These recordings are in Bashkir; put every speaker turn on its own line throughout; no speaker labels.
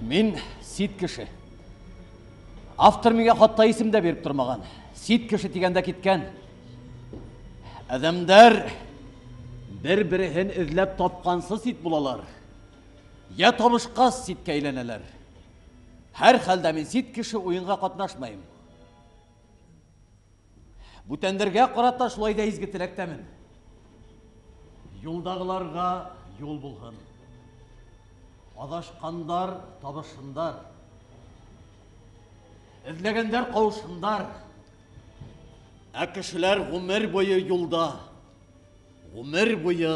Мин сит кеше. Автор миңә хатта исем дә биреп тормаған. Сит кеше дигәндә киткән. Әҙәмдәр бер-береһен эҙләп тапҡансы сит булалар. Я табышҡас ситкә әйләнәләр. Һәр хәлдә мин сит кеше уйынға ҡатнашмайым. Бүтәндәргә ҡарата шулай да изге теләктәмен. Юлдағыларға юл булһын. Аҙашҡандар табышһындар. Эҙләгәндәр ҡауышһындар. Ә кешеләр ғүмер буйы юлда, ғүмер буйы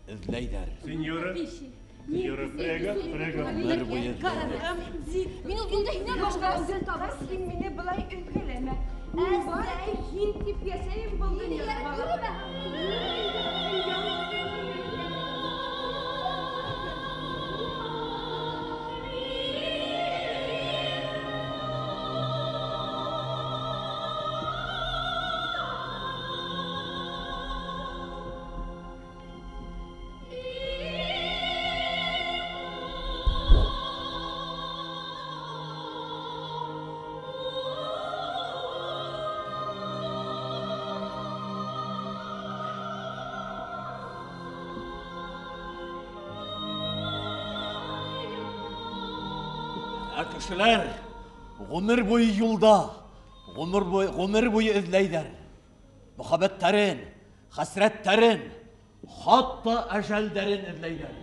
эҙләйҙәр.
Сеньора, сеньора, прего, прего.
Ғүмер буйы эҙләйҙәр.
Мин ул юлда һинән башҡа үҙен табыр.
Һин мине былай өҙгөләмә. Мин бары тик һин тип йәшәйем был донъяда.
Ә кешеләр ғүмер буйы юлда, ғүмер буйы эҙләйҙәр. Мөхәббәттәрен, хәсрәттәрен, хатта әжәлдәрен эҙләйҙәр.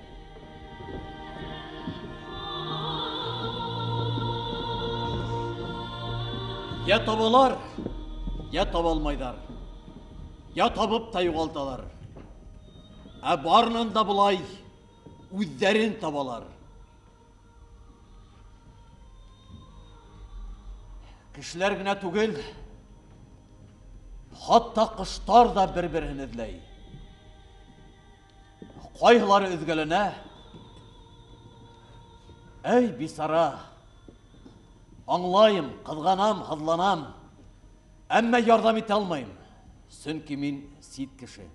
Я табалар, я таба алмайҙар. Я табып та юғалталар. Ә барынан да былай үҙҙәрен табалар. Кешеләр генә түгел, хатта ҡоштар ҙа бер-береһен эҙләй. Ҡайһылары өҙгәләнә. Әй, бисара! Аңлайым, ҡыҙғанам, һыҙланам. Әммә ярҙам итә алмайым, сөнки мин сит кеше.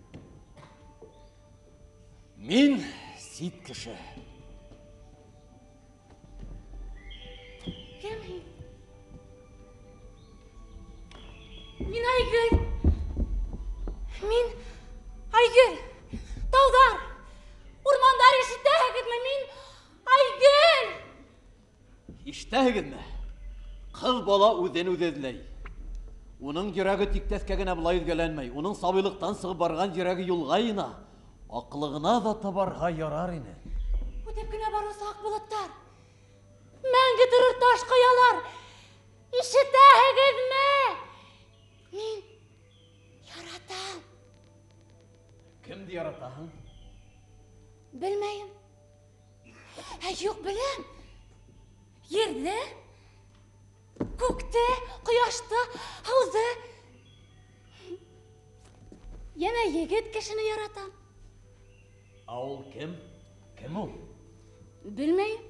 Мин сит кеше.
Кем һин? Мин Айгөл. Мин Айгөл. Тауҙар, урмандар ишетәһегеҙме? Мин Айгөл.
Ишетәһегеҙме? Ҡыҙ бала үҙен үҙе эҙләй. Уның йөрәге тиктәҫкә генә былай өҙгәләнмәй. Уның сабыйлыҡтан сығып барған йөрәге юлға ина. Аҡлығына ҙа табарға ярар ине.
Үтеп кенә барыусы аҡ болоттар, мәңге торор таш ҡаялар. Ишетәһегеҙме? Мин яратам.
Кемде яратаһың?
Белмәйем. Ә юҡ, беләм. Ерҙе, күкте, ҡояшты, һыуҙы. Йәнә егет кешене яратам.
Ә ул кем? Кем ул?
Белмәйем.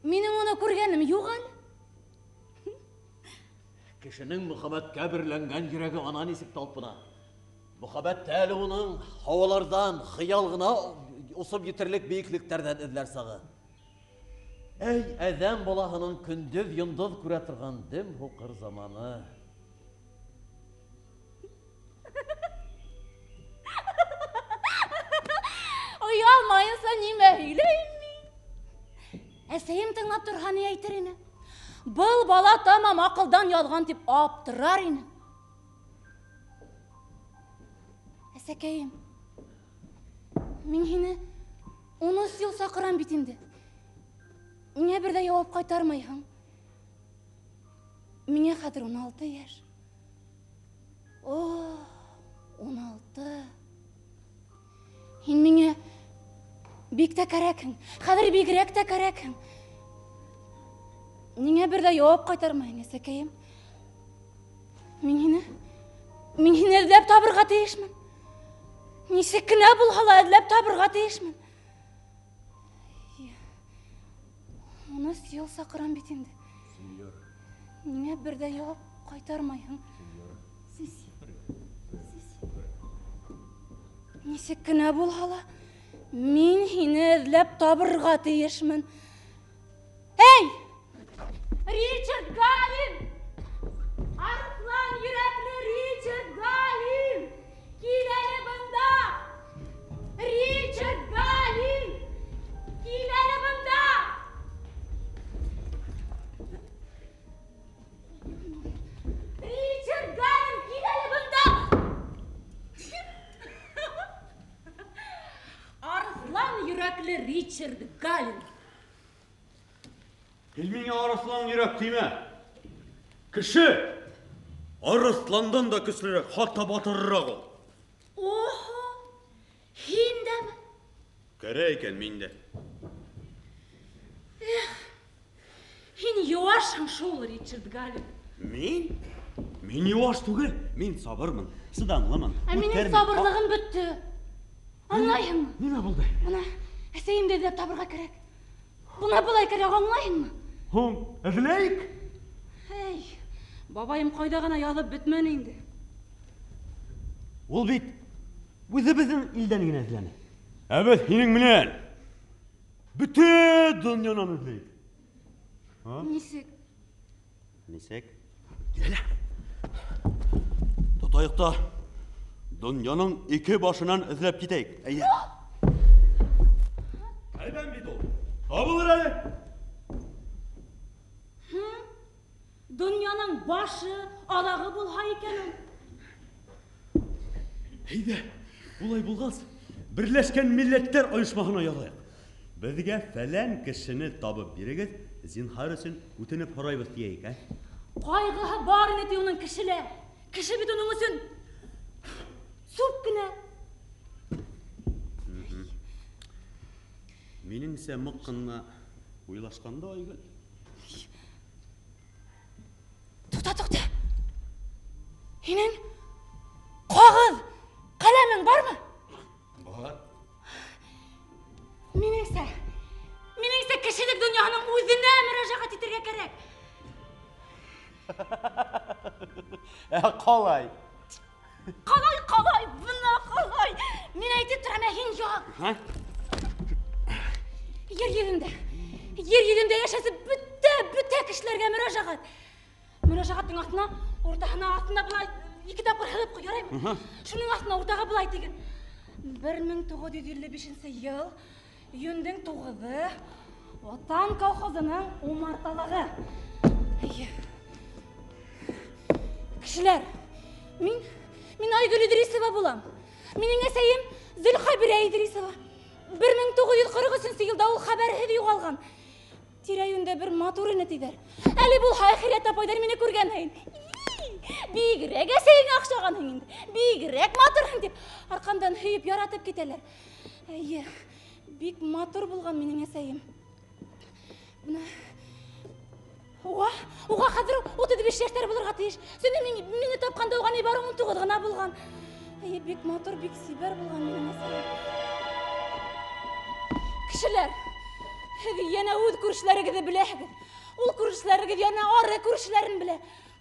Минең уны күргәнем юҡ әле.
Кешенең мөхәббәткә берләнгән йөрәге ана нисек талпына. Мөхәббәт әле уның һауаларҙан, хыял ғына осоп етерлек бейеклектәрҙән эҙләр сағы. Әй, әҙәм балаһының көндөҙ йондоҙ күрә торған дөм һуҡыр заманы.
Оялмайынса нимә һөйләйем мин? Әсәйем тыңлап торһа ни әйтер ине? Был бала тамам аҡылдан яҙған тип аптырар ине. Әсәкәйем, мин һине 13 йыл саҡырам бит инде. Миңә бер ҙә яуап ҡайтармайһың. Миңә хәҙер 16 йәш. О, 16. Һин миңә бик тә кәрәкһең. Хәҙер бигерәк тә кәрәкһең. Ниңә бер ҙә яуап ҡайтармайһың, әсәкәйем? Мин һине эҙләп табырға тейешмен. Нисек кенә булһа ла эҙләп табырға тейешмен. 13 йыл саҡырам бит инде.
Сеньора.
Ниңә бер ҙә яуап ҡайтармайһың?
Сеньора.
Сис. Сис. Нисек кенә булһа ла, мин һине эҙләп табырға тейешмен. Эй! Ричард Галин! Арыҫлан йөрәкле Ричард Галин! Кил әле бында! Ричард Галин! Кил әле бында! Ричард Галин, кил әле бында! Арыҫлан йөрәкле Ричард Галин.
Һин миңә арыҫлан йөрәк тимә. Кеше арыҫландан да көслөрәк, хатта батырыраҡ ул.
Оһо, һин дәме?
Кәрәк икән мин дә.
Эх, һин йыуашһың шул, Ричард Галин.
Мин? Мин йыуаш түгел, мин сабырмын, сыҙамлымын.
Ә минең сабырлығым бөттө. Аңлайһыңмы?
Нимә булды?
Бына әсәйемде эҙләп табырға кәрәк. Бына былай кәрәк, аңлайһыңмы?
Һуң, эҙләйек.
Эй, бабайым ҡайҙа ғына яҙып бөтмәне инде.
Ул бит үҙебеҙҙең илдән генә эҙләне. Ә беҙ һинең менән бөтә донъянан эҙләйек.
Нисек?
Нисек? Килә. Тотайыҡ та донъяның ике башынан эҙләп китәйек. Әйҙә. Әйбән бит ул. Табылыр әле.
Донъяның башы, аҙағы булһа икән ул.
Әйҙә, улай булғас, Берләшкән Милләттәр Ойошмаһына яҙайыҡ. Беҙгә фәлән кешене табып бирегеҙ, зинһар өсөн үтенеп һорайбыҙ тиәйек, ә?
Ҡайғыһы бар ине ти уның кешелә. Кеше бит уның өсөн сүп кенә.
Минеңсә, мыҡ ҡына уйлашҡанда, Айгөл.
Туҡта, туҡта. Һинең ҡағыҙ, ҡәләмең бармы?
Бар.
Минеңсә, кешелек донъяһының үҙенә мөрәжәғәт итергә кәрәк.
Ә ҡалай?
Ҡалай, ҡалай, бына ҡалай. Мин әйтеп торам, ә һин яҙ. Ер йөҙөндә йәшәүсе бөтә кешеләргә мөрәжәғәт. Мөрәжәғәттең аҫтына, уртаһына, аҫтына былай ике тапҡыр һыҙып ҡуй, яраймы? Шуның аҫтына уртаға былай тиген. 1955 йыл, июндең 9-ы, Ватан колхозының умарталығы. Кешеләр, мин Айгөл Идрисова булам. Минең әсәйем Зөлхәбирә Идрисова. 1943 йылда ул хәбәрһеҙ юғалған. Тирә-йүндә бер матур ине тиҙәр. Әле булһа әхирәт апайҙар мине күргән һайын. Бигерәк әсәйеңә оҡшағанһың инде, бигерәк матурһың тип арҡамдан һөйөп яратып китәләр. Эйе, бик матур булған минең әсәйем. Бына уға хәҙер 35 йәштәр булырға тейеш. Сөнки мине тапҡанда уға ни бары 19 ғына булған. Эйе, бик матур, бик сибәр булған минең әсәйем. Кешеләр, һеҙ йәнә үҙ күршеләрегеҙҙе беләһегеҙ. Ул күршеләрегеҙ йәнә ары күршеләрен белә.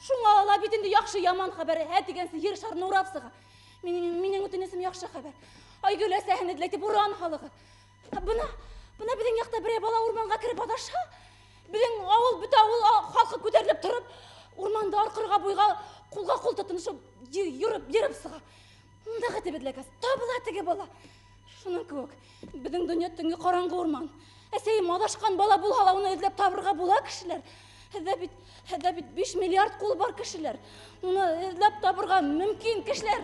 Шуңа ла бит инде яҡшы яман хәбәре һә тигәнсе ер шарын урап сыға. Минең үтенесем яҡшы хәбәр. Айгөл әсәһен эҙләй тип уран халығы. Бына беҙҙең яҡта берәй бала урманға кереп аҙаша. Беҙҙең ауыл, бөтә ауыл халҡы күтәрелеп тороп, урманды арҡырға буйға ҡулға ҡул тотоношоп йөрөп сыға. Ундағы тип эҙләгәс, табыла теге бала. Шуның кеүек, беҙҙең донъя төнгө ҡараңғы урман. Әсәйем аҙашҡан бала булһа ла уны эҙләп табырға була кешеләр. Һеҙҙә бит 5 миллиард ҡул бар кешеләр. Уны эҙләп табырға мөмкин кешеләр.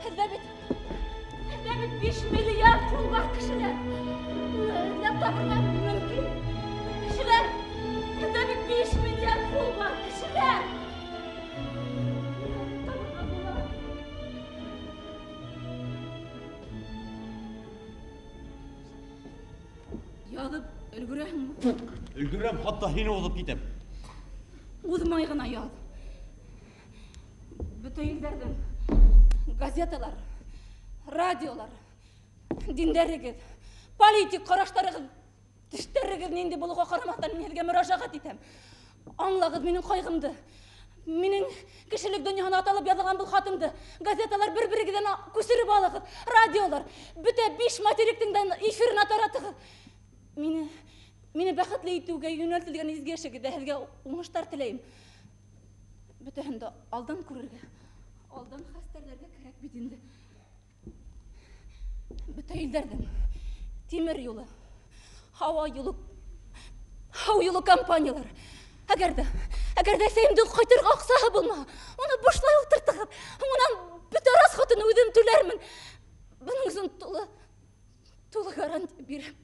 Һеҙҙә бит 5 миллиард ҡул бар кешеләр. Уны эҙләп табырға мөмкин кешеләр. Һеҙҙә бит 5 миллиард ҡул бар кешеләр. Табырға була. Яҙып өлгөрәһеңме?
Өлгөрәм, хатта һине уҙып китәм.
Уҙмай ғына яҙ. Бөтә илдәрҙең газеталар, радиолар, диндәрегеҙ, политик ҡараштарығыҙ, тештәрегеҙ ниндәй булыуға ҡарамаҫтан мин һеҙгә мөрәжәғәт итәм. Аңлағыҙ минең ҡайғымды. Минең кешелек донъяһына аталып яҙылған был хатымды газеталар бер-берегеҙҙән күсереп алығыҙ, радиолар, бөтә 5 материктең дә эфирына таратығыҙ. Мине Мине бәхетле итеүгә йүнәлтелгән изге эшегеҙҙә һеҙгә уңыштар теләйем. Бөтәһен дә алдан күрергә, алдан хәстәрләргә кәрәк бит инде. Бөтә илдәрҙең тимер юлы, һауа юлы, һыу юлы компаниялар. Әгәр дә әсәйемдең ҡайтырға аҡсаһы булмаһа, уны бушлай ултыртығыҙ. Һуңынан бөтә расходын үҙем түләрмен. Бының өсөн тулы гарантия бирәм.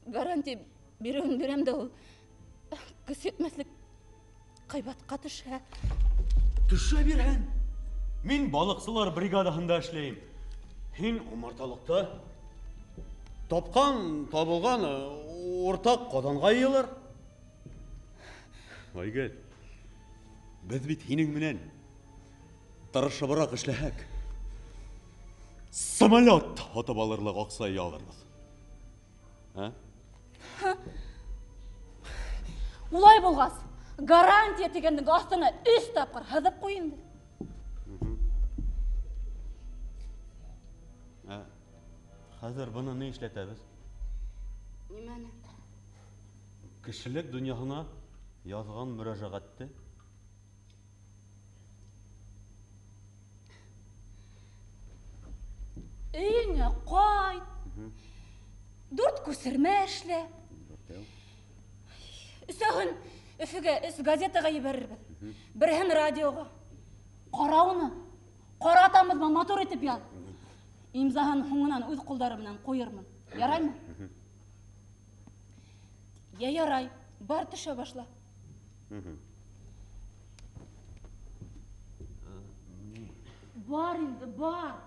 Гарантия биреүен бирәм дә ул көс етмәҫлек ҡыйбатҡа төшә.
Төшә бирһен. Мин балыҡсылар бригадаһында эшләйем. Һин умарталыҡта. Тапҡан, табылған уртаҡ ҡаҙанға йыйылыр. Айгөл, беҙ бит һинең менән тырышыбыраҡ эшләһәк, самолет һатып алырлыҡ аҡса йыя алырбыҙ. Ә?
Улай булғас, гарантия тигәндең аҫтына 3 тапҡыр һыҙып ҡуй инде.
Хәҙер быны ни эшләтәбеҙ?
Нимәне?
Кешелек донъяһына яҙған мөрәжәғәтте.
Өйөңә ҡайт. 4 күсермә эшлә. Өсәүһен Өфөгә, 3 газетаға ебәрербеҙ. Береһен радиоға. Ҡара уны. Ҡара тамыҙма матур итеп яҙ. Имзаһын һуңынан үҙ ҡулдары менән ҡуйырмын. Яраймы? Йә ярай, бар төшә башла. Бар инде, бар.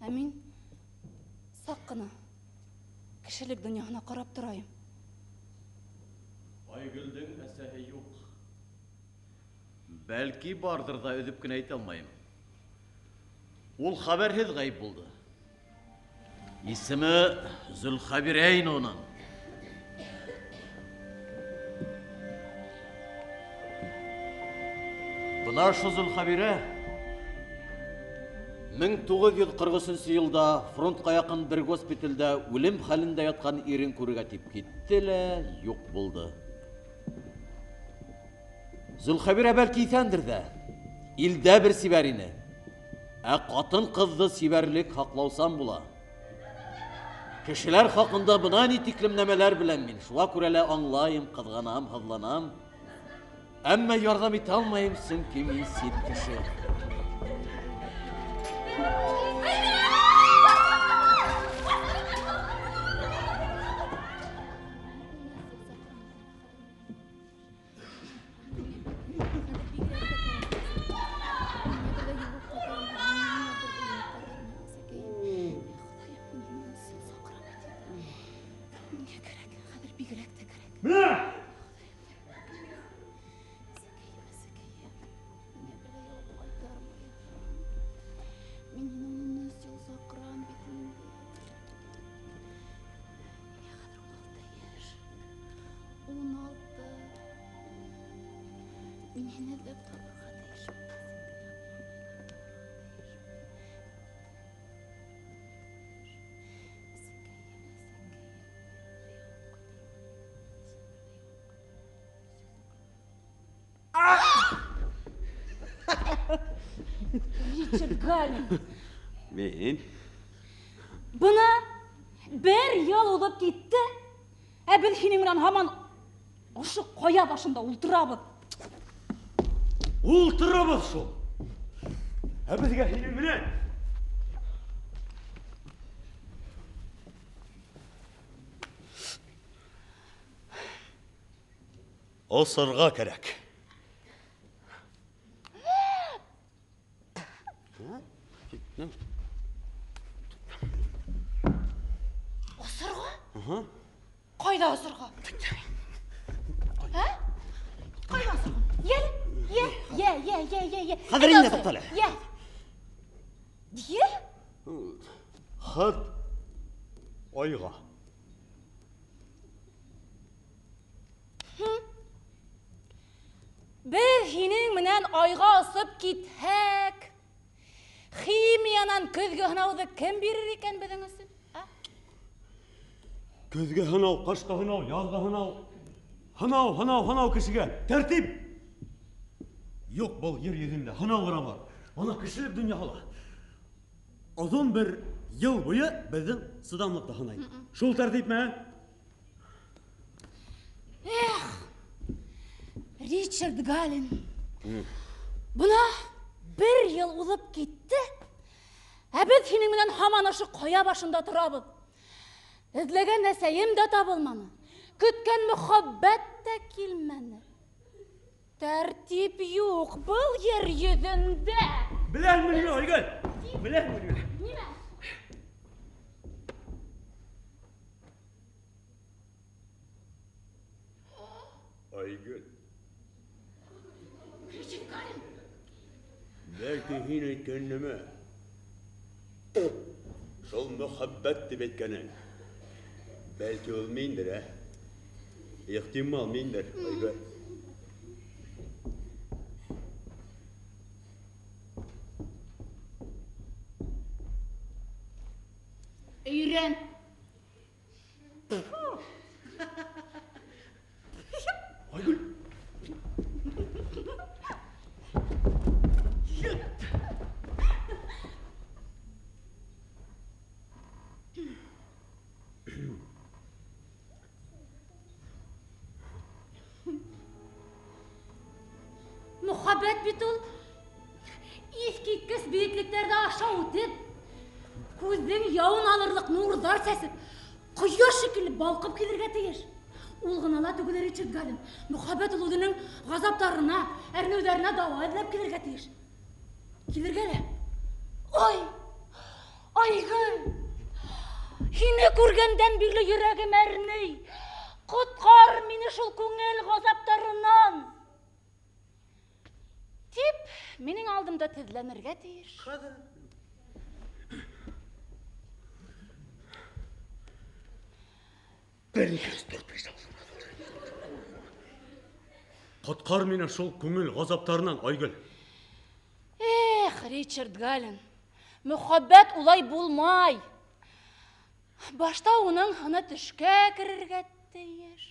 Ә мин саҡ ҡына кешелек донъяһына ҡарап торайым.
Айгөлдөң әсәһе юҡ. Бәлки барҙыр ҙа өҙөп кенә әйтә алмайым. Ул хәбәрһеҙ ғәйеп булды. Исеме Зөлхәбирә ине уның. Бына ошо Зөлхәбирә 1943 йылда фронтҡа яҡын бер госпиталдә үлем хәлендә ятҡан ирен күрергә тип китте лә юҡ булды. Зөлхәбирә бәлки иҫәндер ҙә, илдә бер сибәр ине. Ә ҡатын-ҡыҙҙы сибәрлек һаҡлаусан була. Кешеләр хаҡында бына ни тиклем нәмәләр беләм мин. Шуға күрә лә аңлайым, ҡыҙғанам, һыҙланам. Әммә ярҙам итә алмайым, сөнки мин сит кеше.
Ричард Галин.
Мин.
Бына бер йыл уҙып китте. Ә беҙ һинең менән һаман ошо ҡая башында ултырабыҙ.
Ултырабыҙ шул. Ә беҙгә һинең менән осорға кәрәк.
Осорға? Ҡайҙа осорға? Ә? Ҡайҙа осорға? Йә, йә, йә, йә, йә, йә, йә.
Хәҙер инде туҡтале.
Йә. Йә?
Хат айға.
Беҙ һинең менән айға осоп китһәк, Химиянан көҙгө һынауҙы кем бирер икән беҙҙең өсөн?
Көҙгө һынау, ҡышҡы һынау, яҙғы һынау. Һынау, һынау, һынау кешегә. Тәртип! Юҡ был ер йөҙөндә, һынау ғына бар. Ана кешелек донъяһы ла. Оҙон бер йыл буйы беҙҙең сыҙамлыҡты һынай. Шул тәртипме?
Эх, Ричард Галин. Бына бер йыл уҙып китте. Ә беҙ һинең менән һаман ошо ҡая башында торабыҙ. Эҙләгән әсәйем дә табылманы. Көткән мөхәббәт тә килмәне. Тәртип юҡ был ер йөҙөндә.
Беләһеңме нимә, Айгөл? Беләһеңме нимә?
Нимә?
Айгөл.
Ричард Галин.
Бәлки һин әйткән нәмә? Шул мөхәббәт тип әйткәнең. Бәлки ул миндер, ә? Ихтимал миндер, Айгөл.
Өйрән.
Айгөл.
Мөхәббәт бит ул иҫ киткес бейеклектәрҙе аша үтеп, күҙҙең яуын алырлыҡ нурҙар сәсеп, ҡояш шикелле балҡып килергә тейеш. Ул ғына ла түгел, Ричард Галин. Мөхәббәт ул үҙенең ғазаптарына, әрнеүҙәренә дауа эҙләп килергә тейеш. Килергә лә. Ай! Айгөл! Һине күргәндән бирле йөрәгем әрней. Ҡотҡар мине шул күңел ғазаптарынан. Тип, минең алдымда теҙләнергә тейеш.
Хәҙер. Бер, ике, өс, дүрт, биш, алты. Ҡотҡар мине шул күңел ғазаптарынан, Айгөл.
Эх, Ричард Галин, мөхәббәт улай булмай. Башта уның һыны төшкә керергә тейеш.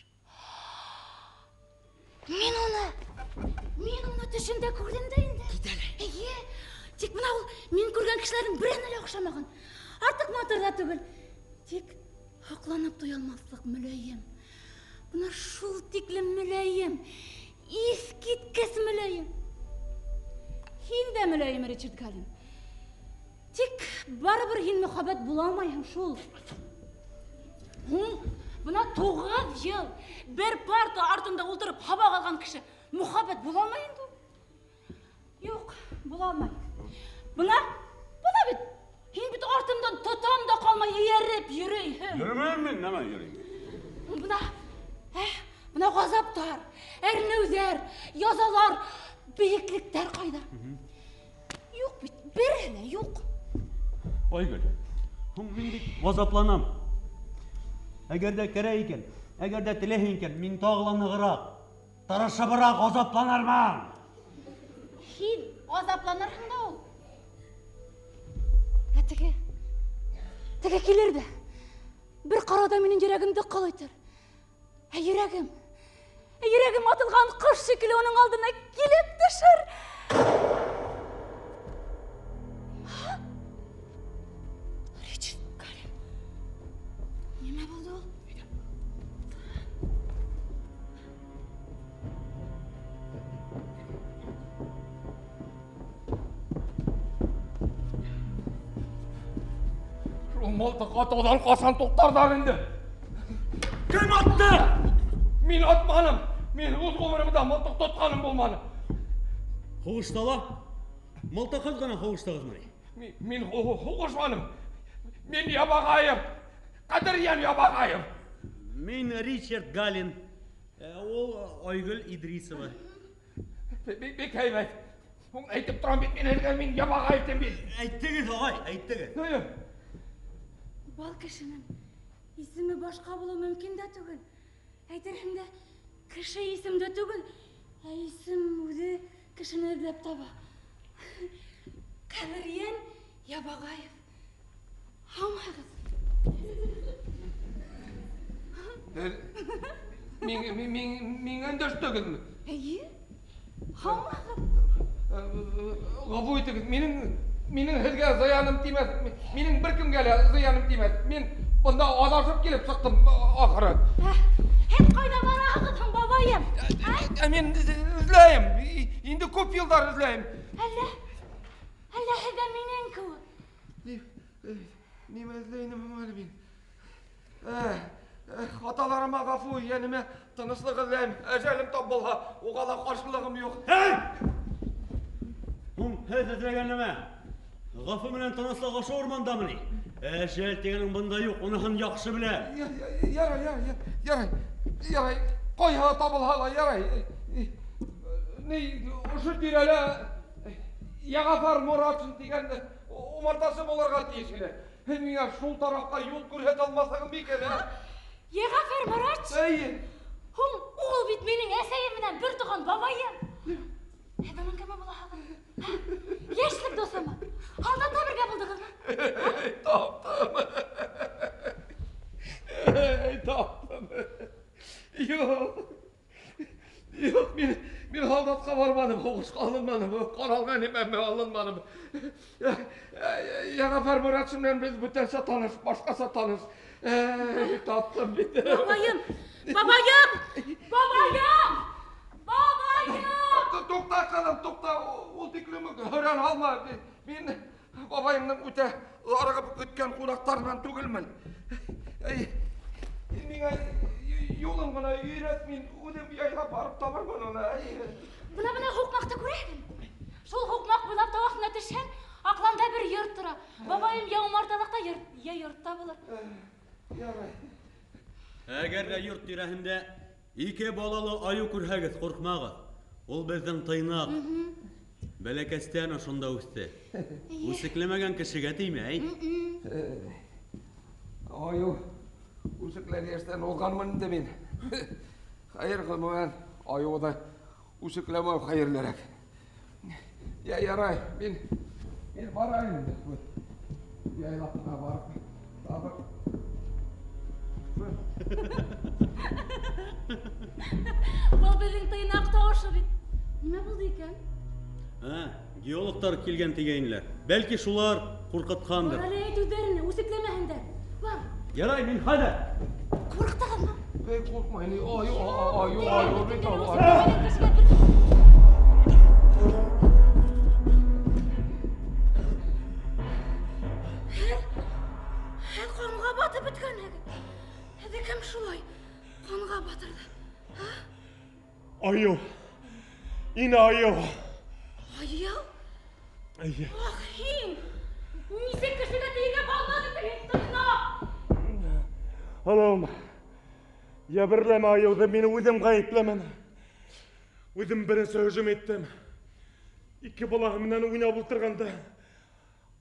Мин уны төшөмдә күрҙем дә инде.
Кит әле.
Эйе, тик бына ул мин күргән кешеләрҙең береһенә лә оҡшамаған. Артыҡ матур ҙа түгел. Тик һоҡланып туя алмаҫлыҡ мөләйем. Бына шул тиклем мөләйем. Иҫ киткес мөләйем. Һин дә мөләйем, Ричард Галин. Тик барыбер һин мөхәббәт була алмайһың шул. Һуң, бына 9 йыл бер парта артында ултырып һабаҡ алған кеше мөхәббәт була алмай инде ул. Юҡ, була алмай. Бына бит һин бит артымдан тотам да ҡалмай эйәреп йөрөйһөң.
Йөрөмәйем мин, нәмә йөрөйөм?
Бына, бына ғазаптар, әрнеүҙәр, язалар, бейеклектәр ҡайҙа? Юҡ бит, береһе лә юҡ.
Айгөл, һуң мин бит ғазапланам. Әгәр ҙә кәрәк икән, әгәр ҙә теләһең икән, мин тағы ла нығыраҡ, тырышыбыраҡ ғазапланырмын.
Һин ғазапланырһың да ул. Ә теге килер ҙә, бер ҡарауҙа минең йөрәгемде ҡыл итер. Ә йөрәгем атылған ҡош шикелле уның алдына килеп төшөр. Ричард Галин, нимә булды ул?
Шул мылтыҡ атыуҙан ҡасан туҡтарҙар инде?
Кем атты?
Мин атманым. Мин үҙ ғүмеремдә мылтыҡ тотҡаным булманы.
Һуғышта ла? Мылтыҡһыҙ ғына һуғыштығыҙмы ни?
Мин һуғышманым. Мин ябағайым. Ҡәҙерйән ябағайым.
Мин Ричард Галин. Ул Айгөл Идрисова.
Бик һәйбәт. Һуң әйтеп торам бит мин һеҙгә, мин ябағайым тим бит.
Әйттегеҙ, ағай, әйттегеҙ.
Эйе.
Был кешенең исеме башҡа булыу мөмкин дә түгел. Әйтерһең дә, кеше исемдә түгел, ә исем үҙе кешене эҙләп таба. Ҡәҙерйән Ябағаев. Һаумыһығыҙ?
Миңә өндәштегеҙме?
Эйе. Һаумыһығыҙ?
Ғәфү итегеҙ, минең һеҙгә зыяным теймәҫ. Минең бер кемгә лә зыяным теймәҫ. Мин бында аҙашып килеп сыҡтым ахыры.
Һеҙ ҡайҙа бараһығыҙ һуң, бабайым?
Ә мин эҙләйем. Инде күп йылдар эҙләйем.
Әллә һеҙ ҙә минең кеүек?
Нимә эҙләйем әле мин? Аталарыма ғәфү, йәнемә тыныслыҡ эҙләйем. Әжәлем тап булһа, уға ла ҡаршылығым юҡ.
Эй! Һуң һеҙ эҙләгән нәмә? Ғәфү менән тыныслыҡ ошо урмандамы ни? Әжәл тигәнең бында юҡ, уныһын яҡшы беләм.
Ярай, ярай, ярай. Ҡайһы табылһа ла ярай. Ни, ошо тирәлә Йәғәфәр Моратшин тигән умартасы булырға тейеш ине. Һин миңә шул тарафҡа юл күрһәтә алмаҫһың микән, ә?
Йәғәфәр Моратшин?
Эйе.
Һуң ул бит минең әсәйем менән бер туған бабайым. Һеҙ уның кеме булаһығыҙ? Йәшлек дуҫымы? Һалдатта бергә булдығыҙмы?
Таптым. Таптым. Юҡ. Юҡ, мин һалдатҡа барманым, һуғышҡа алынманым, ҡоралға нимәмә алынманым. Йәғәфәр Моратшин менән беҙ бүтәнсә таныш, башҡаса таныш. Таптым бит.
Бабайым, бабайым, бабайым, бабайым!
Туҡта, ҡыҙым, туҡта, ул тиклем һөрән һалма. Мин бабайымдың үтә зарығып көткән ҡунаҡтарынан түгелмен. Һин миңә юлын ғына өйрәт, мин үҙем яйлап барып табырмын уны.
Бына һуҡмаҡты күрәһең. Шул һуҡмаҡ буйлап тау аҫтына төшһәң, аҡланда бер йорт тора. Бабайым йә умарталыҡта, йә йортта булыр.
Ярай.
Әгәр ҙә йорт тирәһендә ике балалы айыу күрһәгеҙ, ҡурҡмағыҙ. Ул беҙҙең тыйнаҡ. Бәләкәстән ошонда үҫте. Үсекләмәгән кешегә теймәй.
Айыу үсекләр йәштән уҙғанмын инде мин. Хәйер, ғөмүмән, айыуҙы үсекләмәү хәйерлерәк. Йә, ярай, мин барайым инде. Яйлап ҡына барып табып.
Был беҙҙең тыйнаҡ тауышы бит. Нимә булды икән?
Геологтар килгән тигәйнеләр. Бәлки шулар ҡурҡытҡандыр.
Бар әле әйт үҙҙәренә, үсекләмәһендәр. Бар.
Ярай, мин хәҙер.
Ҡурҡтығыҙмы?
Эй, ҡурҡмай, ни, ай, ай, ай, бит ул, ай.
Һеҙ ҡанға батып бөткәнһегеҙ. Һеҙҙе кем шулай ҡанға батырҙы?
Айыу. Инә айыу.
Айыу?
Эйе.
Ах, һин! Нисек кешегә тейергә балмаҫ итең, һин тыйнаҡ!
Алым, йәберләмә айыуҙы, мин үҙем ғәйеплемен. Үҙем беренсе һөжүм иттем. Ике балаһы менән уйнап ултырғанда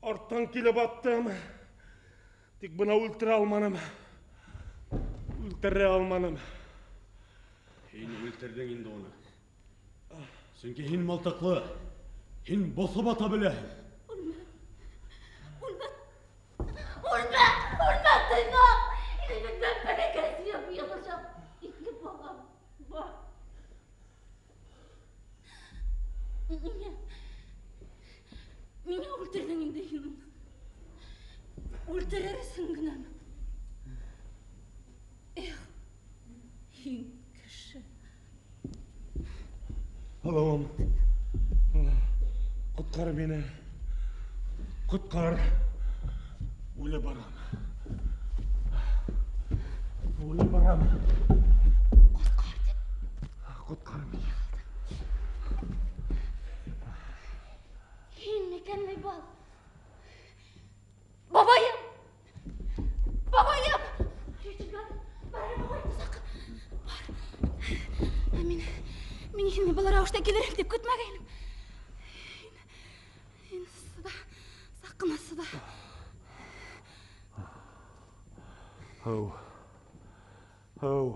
арттан килеп аттым. Тик бына үлтерә алманым. Үлтерә алманым.
Һин үлтерҙең инде уны. Сөнки һин мылтыҡлы. Һин боҫоп ата беләһең.
Үлмә. Үлмә. Үлмә. Үлмә, тыйнаҡ. Һинең бәләкәс йып-йылышып ике балам бар. Ниңә үлтерҙең инде һин уны? Үлтерерһең генәме? Эх, һин кеше.
Аллам, ҡотҡар мине. Ҡотҡар. Үлеп барам. Үлеп барам.
Ҡотҡар тип.
Ҡотҡар мине.
Һин микәнме был? Бабайым! Бабайым! Бар, бабай, саҡ. Бар. Мин һине был рәүештә килерһең тип көтмәгәйнем. Һин сыҙа, саҡ ҡына сыҙа.
Һыу. Һыу.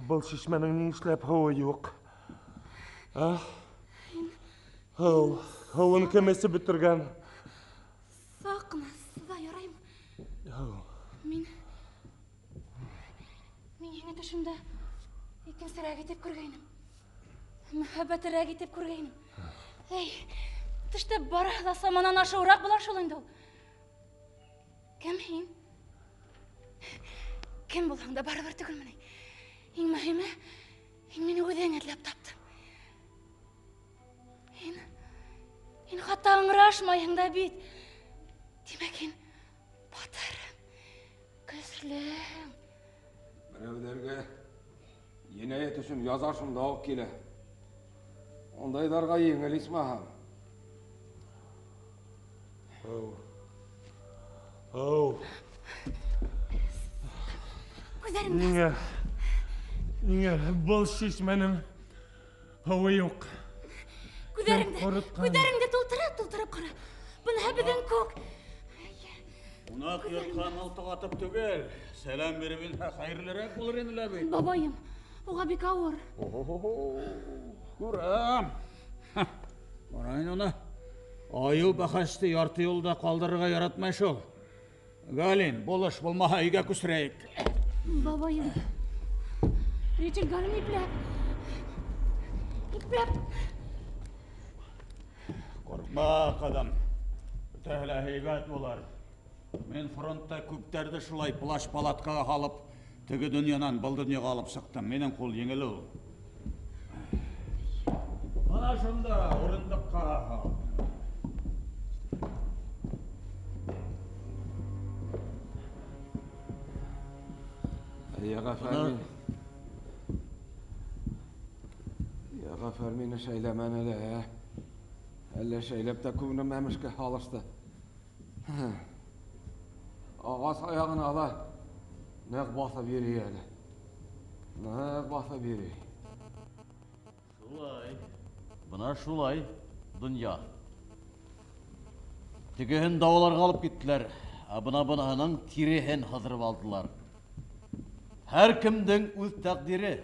Был шишмәнең ни эшләп һыуы юҡ? А? Һыу. Һыуын кем эсеп бөтөргән?
Саҡ ҡына сыҙа, яраймы? Мин һине төшөмдә икенсерәк итеп күргәйнем. Мөхәббәтерәк итеп күргәйнем. Эй, төштә барыһы ла саманан ашыуыраҡ була шул инде ул. Кем һин? Кем булһаң да барыбер түгелме ни? Иң мөһиме, һин мине үҙең эҙләп таптың. Һин хатта ыңғырашмайһың да бит. Тимәк, һин батырың, көслөң.
Берәүҙәргә енәйәт өсөн яза шунда уҡ килә. Ундайҙарға еңел исмаһам.
Ау. Ау.
Күҙҙәремде.
Ниңә был шишмәнең һыуы юҡ?
Күҙҙәреңде тултырып ҡара. Быныһы беҙҙең күк.
Ҡунаҡ йортҡа мылтыҡ атып түгел, сәләм биреп инһә хәйерлерәк булыр ине лә бит.
Бабайым, уға бик ауыр.
Күрәм. Ҡарайын уны. Айыу бәхәсте ярты юлда ҡалдырырға яратмай шул. Галин, булыш булмаһа өйгә күсерәйек.
Бабайым. Ричард Галин ипләп. Ипләп.
Ҡурҡма, ҡыҙым. Бөтәһе лә һәйбәт булыр. Мин фронтта күптәрҙе шулай плащ-палаткаға һалып, теге донъянан был донъяға алып сыҡтым. Минең ҡул еңел ул. Ана шунда урындыҡҡа һал.
Йәғәфәр мине шәйләмәне лә. Әллә шәйләп тә күп нәмәмешкә алышты. Ағас аяғына ала, ныҡ баҫып йөрөй әле. Ныҡ баҫып йөрөй.
Шулай. Бына шулай донъя. Тегеһен дауаларға алып киттеләр, ә бына быныһының тиреһен һыҙырып алдылар. Һәр кемдең үҙ тәҡдире.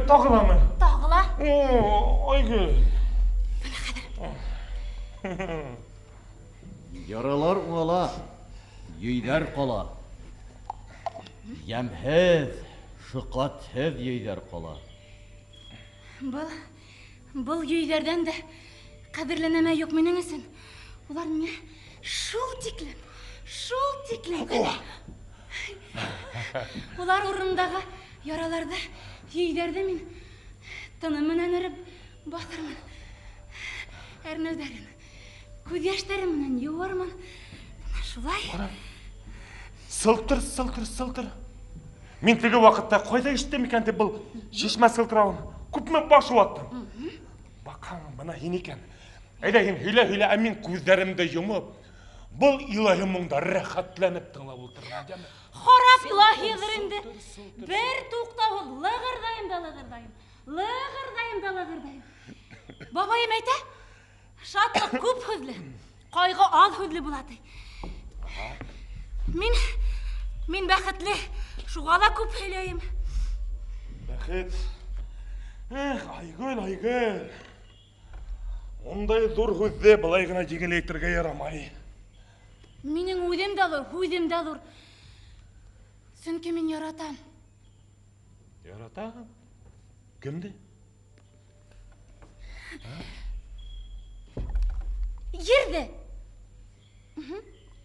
Тағыламы?
Тағыла.
Айгөл.
Бына хәҙер.
Яралар уңала, йөйҙәр ҡала. Йәмһеҙ, шөҡәтһеҙ йөйҙәр ҡала.
Был йөйҙәрҙән дә ҡәҙерле нәмә юҡ минең өсөн. Улар миңә шул тиклем, шул тиклем. Улар урынындағы яраларҙы, йөйҙәрҙе мин тыным менән өрөп баҫырмын. Әрнеүҙәрен, күҙ йәштәрем менән йыуырмын. Бына шулай.
Сылтыр, сылтыр, сылтыр. Мин теге ваҡытта ҡайҙа ишеттем икән тип был шишмә сылтырауын күпме баш ваттым. Баҡһаң, бына һин икән. Әйҙә һин һөйлә, һөйлә, ә мин күҙҙәремде йомоп, был илаһи моңда рәхәтләнеп тыңлап ултырам, йәме?
Харап илаһиҙыр инде. Бер туҡтауһыҙ лығырҙайым да лығырҙайым, лығырҙайым да лығырҙайым. Бабайым әйтә, шатлыҡ күп һүҙле, ҡайғы аҙ һүҙле була ти. Мин бәхетле, шуға ла күп һөйләйем.
Бәхет. Эх, Айгөл, Айгөл. Ундай ҙур һүҙҙе былай ғына еңел әйтергә ярамай.
Минең үҙем дә ҙур, һүҙем дә ҙур. Сөнки мин яратам.
Яратаһың? Кемде?
Ерҙе.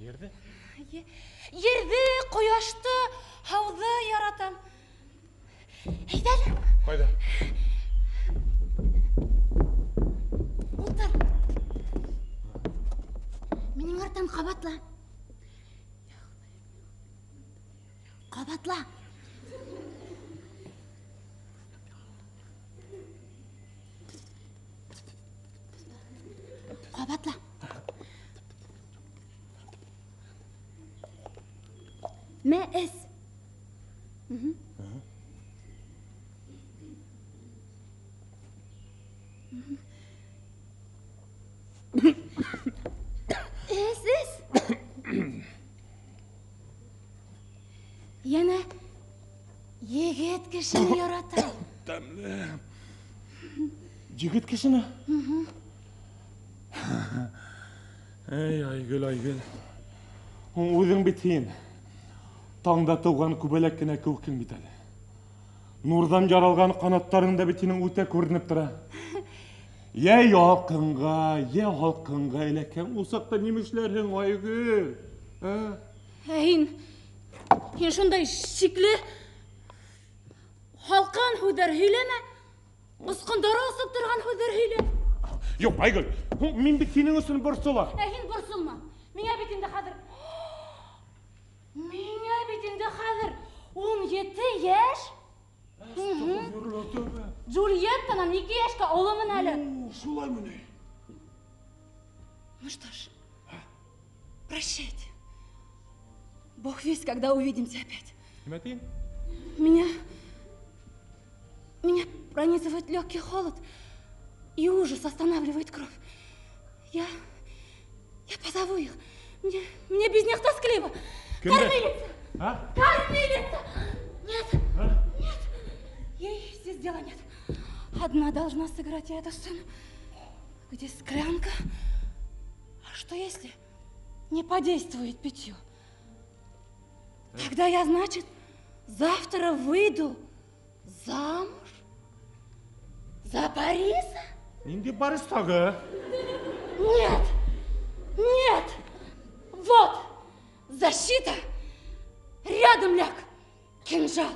Ерҙе?
Ерҙе, ҡояшты, һыуҙы яратам. Әйҙә әле.
Ҡайҙа?
Ултыр. Минең арттан ҡабатла. Ҡабатла. Ҡабатла. Мә, эс. Эс, эс. Йәнә егет кешене яратам.
Тәмле. Егет кешене? Эй, Айгөл, Айгөл. Үҙең бит һин. Таңда тыуған күбәләк кенә кеүекһең бит әле. Нурҙан яралған ҡанаттарың да бит һинең үтә күренеп тора. Йә ялҡынға, йә һалҡынға эләкһәң, ул саҡта нимә эшләрһең, Айгөл?
Ә һин, һин шундай шикле һалҡын һүҙҙәр һөйләмә. Осҡондары осоп торған һүҙҙәр һөйлә.
Юҡ, Айгөл, мин бит һинең өсөн борсолам.
Ә һин борсолма. Миңә бит инде хәҙер. Миңә бит инде хәҙер 17 йәш. Джульеттанан 2 йәшкә оломон әле.
Шулаймы ни?
Ну что ж, прощайте. Бог весть, когда увидимся опять.
Нимә тиң?
Меня пронизывает легкий холод и ужас останавливает кровь. Я позову их. Мне без них тоскливо. Кормилица!
А?
Кормилица! Нет,
а?
Нет, ей здесь дела нет. Одна должна сыграть я эту сцену. Где склянка? А что если не подействует питье? Тогда я, значит, завтра выйду замуж за Бориса?
Инде Борис тағы.
Нет, нет, вот защита, рядом ляг, кинжал.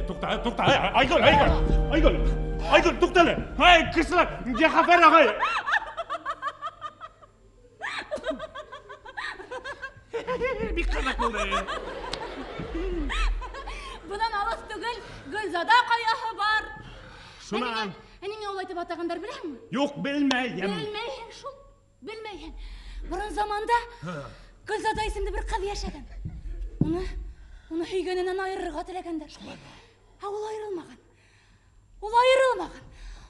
Туҡта, туҡта, Айгөл, Айгөл, Айгөл, Айгөл, туҡта әле. Ай, кешеләр, Йәғәфәр ағай. Бик ҡыҙыҡ булды.
Бынан алыҫ түгел, Гөлзада ҡаяһы бар.
Шунан.
Ә ниңә улай тип атағандар, беләһеңме?
Юҡ, белмәйем.
Белмәйһең шул, белмәйһең. Борон заманда Гөлзада исемле бер ҡыҙ йәшәгән. Уны һөйгәненән айырырға теләгәндәр. Ә ул айырылмаған. Ул айырылмаған.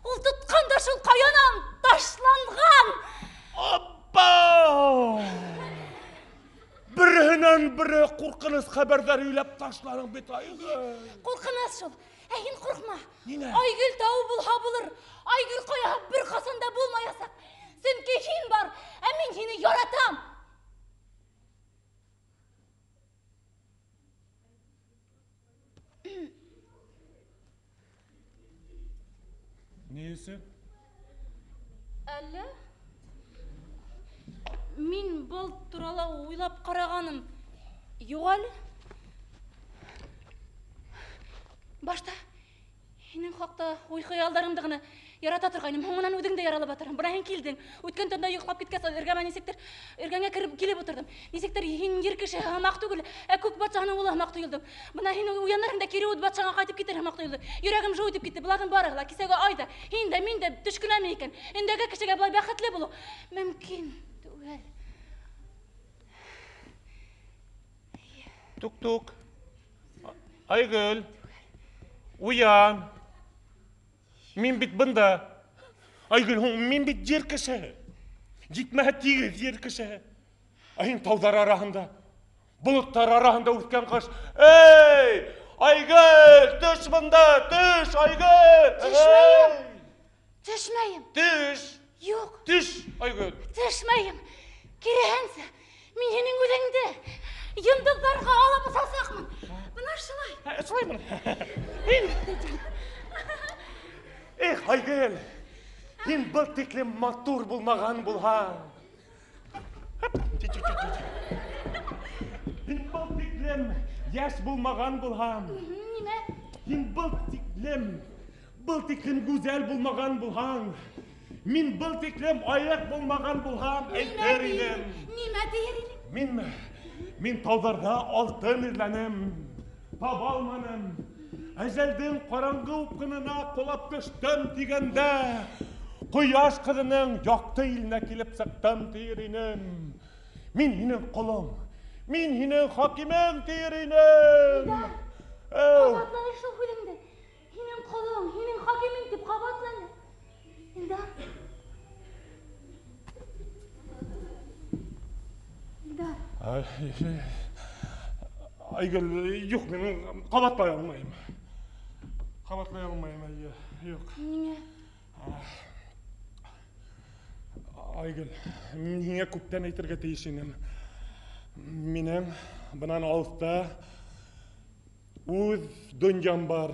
Ул тотҡан да шул ҡаянан ташланған.
Апа! Береһенән бере ҡурҡыныс хәбәрҙәр һөйләп ташланың бит, Айгөл.
Ҡурҡыныс шул. Ә һин ҡурҡма.
Ниңә?
Айгөл тауы булһа булыр. Айгөл ҡаяһы бер ҡасан да булмаясаҡ. Сөнки һин бар, ә мин һине яратам.
Ни өсөн?
Әллә? Мин был турала уйлап ҡарағаным юҡ әле. Башта һинең хаҡта уй-хыялдарыңды ғына ярата торғайным, һуңынан үҙең дә яралып атарһың. Бына һин килдең. Үткән төндә йоҡлап киткәс, эргәмә нисектер эргәңә кереп килеп ултырҙым. Нисектер һин ер кеше һымаҡ түгел, ә күк батшаһының улы һымаҡ тойолдоң. Бына һин уянырһың да кире ут батшаңа ҡайтып китер һымаҡ тойолдо. Йөрәгем жыу итеп китте. Быларҙың барыһы ла кисәге айҙа, һин дә, мин дә төш кенәме икән? Өндәге кешегә былай бәхетле булыу мөмкин түгел.
Тук-тук. Айгөл. Уян. Мин бит бында. Айгөл, мин бит ер кешеһе. Етмәһә тигеҙ ер кешеһе. Ә һин тауҙар араһында, болоттар араһында үҫкән ҡош. Эй, Айгөл, төш бында, төш, Айгөл.
Төшмәйем. Төшмәйем.
Төш.
Юҡ.
Төш, Айгөл.
Төшмәйем. Киреһенсә, мин һинең үҙеңде, Йондоҙҙарға алып осасаҡмын. Бына шулай.
Шулаймы? Эх, Айгөл, һин был тиклем матур булмаған булһаң. Һин был тиклем йәш булмаған булһаң.
Нимә?
Һин был тиклем гүзәл булмаған булһаң. Мин был тиклем аяҡ булмаған булһам, әйтер инем.
Нимә тиер инең?
Минме? Мин тауҙарҙа алтын эҙләнем, таба алманым. Әжәлдең ҡараңғы упҡынына ҡолап төштөм тигәндә, ҡояш ҡыҙының яҡты иленә килеп сыҡтым тиер инем. Мин һинең ҡолоң, мин һинең хакимең тиер инем.
Ҡабатланы шул һүҙеңде. Һинең ҡолоң, һинең хакимең тип ҡабатланы. Илдар. Илдар.
Айгөл, юҡ, мин ҡабатлай алмайым. Ҡабатлай алмайым, әйе, юҡ.
Ниңә?
Айгөл, мин һиңә күптән әйтергә тейеш инем. Минең бынан алыҫта үҙ донъям бар.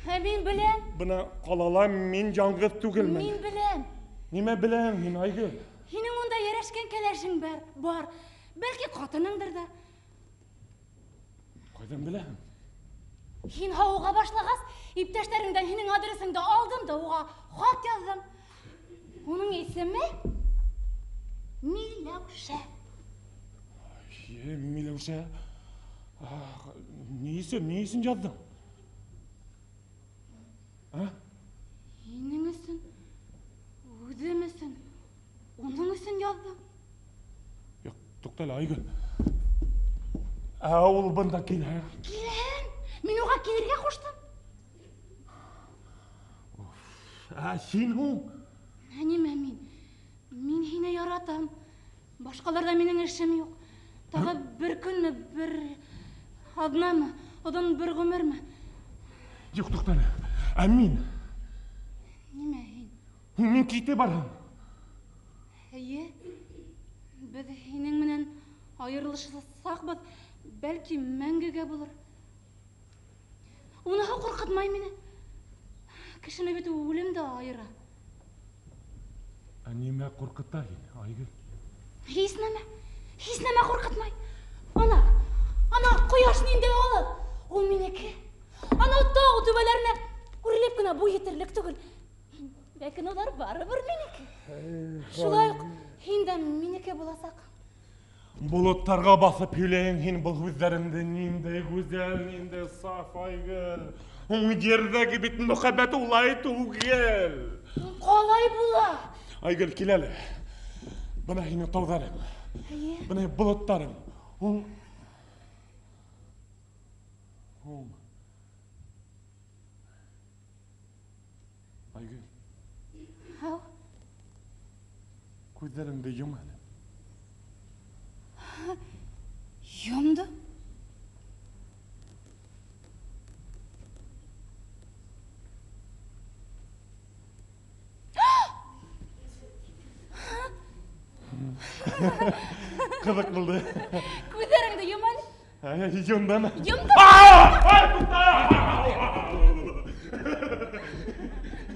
Ә мин беләм.
Бына ҡалала мин яңғыҙ түгелмен.
Мин беләм.
Нимә беләм һин, Айгөл?
Һинең унда йәрәшкән кәләшең бар. Бәлки ҡатыныңдыр ҙа.
Ҡайҙан беләһең?
Һин һауыға башлағас, иптәштәреңдән һинең адресыңды алдым да уға хат яҙҙым. Уның исеме Миләүшә.
Миләүшә? Ни өсөн яҙҙың?
Һинең өсөн, үҙем өсөн, уның өсөн яҙҙым.
Юҡ, туҡта әле, Айгөл. Ә ул бында килә.
Килһен. Мин уға килергә ҡуштым.
Ә һин һуң?
Ә нимә мин? Мин һине яратам. Башҡаларҙа минең эшем юҡ. Тағы бер көнмө, бер аҙнамы, оҙон бер ғүмерме?
Юҡ, туҡта әле. Ә мин?
Нимә һин?
Мин китеп барам.
Эйе, беҙ һинең менән айырылышсаҡбыҙ, бәлки мәңгегә булыр. Уныһы ҡурҡытмай мине. Кешене бит үлем дә айыра.
Ә нимә ҡурҡыта һине, Айгөл?
Һис нәмә, һис нәмә ҡурҡытмай. Ана, ана ҡояш ниндәй алыҫ, ул минеке. Ана тау түбәләренә үрелеп кенә буй етерлек түгел. Ләкин улар барыбер минеке. Шулай уҡ һин дә минеке буласаҡ.
Болоттарға баҫып һөйләйең һин был һүҙҙәреңде. Ниндәй гүзәл, ниндәй саф, Айгөл. Уң ерҙәге бит мөхәббәт улай түгел.
Ҡалай була?
Айгөл, кил әле. Бына һинең тауҙарың.
Эйе.
Бына болоттарың. Уң. Уң. Айгөл.
Һау.
Күҙҙәреңде йом әле.
Йомдо.
Ҡыҙыҡ булды.
Күҙҙәреңде йом әле.
Йомдом.
Йомдом.
Ай, туҡта!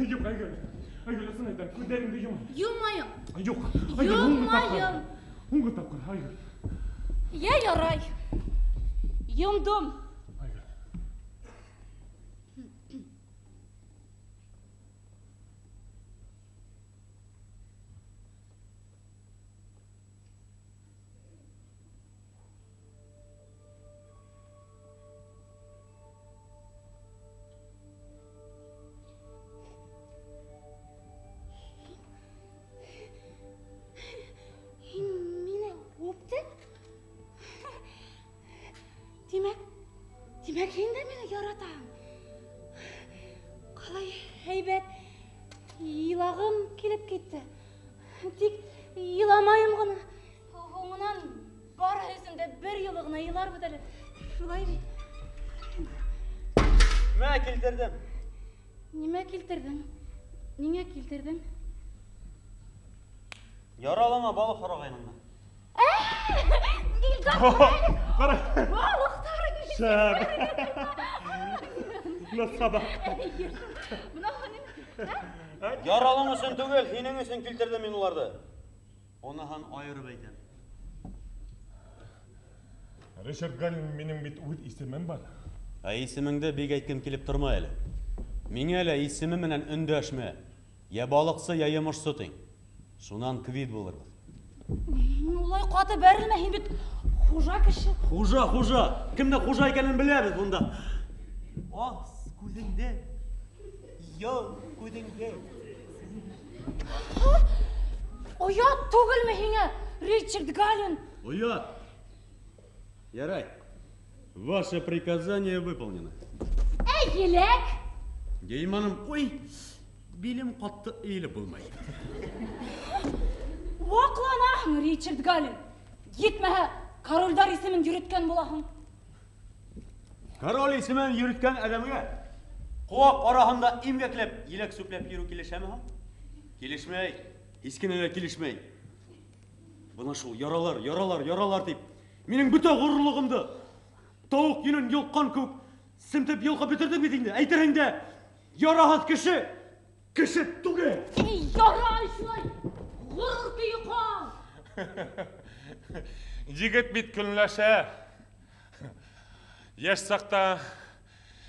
Юҡ, Айгөл. Айгөл, ысын әйтәм, күҙҙәреңде йом.
Йомайым.
Юҡ. Айгөл, һуңғы тапҡыр.
Йомайым.
Һуңғы тапҡыр, Айгөл.
Йә, ярай. Йомдом.
Айгөл.
Тимәк, һин дә мине яратаһың. Ҡалай һәйбәт. Илағым килеп китте. Тик иламайым ғына. Һуңынан барыһы өсөн дә бер юлы ғына иларбыҙ әле. Шулай бит.
Мә килтерҙем.
Нимә килтерҙең? Ниңә килтерҙең?
Яралама балыҡ һорағайныңмы?
Илдар,
Ҡара.
Балыҡтар.
Шәп. Сабаҡ.
Бына
Яралың өсөн түгел, һинең өсөн килтерҙем мин уларҙы. Уныһын айырып әйтәм.
Ричард Галин, минең бит үҙ исемем бар.
Ә исемеңде бик әйткем килеп тормай әле. Миңә лә исеме менән өндәшмә. Йә балыҡсы, йә йомошсо тиң. Шунан квит булырбыҙ.
Улай ҡаты бәрелмә, һин бит хужа кеше.
Хужа, хужа. Кемдең хужа икәнен беләбеҙ бында. Ас күҙеңде, яу күҙеңде.
Оят түгелме һиңә, Ричард Галин?
Оят. Ярай. Ваше приказание выполнено.
Әй, еләк!
Гейманым, ой, билем ҡатты эйелеп булмай.
Ваҡланаһың, Ричард Галин. Етмәһә, корольдар исемен йөрөткән булаһың.
Король исемен йөрөткән әҙәмгә ҡыуаҡ араһында имгәкләп, еләк сүпләп йөрөү килешәме һуң? Килешмәй, һис кенә лә килешмәй. Бына шул яралар, яралар, яралар тип, минең бөтә ғорурлығымды тауыҡ йөнөн йолҡҡан кеүек семтеп йолҡоп бөтөрҙөң бит инде. Әйтерһең дә, яраһыҙ кеше, кеше түгел.
Эй, ярай шулай, ғорур көйө ҡал.
Егет бит көнләшә. Йәш саҡта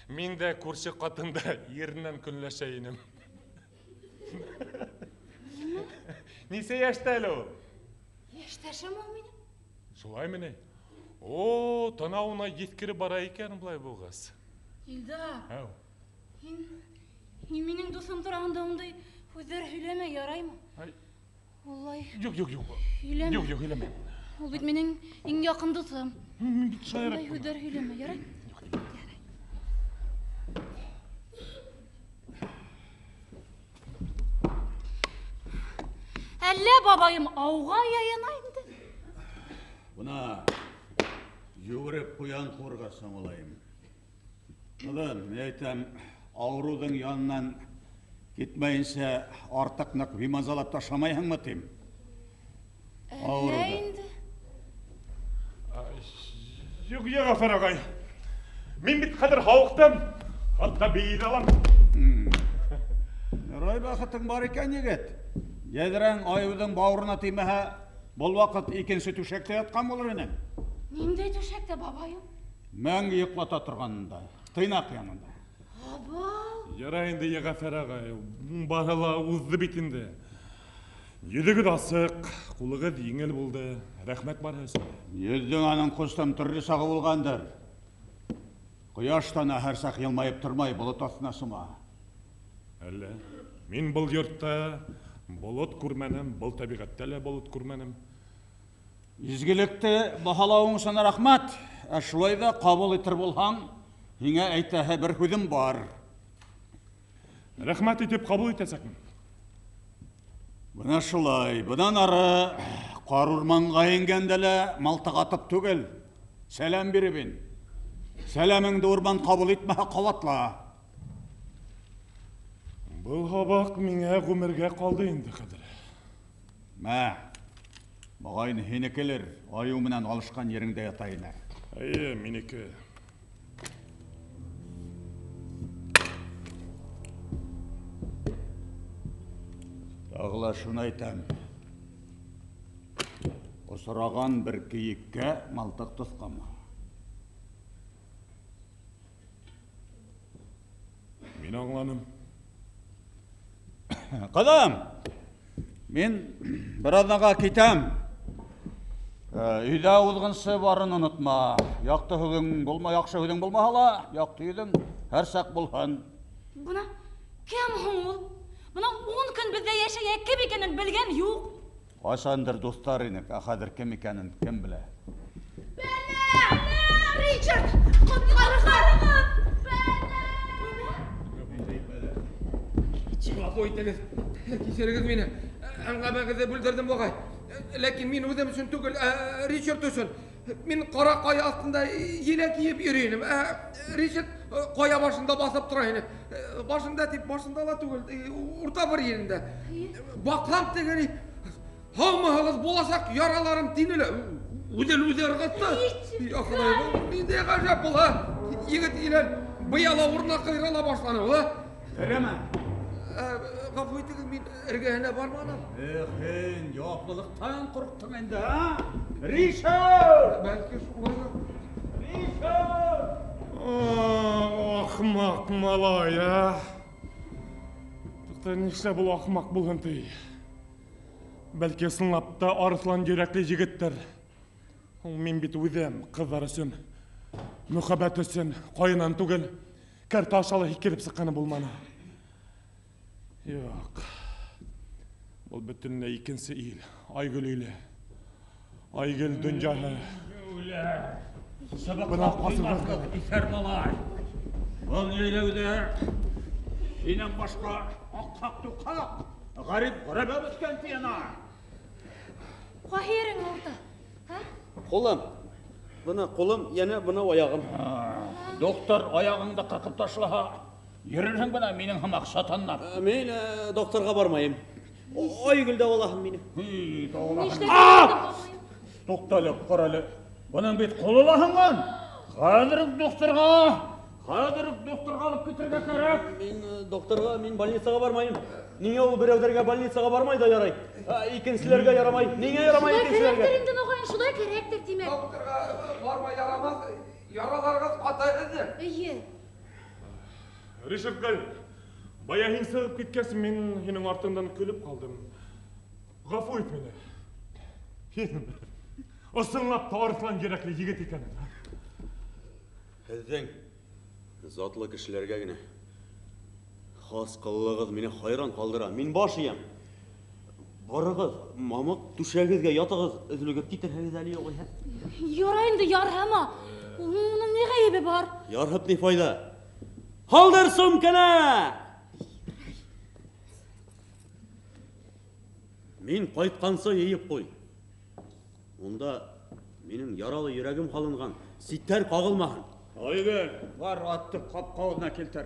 мин дә күрше ҡатынды иренән көнләшә инем. Нисә йәштә әле ул?
Йәштәшем ул минең.
Шулаймы ни? О, танауына еҫкереп бара икән былай булғас.
Илдар,
Әү.
һин минең дуҫым тураһында ундай һүҙҙәр һөйләмә, яраймы?
Ай.
Улай
Юҡ, юҡ, юҡ.
һөйләмә.
Юҡ, юҡ, һөйләмәйем.
Ул бит минең иң яҡын дуҫым.
Мин бит шаярып
Ундай һүҙҙәр һөйләмә, ярай? Әллә бабайым ауға яйына инде?
Бына йүгереп ҡуян ҡыуырға саңғылайым. Ҡыҙым, мин әйтәм, ауырыуҙың янынан китмәйенсә артыҡ ныҡ бимазалап ташламайһыңмы тим?
Әллә
Ауырыуҙы.
инде?
Юҡ, Йәғәфәр ағай. Мин бит хәҙер һауыҡтым. Хатта бейей ҙә алам.
Ярай бәхетең бар икән, егет. Йәҙрәң айыуҙың бауырына теймәһә, был ваҡыт икенсе түшәктә ятҡан булыр инең.
Ниндәй түшәктә, бабайым?
Мәңге йоҡлата торғанында, тыйнаҡ янында.
Абау!
Ярай инде, Йәғәфәр ағай, бары ла уҙҙы бит инде. Йөҙөгөҙ асыҡ, ҡулығыҙ еңел булды. Рәхмәт барыһы өсөн.
Йөҙҙөң аның ҡустым төрлө сағы булғандыр. Ҡояш та һәр саҡ йылмайып тормай, болот аҫтына сума.
Әллә? Мин был йортта болот күрмәнем, был тәбиғәттә лә болот күрмәнем.
Изгелекте баһалауың өсөн рәхмәт. Ә шулай ҙа ҡабул итер булһаң, һиңә әйтәһе бер һүҙем бар.
Рәхмәт итеп ҡабул итәсәкмен.
Бына шулай, бынан ары ҡар урманға ингәндә лә мылтыҡ атып түгел, сәләм биреп ин. Сәләмеңде урман ҡабул итмәһә, ҡабатла.
Был һабаҡ миңә ғүмергә ҡалды инде хәҙер.
Мә, моғайын һинекелер, айыу менән алышҡан ереңдә ята ине.
Эйе, минеке.
Тағы ла шуны әйтәм. Осраған бер кейеккә мылтыҡ тоҫҡама.
Мин аңланым.
Ҡыҙым, мин бер аҙнаға китәм. Өйҙә уҙғынсы барын онотма. Яҡты һүҙең булма, яҡшы һүҙең булмаһа ла, яҡты йөҙөң һәр саҡ булһын.
Бына кем һуң ул? Бына 10 көн беҙҙә йәшәгән кем икәнен белгән юҡ.
Ҡасандыр дуҫтар инек, ә хәҙер кем икәнен кем белә?
Бәлә! Ричард, ҡотҡарығыҙ! Бәлә!
Ғәфү итегеҙ, кисерегеҙ мине. Әңгәмәгеҙҙе бүлдерҙем буғай. Ләкин мин үҙем өсөн түгел, ә Ричард өсөн. Мин ҡара ҡая аҫтында еләк йыйып йөрөй инем. Ә Ричард ҡая башында баҫып тора ине. Башында тип, башында ла түгел, урта бер ерендә. Баҡлам тегене, һаумыһығыҙ, буласаҡ яраларым тине лә. Үҙен үҙе ырғытты. Я Хоҙай, был ниндәй ғәжәп был, а? Егет илән быяла урынына ҡыйрала башланы, ул, а?
Тереме?
Ғәфү итегеҙ, мин эргәһенә барманым.
Эх, һин яуаплылыҡтан ҡурҡтың инде, а? Ришард!
Бәлки шулайҙыр.
Ришард!
Ахмаҡ малай, а? Туҡта, нишләп ул ахмаҡ булһын ти? Бәлки ысынлап та арыҫлан йөрәкле егеттер. Ул мин бит үҙем ҡыҙҙар өсөн, мөхәббәт өсөн ҡайынан түгел, кәртә аша ла һикереп сыҡҡаны булманы. Юҡ. Был бөтөнләй икенсе ил, Айгөл иле. Айгөл донъяһы. Бына ҡасырҙар.
Иҫәр малай. Был йәйләүҙә һинән башҡа аҡһаҡ-туҡһаҡ, ғәрип ғәрәбә бөткән ти ана.
Ҡайһы ерең ауырта? Һа?
Ҡулым. Бына ҡулым, йәнә бына аяғым.
Доктор аяғыңды ҡырҡып ташлаһа, йөрөрһөң бына минең һымаҡ шатанлап.
Мин докторға бармайым. Айгөл дауалаһын мине.
Һи, дауалаһын.
Нишләп
Туҡта әле, ҡара әле. Бының бит ҡулы ла һынған. Хәҙер үк докторға, хәҙер үк докторға алып китергә кәрәк.
Мин докторға, мин больницаға бармайым. Ниңә ул берәүҙәргә больницаға бармай да ярай? Икенселәргә ярамай. Ниңә ярамай
Шулай
икенселәргә?
кәрәктер инде, мөғәйен, шулай кәрәктер, тимәк.
Докторға бармай ярамаҫ, яраларығыҙ ҡаты эҙҙе.
Эйе.
Ришард Гай, бая һин сығып киткәс, мин һинең артыңдан көлөп ҡалдым. Ғәфү ит мине. Һин ысынлап та арыҫлан йөрәкле егет икәнһең.
Һеҙҙең затлы кешеләргә генә хас ҡыллығыҙ мине хайран ҡалдыра. Мин баш эйәм. Барығыҙ, мамыҡ түшәгеҙгә ятығыҙ, өҙлөгөп китерһегеҙ әле юғиһә.
Ярай инде, ярһама. Уның ни ғәйебе бар?
Ярһып ни файҙа? Һалдыр сумканы! Мин ҡайтҡансы йыйып ҡуй. Унда минең яралы йөрәгем һалынған, ситтәр ҡағылмаһын.
Айгөл, бар атты ҡапҡа алдына килтер.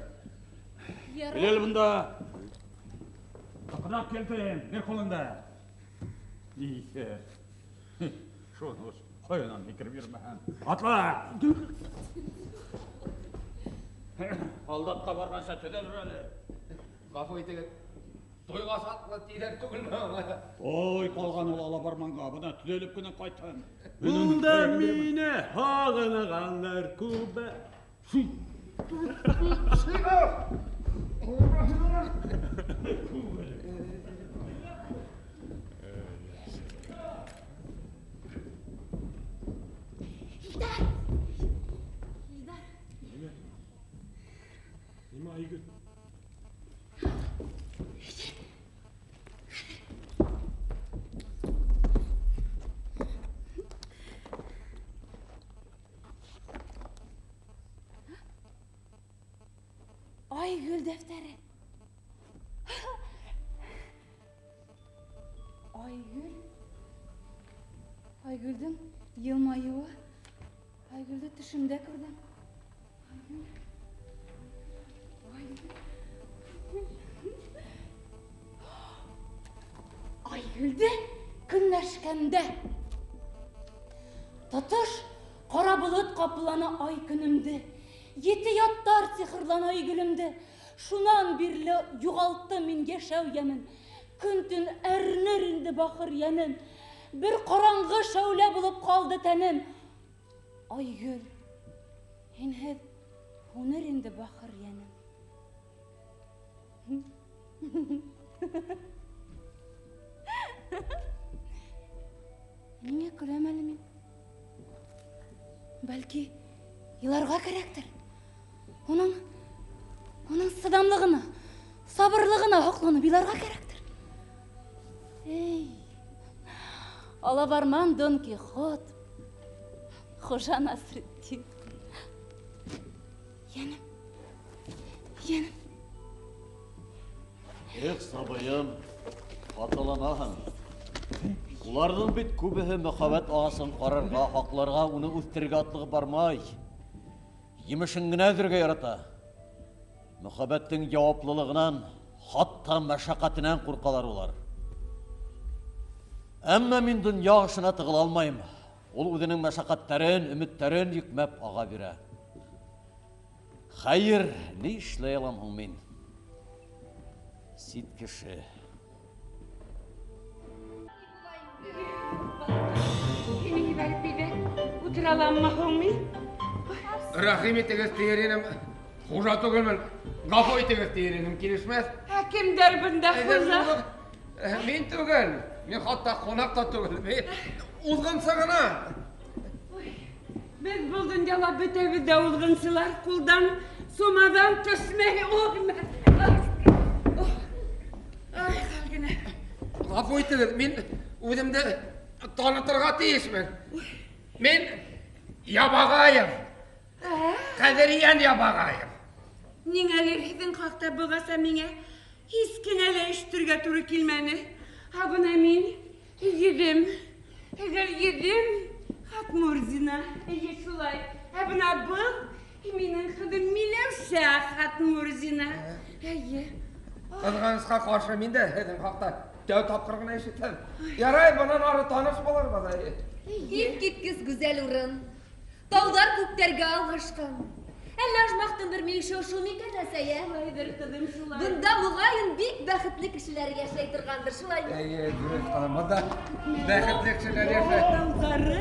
Ярай.
Кил бында. Тыҡынап килтерәйем, бер ҡулыңда. Иҫе. Шуны ҡайынан һикереп йөрөмәһәң. Атла! Һалдатҡа барғанса төҙәлер әле.
Ғәфү итегеҙ. Туйға саҡлы тиҙәр түгелме аңа?
Ой, ҡалған ул алабарманға, бына төҙәлеп кенә ҡайтһын.
Унда мине һағынғандар күп.
Илдар! Илдар!
Нимә, Айгөл?
Айгөл дәфтәре. Айгөл. Айгөлдөң йылмайыуы. Айгөлдө төшөмдә күрҙем. Айгөл. Айгөл. Айгөлдө көнләшкәндә тотош ҡара болот ҡаплана ай көнөмдө. Ете яттар сихырлана Айгөлөмдө. Шунан бирле юғалттым мин йәшәү йәмен. Көн-төн әрнер инде бахыр йәнем. Бер ҡараңғы шәүлә булып ҡалды тәнем. Айгөл, һинһеҙ һүнер инде бахыр йәнем. Ниңә көләм әле мин? Бәлки, иларға кәрәктер. Уның сыҙамлығына, сабырлығына һоҡланып иларға кәрәктер. Эй, алабарман Дон Кихот, Хужа Насретдин. Йәнем, йәнем.
Эх, сабыйым, ҡатыланаһың. Уларҙың бит күбеһе мөхәббәт ағасын ҡарарға, һаҡларға, уны үҫтерергә атлығып бармай. Емешен генә өҙөргә ярата. Мөхәббәттең яуаплылығынан, хатта мәшәҡәтенән ҡурҡалар улар. Әммә мин донъя ашына тығыла алмайым. Ул үҙенең мәшәҡәттәрен, өмөттәрен йөкмәп аға бирә. Хәйер, ни эшләй алам һуң мин? Сит кеше.
Һине ебәреп өйҙә ултыра аламмы һуң мин?
Рәхим итегеҙ тиер инем. Хужа түгелмен. Ғәфү итегеҙ тиер инем, килешмәҫ.
Ә кемдәр бында хужа?
Мин түгел. Мин хатта ҡунаҡ та түгел. Мин уҙғынсы ғына.
Беҙ был донъяла бөтәбеҙ ҙә уҙғынсылар. Ҡулдан сумаҙан төшмәй. Ай, хәл генә.
Ғәфү итегеҙ, мин үҙемде танытырға тейешмен. Мин Ябағаев. Ҡәҙериән Ябағаев.
Ниңәлер һеҙҙең хаҡта бығаса миңә һис кенә лә ишетергә тура килмәне. Ә бына мин йөҙөм, Гөлйөҙөм Хатмурзина. Эйе, шулай. Ә бына был минең ҡыҙым Миләүшә Хатмурзина. Эйе.
Ҡыҙғанысҡа ҡаршы мин дә һеҙҙең хаҡта тәү тапҡыр ғына ишетәм. Ярай, бынан ары таныш булырбыҙ.
Иҫ киткес гүзәл урын. Тауҙар күктәргә алғашҡан. Әллә ожмахтың бер мөйөшө ошо микән, әсәй?
Шулайҙыр, ҡыҙым, шулай.
Бында моғайын бик бәхетле кешеләр йәшәй торғандыр, шулаймы?
Эйе, дөрөҫ, ҡыҙым, бында бәхетле кешеләр йәшәй.
Тауҙары.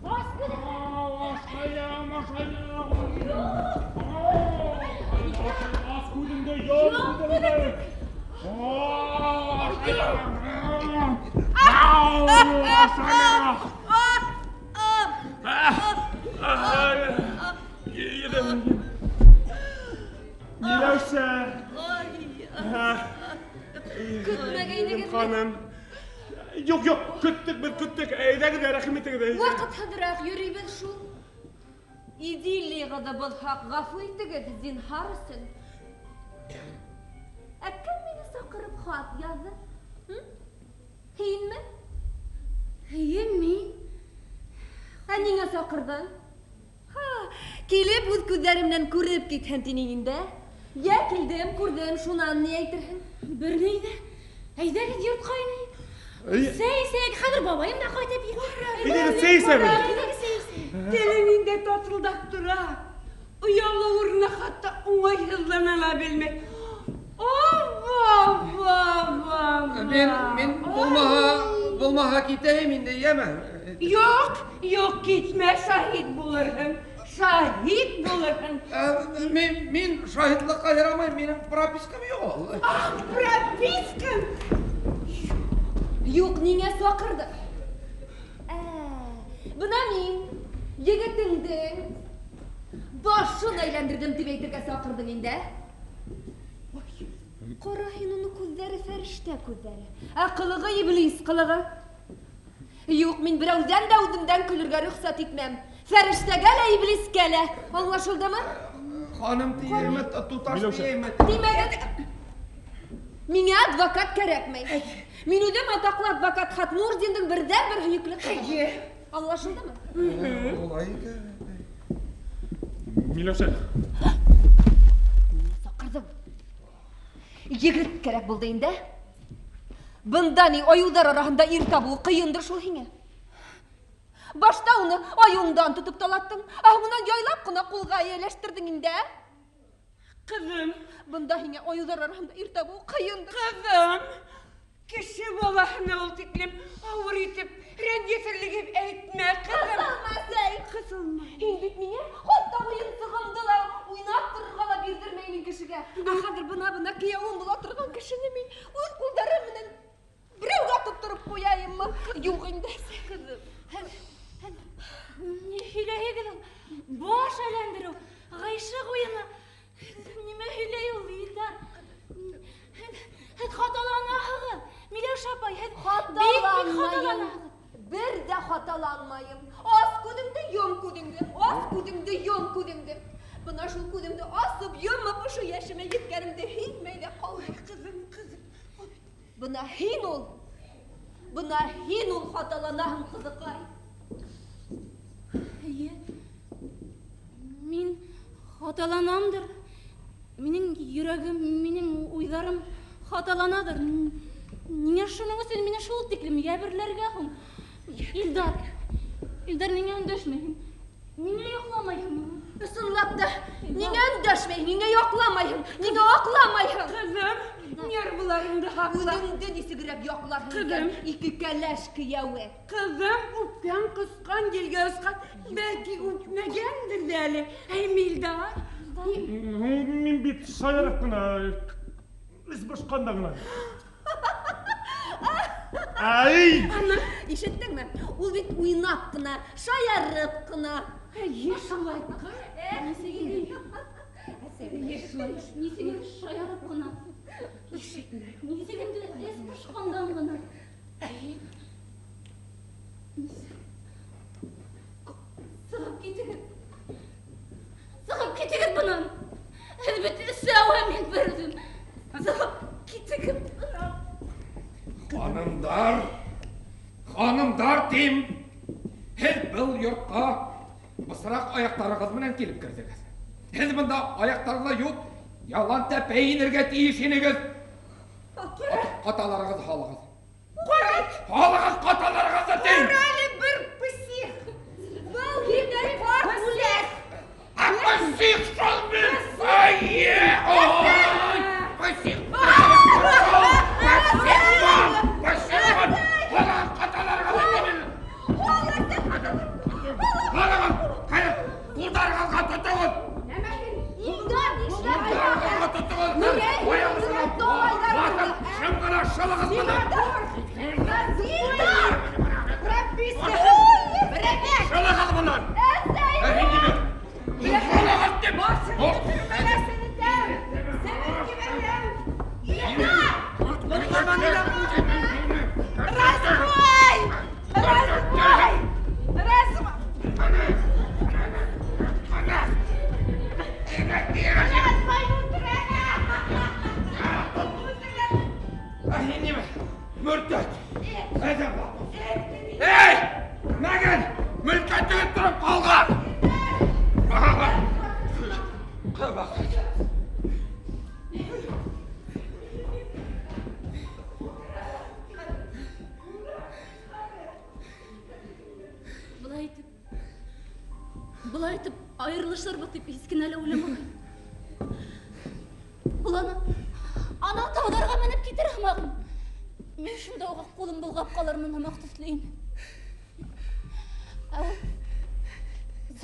Ас күҙеңде, йом күҙеңде. Миләүшә.
Көтмәгәйнегеҙме?
Ханым. Юҡ, юҡ, көттөк беҙ, көттөк. Әйҙәгеҙ, рәхим итегеҙ.
Ваҡытһыҙыраҡ йөрөйбөҙ шул. Идиллияғыҙҙы боҙһаҡ, ғәфү итегеҙ, зинһар өсөн. Ә кем мине саҡырып хат яҙҙы? Һинме?
Эйе, мин.
Ә ниңә саҡырҙың? Ха, килеп үҙ күҙҙәре менән күреп китһәм тинең инде. Йә килдем, күрҙем, шунан ни әйтерһең?
Бер ни ҙә. Әйҙәгеҙ йортҡа инәйек. Сәй эсәйек, хәҙер бабайым да ҡайтып етер.
Әйҙәгеҙ, сәй эсәбеҙ.
Әйҙәгеҙ, сәй эсәйек.
Теле инде татылдап тора. Оялы урыны хатта уңайһыҙлана ла белмәй.
Мин булмаһа китәйем инде, йәме?
Юҡ, юҡ, китмә, шаһит булырһың. Шаһит булырһың.
Мин шаһитлыҡҡа ярамайым, минең пропискам юҡ ул.
Ах, пропискам?
Юҡ, ниңә саҡырҙың? Бына мин егетеңдең башын әйләндерҙем тип әйтергә саҡырҙың инде. Ҡара һин уны, күҙҙәре фәрештә күҙҙәре, ә ҡылығы иблис ҡылығы. Юҡ, мин берәүҙән дә үҙемдән көлөргә рөхсәт итмәм. Фәрештәгә лә, иблискә лә. Аңлашылдымы?
Ханым тиерме, туташ тиерме?
Тимәгеҙ. Миңә адвокат кәрәкмәй. Мин үҙем атаҡлы адвокат Хатмурзиндың берҙән-бер һөйөклө ҡыҙы. Аңлашылдымы?
Улай икән.
Миләүшә.
Саҡырҙым. Егет кәрәк булды инде. Бында ни айыуҙар араһында ир табыуы ҡыйындыр шул һиңә. Башта уны айыуыңдан тотоп талаттың, ә һуңынан яйлап ҡына ҡулға эйәләштерҙең инде.
Ҡыҙым,
бында һиңә айыуҙар араһында ир табыуы ҡыйындыр.
Ҡыҙым, кеше балаһына ул тиклем ауыр итеп рәнйетерлек әйтмә, ҡыҙым.
Ҡыҫылма, әсәй.
Ҡыҫылма.
Һин бит миңә хатта уйынсығымды ла уйнап торорға ла бирҙермәй инең кешегә. Ә хәҙер бына-бына кейәүем була торған кешене мин үҙ ҡулдарым менән берәүгә тоттороп ҡуяйыммы? Юҡ инде, әсәй.
Ҡыҙым, ни һөйләйһегеҙ ул? Баш әйләндереү, ғишыҡ уйыны. Нимә һөйләй ул, Илдар? Һеҙ хаталанаһығыҙ, Миләүшә апай, һеҙ бик хаталанаһығыҙ.
Бер ҙә хаталанмайым. Ас күҙеңде, йом күҙеңде, ас күҙеңде, йом күҙеңде. Бына шул күҙемде асып, йомоп, ошо йәшемә еткәнемде һиҙмәй ҙә ҡалдым.
Ҡыҙым, ҡыҙым.
Бына һин ул. Бына һин ул хаталанаһың, ҡыҙыҡай.
Эйе. Мин хаталанамдыр. Минең йөрәгем, минең уйҙарым хаталанадыр. Ниңә шуның өсөн мине шул тиклем йәберләргә һуң? Илдар, Илдар, ниңә өндәшмәйһең? Ниңә яҡламайһың?
Ысынлап та, ниңә өндәшмәйһең, ниңә яҡламайһың, ниңә аҡламайһың?
Ҡыҙым, нервыларыңды һаҡла.
Үҙеңде нисегерәк яҡларһың
Ҡыҙым.
икән, ике кәләш кейәүе.
Ҡыҙым, үпкән ҡосҡан елгә осҡан, бәлки үпмәгәндер ҙә әле. Әй, Илдар.
Мин бит шаярып ҡына, эс бошҡанда ғына. Ай!
Ана.
Ишеттеңме? Ул бит уйнап ҡына, шаярып ҡына.
Әйе, шулай.
Нисек шаярып ҡына. Нисек инде эс бошҡандан ғына. Сығып китегеҙ. Сығып китегеҙ бынан. Һеҙ бит өсәү, ә мин бер үҙем. Сығып китегеҙ бынан.
Ханымдар, ханымдар тим. Һеҙ был йортҡа бысраҡ аяҡтарығыҙ менән килеп керҙегеҙ. Һеҙ бында аяҡтарҙы юып, ялан тәпәй инергә тейеш инегеҙ. Ҡаталарығыҙ һалығыҙ. Һалығыҙ ҡаталарығыҙҙы тим.
Ҡара әле бер псих.
Был һинең ҡарт үләс.
Псих шул мин. Әйе, ой, псих.
Былай итеп айырылышырбыҙ тип һис кенә лә уйламаған. Ул ана тауҙарға менеп китер һымаҡ. Мин шунда уға ҡулым болғап ҡалырмын һымаҡ төҫлө ине. Ә ул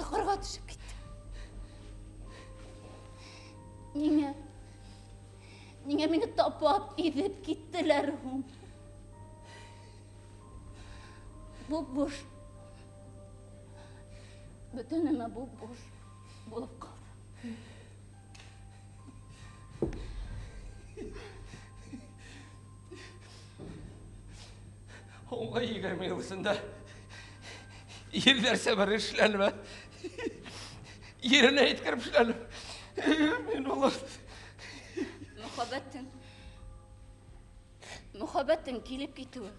соҡорға төшөп китте. Ниңә? Ниңә мине тапап, иҙеп киттеләр һуң? Буп-буш. Бөтә нәмә буп-буш булып ҡалды.
Һуңғы 20 йыл эсендә ирҙәрсә бер эшләнмә. Еренә еткереп эшләнем. Мин улым.
Мөхәббәттең килеп китеүе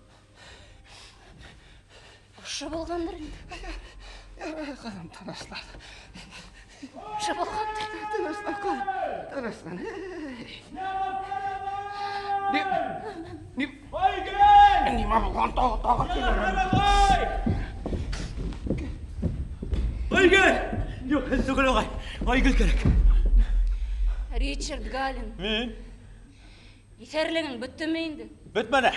ошо булғандыр инде.
Ярай, ҡыҙым, тыныслан.
Ошо булғандыр.
Тыныслан, ҡыҙым, тыныслан. Нимә булған тағы килер?
Айгөл! Юҡ, һеҙ түгел, ағай. Айгөл кәрәк.
Ричард Галин.
Мин.
Иҫәрлегең бөттөмө инде?
Бөтмәне.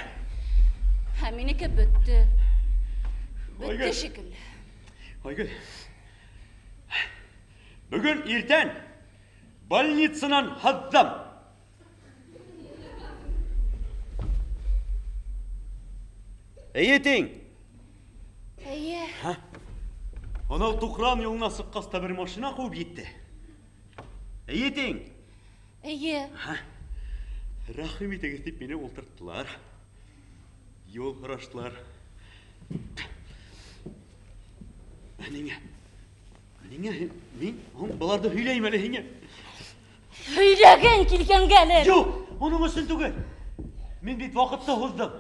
Ә минеке бөттө. Бөттө шикелле.
Айгөл. Бөгөн иртән больницанан һыҙҙым. Эйе тиң.
Эйе.
Анау Туҡран юлына сыҡҡас та бер машина ҡыуып етте. Эйе тиң.
Эйе.
Рәхим итегеҙ тип мине ултырттылар. Юл һораштылар. Ниңә? Ниңә мин быларҙы һөйләйем әле һиңә?
Һөйләгең килгәнгә әле.
Юҡ, уның өсөн түгел. Мин бит ваҡытты һуҙҙым.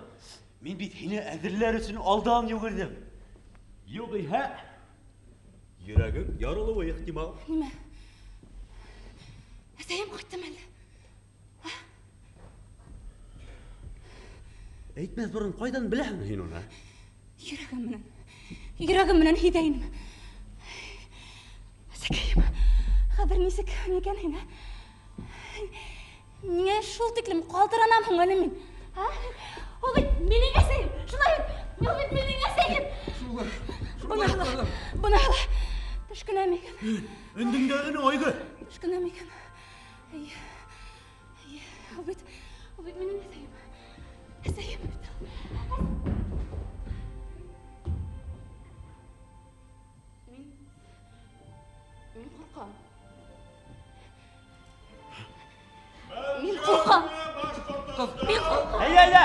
Мин бит һине әҙерләр өсөн алдан йүгерҙем. Юҡ иһә, йөрәгең ярылыуы ихтимал.
Нимә? Әсәйем ҡайттымы әллә?
Әйтмәҫ борон ҡайҙан беләһең һин уны?
Йөрәгем менән. Йөрәгем менән һиҙә инем. Әсәкәйем, хәҙер нисек микән һин, ә? Ниңә шул тиклем ҡалтыранам һуң әле мин? Ә? Ул бит минең әсәйем, шулай бит? Ул бит минең әсәйем.
Шулай.
Бына ла төш кенә микән?
Өндөңдә өнө Айгөл.
Төш кенә микән? Эйе. Эйе, ул бит минең әсәйем. Әсәйем бит ул. Мин ҡурҡам. Мин ҡурҡам. Мин ҡурҡам.
Әйҙә, әйҙә.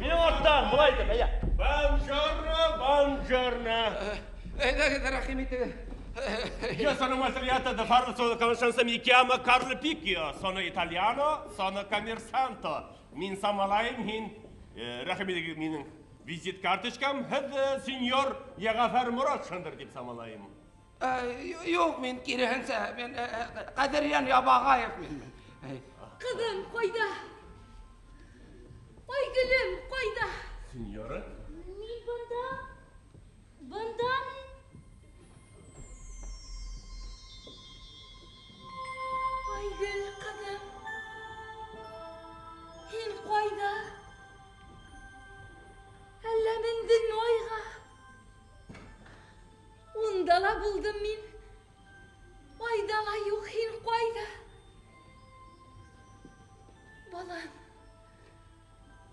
Минең арттан, былай итеп, әйҙә. Бонжорно, бонжорно.
Әйҙәгеҙ, рәхим итегеҙ.
Io sono maltragliata da farlo solo conoscenza, mi chiamo Carlo Picchio, sono italiano, sono commerciante. Мин самалайым һин, рәхим итегеҙ минең визит карточкам, һеҙ сеньор Йәғәфәр Моратшиндыр тип самалайым.
Юҡ, мин киреһенсә, мин Ҡәҙерйән Ябағаев мин.
Ҡыҙым ҡайҙа? Айгөлөм ҡайҙа?
Сеньора?
Мин бында. Бында мин. Айгөл ҡыҙым. Һин ҡайҙа? Әллә мендең айға? Унда ла булдым мин. Айҙа ла юҡ, һин ҡайҙа? Балам,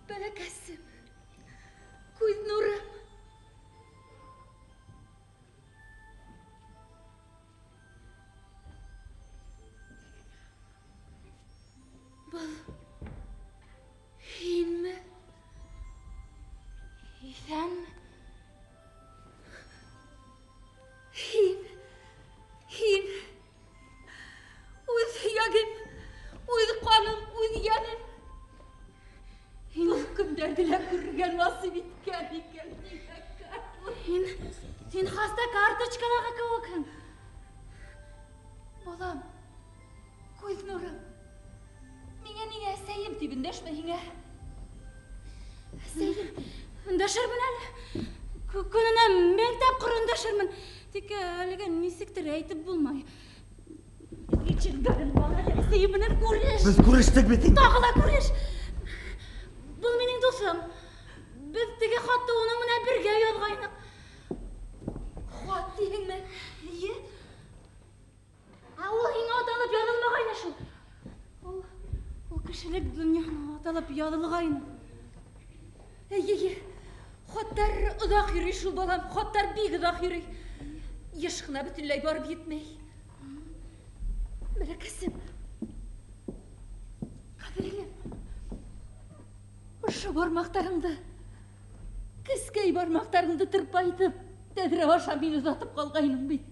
бәләкәсем, күҙ нурым. Был һинме? Иҫәнме? Һин, һин, үҙ һөйәгем, үҙ ҡаным, үҙ йәнем. Был көндәрҙе лә күрергә насип иткән икән. Һин хаста карточкалағы кеүекһең. Балам, күҙ нурым, миңә ниңә әсәйем тип өндәшмәйһең, ә? Әсәйем, өндәшермен әле. Көнөнә мең тапҡыр өндәшермен. Тик әлегә нисектер әйтеп булмай. Ничек бала, әсәйем менән күреш.
Беҙ күрештек бит инде.
Тағы ла күреш. Был минең дуҫым. Беҙ теге хатты уның менән бергә яҙғайныҡ. Хат тиһеңме? Эйе. Ә ул һиңә аталып яҙылмағайны шул. Ул кешелек донъяһына аталып яҙылғайны. Эйе, эйе. Хаттар оҙаҡ йөрөй шул, балам. Хаттар бик оҙаҡ йөрөй. Йыш ҡына бөтөнләй барып етмәй. Бәләкәсем, ҡәҙерлем, ошо бармаҡтарыңды, кескәй бармаҡтарыңды тырпайтып, тәҙрә аша мин оҙатып ҡалғайным бит.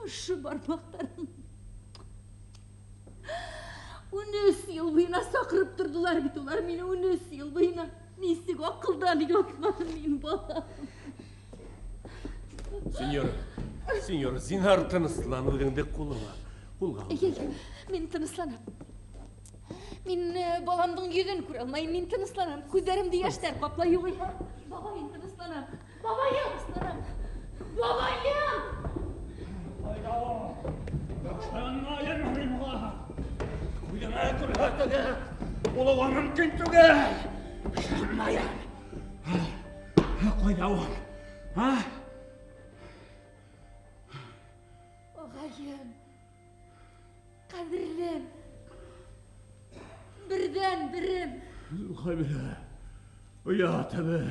Ошо бармаҡтарың. 13 йыл буйына саҡырып торҙолар бит улар мине, 13 йыл буйына. Нисек аҡылдан яҙманым мин, балам.
Сеньора, сеньора, зинһар тыныслан, үҙеңде ҡулыңа, ҡулға ал.
Эйе, мин тынысланам. Мин баламдың йөҙөн күрә алмайым, мин тынысланам. Күҙҙәремде йәштәр ҡаплай юғиһә. Бабайым, тынысланам. Бабайым, тынысланам. Бабайым!
Ышанмайым мин уға. Күҙеңә күрһәтергә булыуы мөмкин түгел. Ышанмайым. Ҡайҙа ул? А?
Ағайым, ҡәҙерлем, берҙән-берем.
Зөлхәбирә, оят әбе,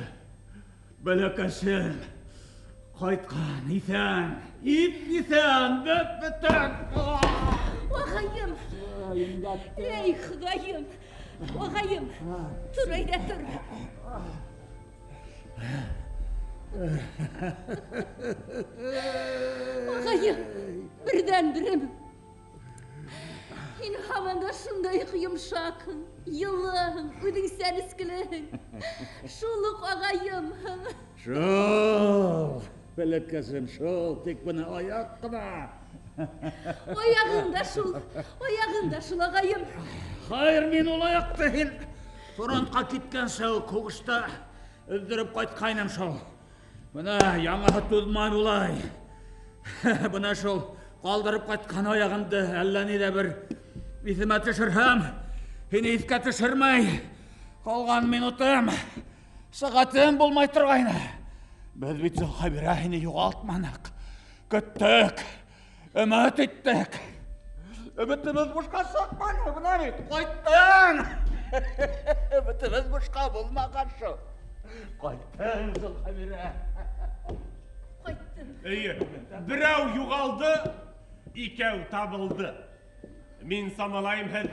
бәләкәсем, ҡайтҡан, иҫән, ип-иҫән, бөп-бөтөн.
Ағайым, эй, Хоҙайым, ағайым, тор әйҙә, тор. Ағайым, берҙән-берем. Һин һаман да шундай уҡ йомшаҡһың, йылыһың, үҙең сәнескелеһең. Шул уҡ ағайымһың.
Шул, бәләкәсем, шул, тик бына аяҡ ҡына.
Аяғың да шул, аяғың да шул, ағайым.
Хәйер, мин ул аяҡты һин Фронтҡа киткәнсе үк һуғышта өҙҙөрөп ҡайтҡайным шул. Бына яңыһы туҙмай булай. Бына шул ҡалдырып ҡайтҡан аяғымды әллә ниҙә бер иҫемә төшөрһәм, һине иҫкә төшөрмәй ҡалған минутым, сәғәтем булмай торғайны. Беҙ бит Зөлхәбирә һине юғалтманыҡ. Көттөк, өмөт иттек. Өмөтөбөҙ бушҡа сыҡманы, бына бит ҡайттың. Өмөтөбөҙ бушҡа булмаған шул. Ҡайттың, Зөлхәбирә.
Ҡайттым.
Эйе, берәү юғалды, икәү табылды. Мин самалайым, һеҙ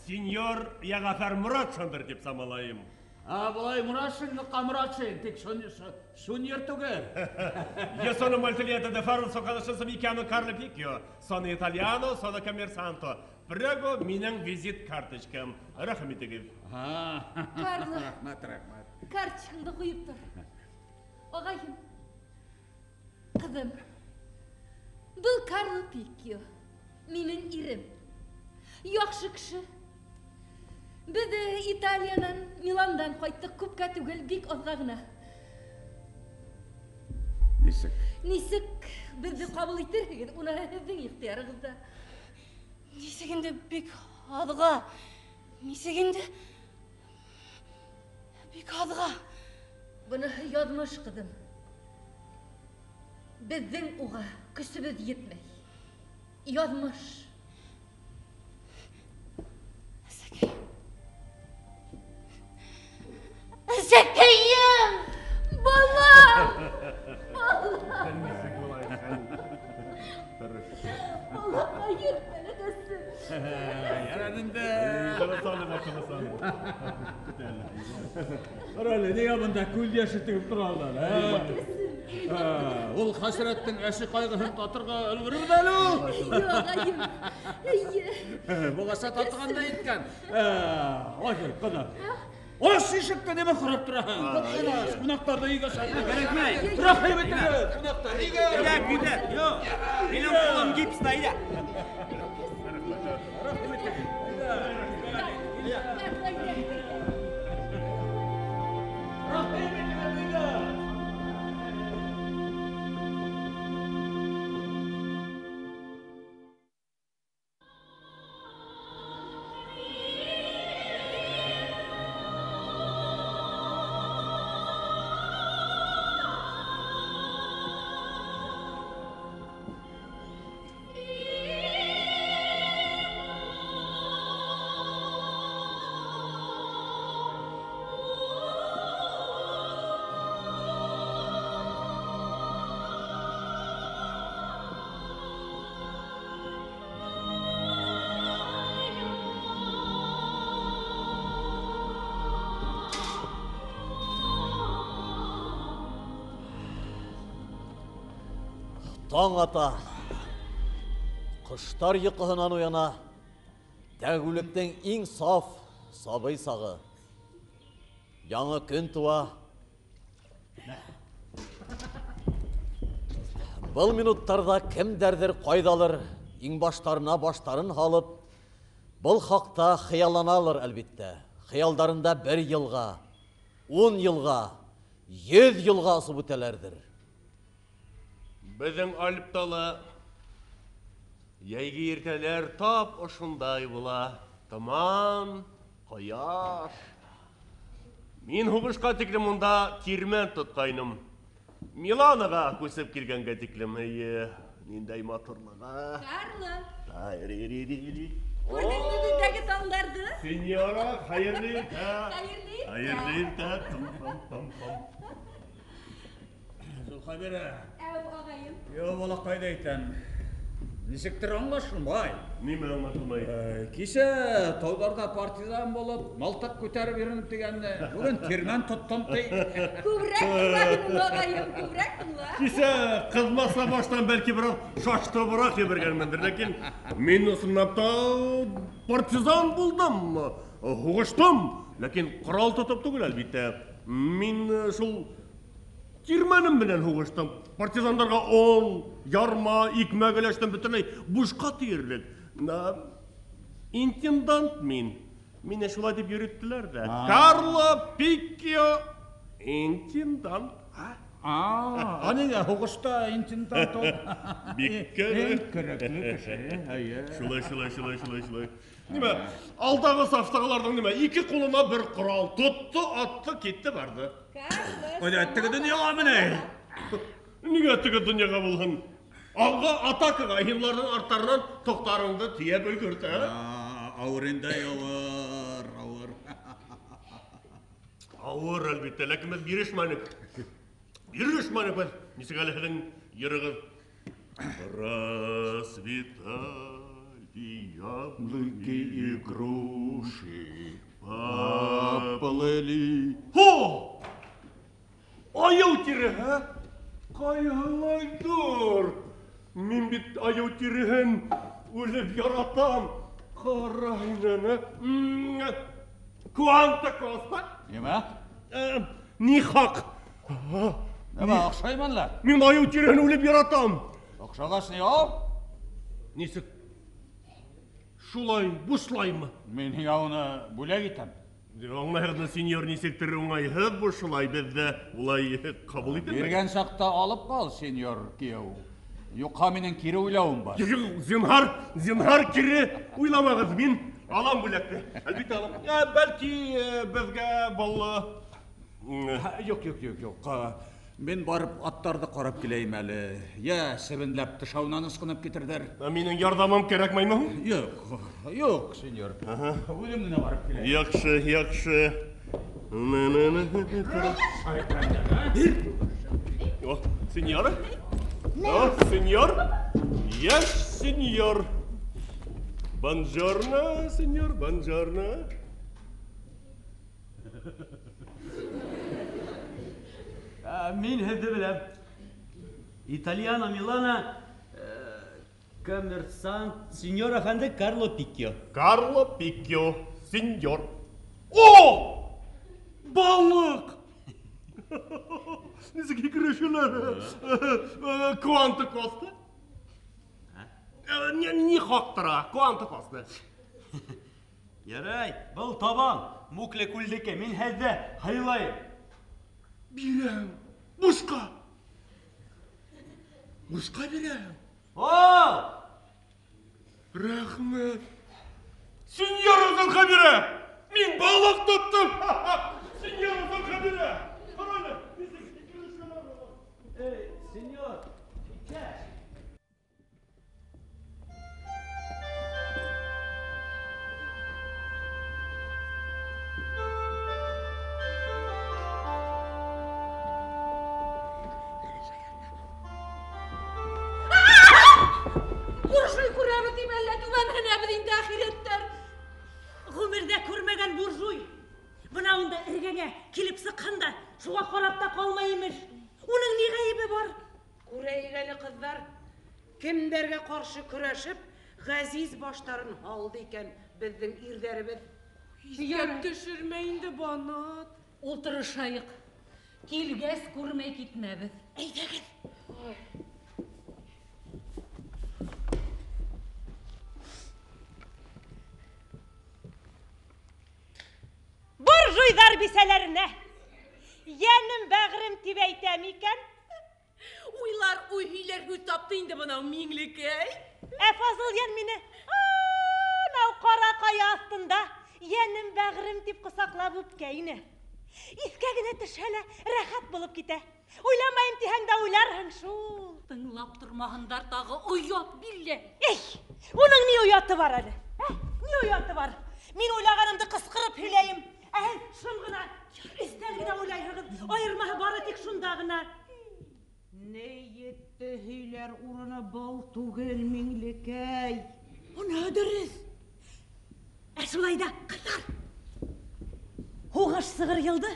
сеньор Йәғәфәр Моратшиндыр тип самалайым.
А, былай Моратшин, ныҡҡа Моратшин, тик шунер түгел.
Io sono molto lieto di fare un suo conoscenza, mi chiamo Carlo Picchio, sono italiano, sono commerciante. Prego, минең визит карточкам. Рәхим итегеҙ.
Карло.
Рәхмәт, рәхмәт.
Карточкаңды ҡуйып тор. Ағайым, ҡыҙым, был Карло Пиккио, минең ирем. Яҡшы кеше. Беҙ Италиянан, Миландан ҡайттыҡ, күпкә түгел, бик аҙға ғына.
Нисек?
Нисек беҙҙе ҡабул итерһегеҙ, уныһы һеҙҙең ихтыярығыҙҙа.
Нисек инде бик аҙға? Нисек инде бик аҙға?
Быныһы яҙмыш, ҡыҙым. Беҙҙең уға көсөбөҙ етмәй. Яҙмыш.
Әсәкәйем!
Балам! Балам! Балаҡайым, бәләкәсем.
Ярар инде. Ҡара әле, ниңә бында күҙ йәше тегеп торалар, ә? Ул хәсрәттең әсе ҡайғыһын татырға өлгөрөрбөҙ әле ул.
Юҡ, ағайым. Эйе.
Бығаса татыған да еткән. Айгөл, ҡыҙым. Ас ишекте нимә ҡарап тораһың? Ҡыҙ, ҡунаҡтарҙы өйгә саҡыр.
Кәрәкмәй.
Рәхим итегеҙ, ҡунаҡтар өйгә.
Әйҙә, әйҙә. Юҡ, минең ҡулым гипста, әйҙә.
Рәхим итегеҙ. Әйҙә. Рәхим итегеҙ өйгә.
Таң ата, ҡоштар йоҡоһонан уяна, тәүлектең иң саф, сабый сағы. Яңы көн тыуа. Был минуттарҙа кемдәрҙер ҡайҙалыр, иңбаштарына баштарын һалып, был хаҡта хыялланалыр, әлбиттә. Хыялдарында 1 йылға, 10 йылға, 100 йылға осоп үтәләрҙер.
Беҙҙең Альптала йәйге иртәләр тап ошондай була. Томан, ҡояш. Мин һуғышҡа тиклем унда тирмән тотҡайным. Миланоға күсеп килгәнгә тиклем. Эйе, ниндәй матурлыға.
Карло.
Ай-ри-ри-ри-ри.
Күрҙеңме беҙҙәге таңдарҙы?
Сеньора, хәйерле иртә.
Хәйерле иртә.
Хәйерле иртә. Тым-тым-тым-тым.
Зөлхәбирә.
Әү, ағайым.
Йо, балаҡайҙы әйтәм. Нисектер аңлашылмай.
Нимә аңлашылмай?
Кисә тауҙарҙа партизан булып, мылтыҡ күтәреп йөрөнөм тигәнде, бөгөн тирмән тоттом ти.
Күберәк тыңла һин, ағайым, күберәк тыңла.
Кисә ҡыҙмаса баштан бәлки бер аҙ шаштырыбыраҡ ебәргәнмендер, ләкин мин ысынлап та партизан булдым, һуғыштым, ләкин ҡорал тотоп түгел, әлбиттә. Мин шул тирмәнем менән һуғыштым. Партизандарға он, ярма, икмәк өләштем, бөтөнләй бушҡа тиерлек. Интендант мин. Мине шулай дип йөрөттөләр ҙә. Карло Пиккио интендант.
А ниңә һуғышта интендант ул?
Бик кәрәк.
Кәрәкле кеше, әйе.
Шулай, шулай, шулай, шулай, шулай. Нимә, алдағы сафтағыларҙың нимә, ике ҡулына бер ҡорал тотто, атты, китте, барҙы.
Ой, теге донъяға менә.
Нигә теге донъяға булһын? Алға атакаға һин уларҙың арттарынан тоҡтарыңды тейәп өлгөрт, ә?
Ауыр инде, ауыр, ауыр.
Ауыр, әлбиттә, ләкин беҙ бирешмәнек. Бирешмәнек беҙ. Нисек әле һеҙҙең йырығыҙ? Расцветали яблоки и груши,
поплыли.
Хо! Айыу тиреһе? Ҡайһылайҙыр? Мин бит айыу тиреһен үлеп яратам. Ҡара һин аны. Куанта коста?
Нимә?
Ни хаҡ?
Нимә, оҡшаймы әллә?
Мин айыу тиреһен үлеп яратам.
Оҡшағас ни ал?
Нисек? Шулай, бушлаймы?
Мин һиңә уны бүләк итәм.
Аңлайһығыҙмы, сеньор, нисектер уңайһыҙ бушлай беҙҙә улай ҡабул ителмәй.
Биргән саҡта алып ҡал, сеньор кейәү. Юҡһа минең кире уйлауым бар.
Юҡ, юҡ, зинһар, зинһар кире уйламағыҙ. Мин алам бүләкте. Әлбиттә алам. Бәлки, беҙгә был,
Юҡ, юҡ, юҡ, юҡ. Мин барып аттарҙы ҡарап киләйем әле. Йә, себенләп тышауынан ысҡынып китерҙәр.
Ә минең ярҙамым кәрәкмәйме һуң?
Юҡ, юҡ, сеньор. Үҙем генә барып киләйем.
Яҡшы, яҡшы. О, сеньора? О, сеньор? Yes, сеньор. Бонжорно, сеньор, бонжорно.
Мин һеҙҙе беләм. Итальяно Милана, коммерсант, сеньор әфәнде Карло Пиккио.
Карло Пиккио, сеньор. О! Балыҡ! Нисек һикерешәләр? Куанто коста? Ни хаҡ тора? Куанто коста?
Ярай, был табан, Мукле күлдеке, мин һеҙҙе һыйлайым.
Бирәм, бушҡа. Бушҡа бирәм.
Ал!
Рәхмәт. Сеньора Зөлхәбирә, мин балыҡ тоттом. Сеньора Зөлхәбирә, ҡара әле, нисек һикерешәләр улар.
Эй, сеньор, иптәш.
Буржуй күрәбеҙ тип әллә түбән һенәбеҙ инде әхирәттәр.
Ғүмерҙә күрмәгән буржуй. Бына унда эргәңә килеп сыҡһын да, шуға ҡарап та ҡалмай имеш. Уның ни ғәйебе бар?
Күрәйек әле, ҡыҙҙар. Кемдәргә ҡаршы көрәшеп, ғәзиз баштарын һалды икән беҙҙең ирҙәребеҙ.
Иҫкә төшөрмә инде, Банат.
Ултырышайыҡ. Килгәс күрмәй китмәбеҙ.
Әйҙәгеҙ. Буржуйҙар бисәләренә йәнем бәғерем тип әйтәм икән.
Уйлар, уй һөйләр һүҙ тапты инде бынау Миңлекәй.
Ә Фазылйән мине анау ҡара ҡая аҫтында йәнем бәғерем тип ҡосаҡлап үпкәйне. Иҫкә генә төшһә лә рәхәт булып китә. Уйламайым тиһәң дә уйларһың шул.
Тыңлап тормаһындар тағы оят биллә.
Эй, уның ни ояты бар әле? Ә? Ни ояты бар? Мин уйлағанымды ҡысҡырып һөйләйем. Ә һеҙ шым ғына, эстән генә уйлайһығыҙ. Айырмаһы бары тик шунда ғына.
Ни етте һөйләр урыны был түгел, Миңлекәй.
Уны дөрөҫ. Ә шулай ҙа, ҡыҙҙар. Һуғыш сығыр йылды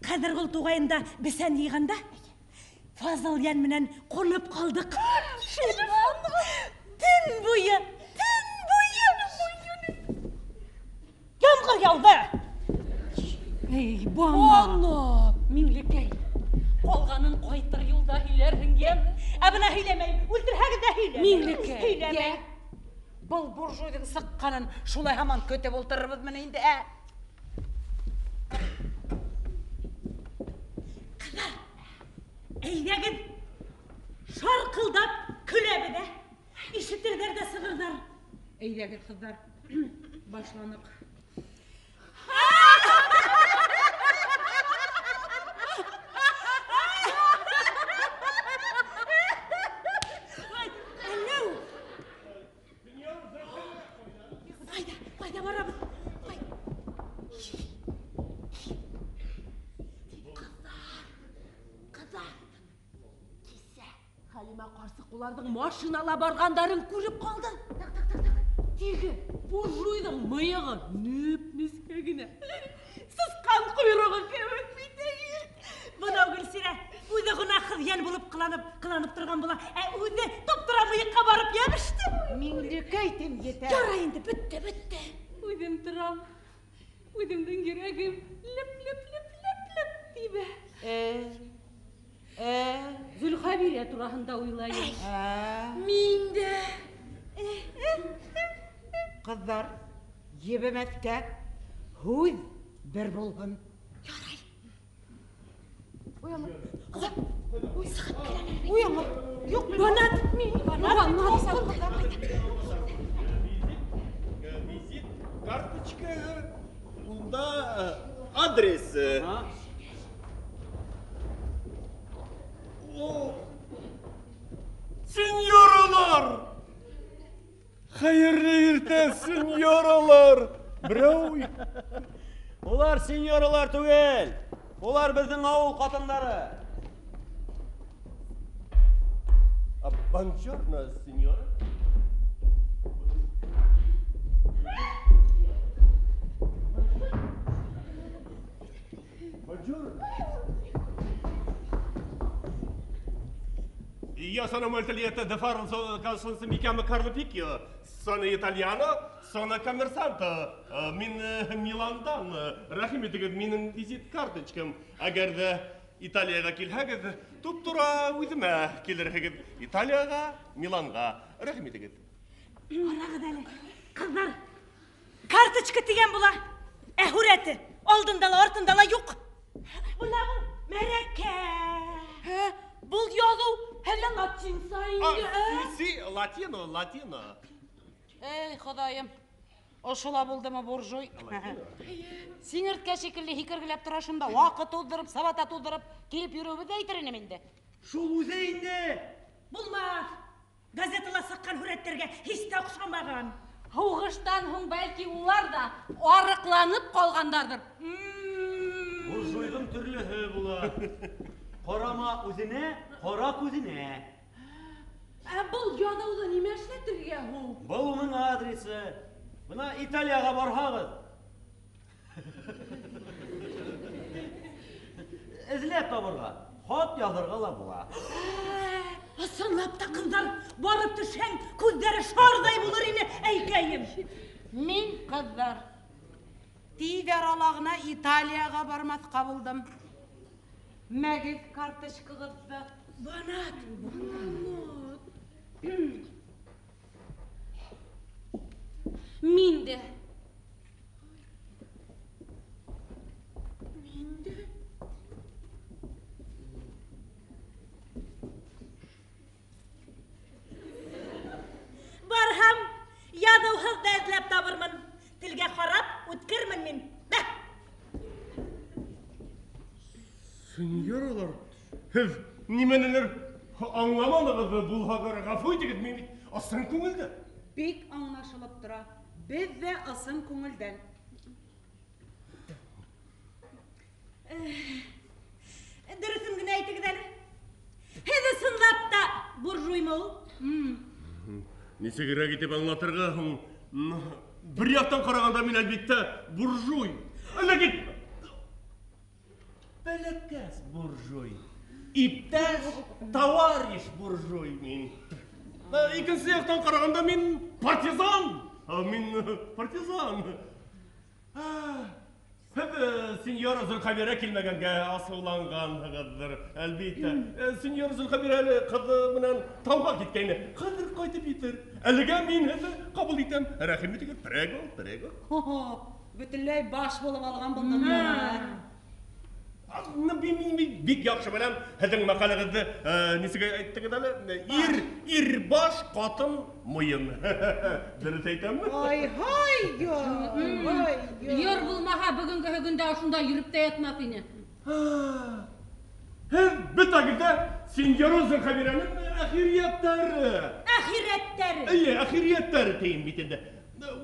Ҡәҙергөл туғайында бесән йыйғанда Фазылйән менән ҡунып ҡалдыҡ. Төн буйы, төн буйы. Ямғыр яуҙы.
Эй, Банат, Миңлекәй, ҡалғанын ҡайтыр юлда һөйләрһең, йәме?
Ә бына һөйләмәйем, үлтерһәгеҙ ҙә һөйләмәйем.
Миңлекәй,
Һөйләмәйем.
йә.
Был буржуйҙың сыҡҡанын шулай һаман көтөп ултырырбыҙмы инде, ә?
Ҡыҙҙар, әйҙәгеҙ, шарҡылдап көләбеҙ, ә? Ишетерҙәр ҙә сығырҙар.
Әйҙәгеҙ, ҡыҙҙар, башланыҡ.
Уларҙың машинала барғандарын күреп ҡалды. Так, так, так, так. Теге буржуйҙың мыйығы нөп-нескә генә. Сысҡан ҡойроғо кеүек бит.
Бынау Гөлсирә үҙе гонаһһыҙ йән булып ҡыланып торған була. Ә үҙе туп-тура мыйыҡҡа барып йәбеште.
Миңлекәй тим етә.
Ярай инде, бөттө, бөттө.
Үҙем торам. Үҙемдең йөрәгем леп-леп-леп-леп-леп тибә. Зөлхәбирә тураһында уйлайым. Мин дә.
Ҡыҙҙар, ебемәҫкә һүҙ бер булһын.
Ярай.
Уяма.
Ой, сығып киләләр.
Уяма. Юҡ,
Банат, мин. Банат.
Визит карточка, унда адрес. Сеньоралар! Хәйерле иртә, сеньоралар! Берәү...
Улар сеньоралар түгел. Улар беҙҙең ауыл ҡатындары.
Бонжорно, сеньора. Бонжорно. Io sono molto lieto di fare un solo, mi chiamo Carlo Picchio, sono italiano, sono коммерсант, мин Миландан, рәхим итегеҙ минең визит карточкам. Әгәр ҙә Италияға килһәгеҙ, туп-тура үҙемә килерһегеҙ. Италияға, Миланға, рәхим итегеҙ.
Ҡарағыҙ әле, ҡыҙҙар, карточка тигән була, ә һүрәте алдында ла, артында ла юҡ. Бына был мәрәкә.
Был яҙыу әллә латинса инде, ә?
Си, латино, латино.
Эй, Хоҙайым, ошола булдымы буржуй? Сиңерткә шикелле һикергеләп тора шунда, ваҡыт туҙҙырып, сабата туҙҙырып, килеп йөрөүебеҙҙе әйтер инем инде.
Шул үҙе инде.
Булмаҫ. Газетала сыҡҡан һүрәттәргә һис тә оҡшамаған.
Һуғыштан һуң бәлки улар ҙа арыҡланып ҡалғандарҙыр.
Буржуйҙың төрлөһө була. Ҡарама үҙенә, ҡара күҙенә.
Ә был яҙыуҙы нимә эшләтергә һуң?
Был уның адресы. Бына Италияға барһағыҙ, эҙләп табырға, хат яҙырға ла була.
Ысынлап та, ҡыҙҙар, барып төшһәң, күҙҙәре шарҙай булыр ине, әйкәйем.
Мин, ҡыҙҙар, тиҙ арала ғына Италияға бармаҫҡа булдым. Мәгеҙ карточкағыҙҙы.
Банат, Банат.
Мин дә. Мин дә.
Барһам, яҙыуһыҙ ҙа эҙләп табырмын. Телгә ҡарап үткермен мин. Бә!
Сеньоралар, һеҙ нимәнелер аңламанығыҙ булһа кәрәк, ғәфү итегеҙ, мин бит ысын күңелдән.
Бик аңлашылып тора. Беҙ ҙә ысын күңелдән.
Дөрөҫөн генә әйтегеҙ әле. Һеҙ ысынлап та буржуймы ул?
Нисегерәк итеп аңлатырға һуң? Бер яҡтан ҡарағанда мин әлбиттә буржуй. Ләкин бәләкәс буржуй. Иптәш, товарищ буржуй мин. Икенсе яҡтан ҡарағанда мин партизан. Мин партизан. Һеҙ сеньора Зөлхәбирә килмәгәнгә асыуланғанһығыҙҙыр, әлбиттә. Сеньора Зөлхәбирә әле ҡыҙы менән тауға киткәйне. Хәҙер ҡайтып етер. Әлегә мин һеҙҙе ҡабул итәм. Рәхим итегеҙ, прего, прего.
Бөтөнләй баш булып алған булдым.
Мин бик яҡшы беләм һеҙҙең мәҡәләгеҙҙе. Нисек әйттегеҙ әле? Ир баш, ҡатын муйын. Дөрөҫ әйтәмме?
Ай-һай, ай!
Йыр булмаһа, бөгөнгө көндә ошонда йөрөп тә ятмаҫ ине.
Һеҙ бөтәгеҙ ҙә сеньора Зөлхәбирәнең әхириәттәре.
Әхирәттәре.
Эйе, әхириәттәре тейем бит инде.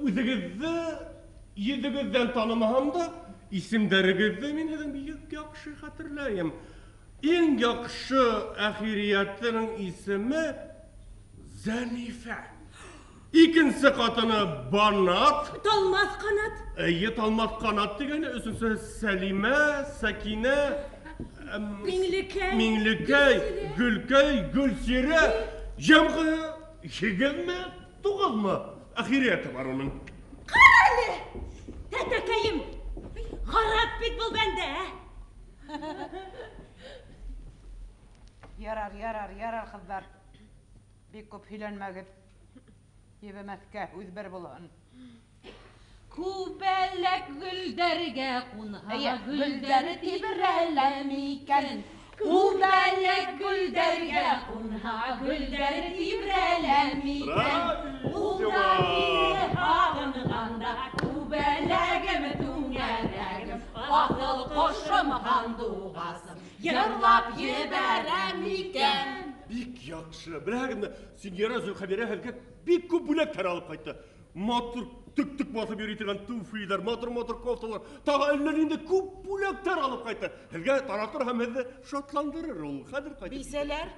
Үҙегеҙҙе йөҙөгөҙҙән танымаһам да, исемдәрегеҙҙе мин һеҙҙең бик яҡшы хәтерләйем. Иң яҡшы әхириәтенең исеме Зәлифә. Икенсе ҡатыны Банат.
Талмаҫ ҡанат.
Эйе, Талмаҫ ҡанат тигәне. Өсөнсөһө Сәлимә, Сәкинә,
Миңлекәй.
Миңлекәй, Гөлкәй, Гөлсирә. Йәмғи 29-мы әхириәте бар уның.
Ҡара әле, тәтәкәйем. Харап бит был бәндә.
Ярар, ярар, ярар, ҡыҙҙар. Бик күп һөйләнмәгеҙ. Ебемәҫкә үҙ бер булһын.
Күбәләк гөлдәргә ҡунһа,
Эйе,
гөлдәр тибрәлә микән? Күбәләк гөлдәргә ҡунһа, гөлдәр тибрәлә микән? Ул да мине һағынғанда, күбәләгем түңәрәгем, аҫыл ҡошом һандуғасым, йырлап ебәрә микән?
Бик яҡшы. Беләһегеҙме, сеньора Зөлхәбирә һеҙгә бик күп бүләктәр алып ҡайтты. Матур төк-төк баҫып йөрөй торған туфлиҙар, матур-матур кофталар, тағы әллә ниндәй күп бүләктәр алып ҡайтты. Һеҙгә таратыр һәм һеҙҙе шатландырыр ул. Хәҙер ҡайтып китер.
Бисәләр,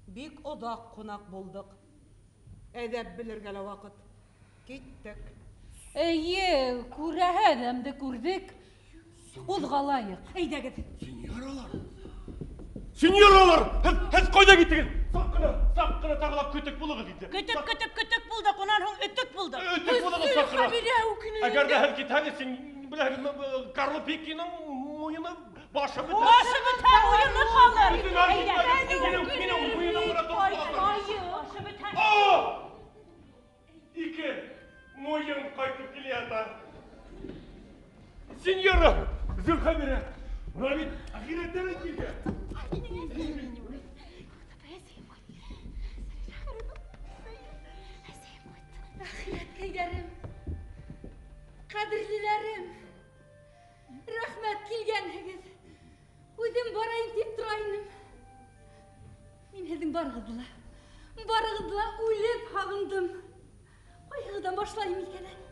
бик оҙаҡ ҡунаҡ булдыҡ. Әҙәп белергә лә ваҡыт. Киттек.
Эйе, күрәһе әҙәмде күрҙек. Ҡуҙғалайыҡ.
Әйҙәгеҙ.
Сеньоралар! Сеньоралар! Һеҙ ҡайҙа киттегеҙ? Саҡ ҡына, саҡ ҡына тағы ла көтөк булығыҙ инде.
Көтөк, көтөк, көтөк булдыҡ, унан һуң өтөк булдыҡ.
Өтөк булығыҙ, саҡ ҡына.
Хәбирә үкенә.
Әгәр ҙә һеҙ китһәгеҙ, син беләһегеҙме, Карло Пиккиның муйыны башы бөтә.
Башы бөтә, муйыны ҡалыр.
Бөтөн ар
Әйҙә,
китмәгеҙ.
әйҙә.
Минең муйыным ғына тороп ҡалыр.
Башы бөтә.
О! Ике муйын ҡайтып килә ята. Сеньора Зөлхәбирә, бына бит әхирәттәр килгән.
Әхирәткәйҙәрем, ҡәҙерлеләрем, рәхмәт килгәнһегеҙ. Үҙем барайым тип тора инем. Мин һеҙҙең барығыҙҙы ла, барығыҙҙы ла үлеп һағындым. Ҡайғыҙҙан башлайым икән әле?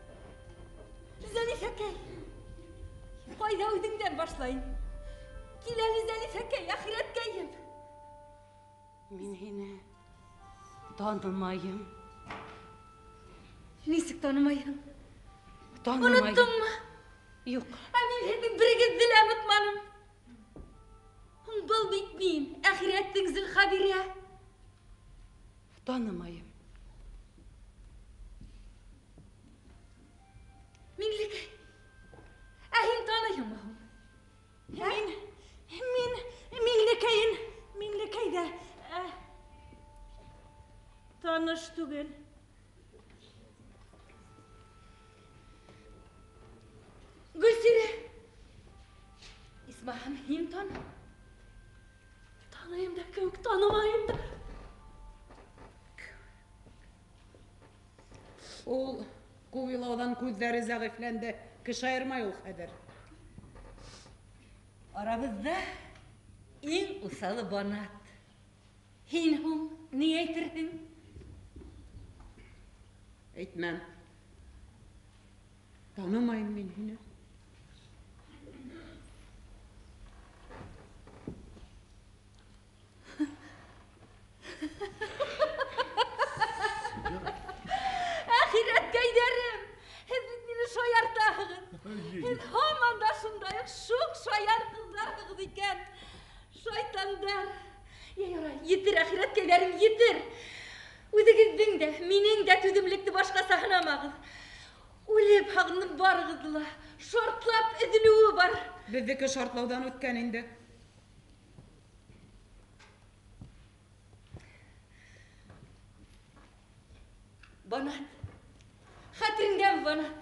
Зәлифәкәй, ҡайҙа үҙеңдән башлайым? Кил әле, Зәлифәкәй, әхирәткәйем.
Мин һине танымайым.
Нисек танымайһың?
Танымайым.
Оноттоңмо?
Юҡ.
Ә мин һеҙҙең берегеҙҙе лә онотманым. Был бит мин, әхирәттең Зөлхәбирә.
Танымайым.
Миңлекәй, ә һин таныйһыңмы һуң?
Мин Миңлекәйен, Миңлекәй ҙә, таныш түгел.
Гөлсирә, Исмаһам, һин таны. Таныйым да кеүек, танымайым да.
Ул күп илауҙан күҙҙәре зәғифләнде. Кеше айырмай ул хәҙер.
Арабыҙҙа иң уҫалы Банат. Һин һуң ни әйтерһең?
Әйтмәм. Танымайым мин һине.
Әхирәткәйҙәрем, һеҙ бит мине шаяртаһығыҙ. Һеҙ һаман да шундай уҡ шуҡ шаяр ҡыҙҙарһығыҙ икән. Шайтандар. Йә, ярай, етер, әхирәткәйҙәрем, етер. Үҙегеҙҙең дә, минең дә түҙемлекте башҡаса һынамағыҙ. Үлеп һағындым барығыҙҙы ла.
Шартлап өҙөлөүе бар.
Беҙҙеке шартлауҙан үткән инде.
Банат, хәтереңдәме, Банат?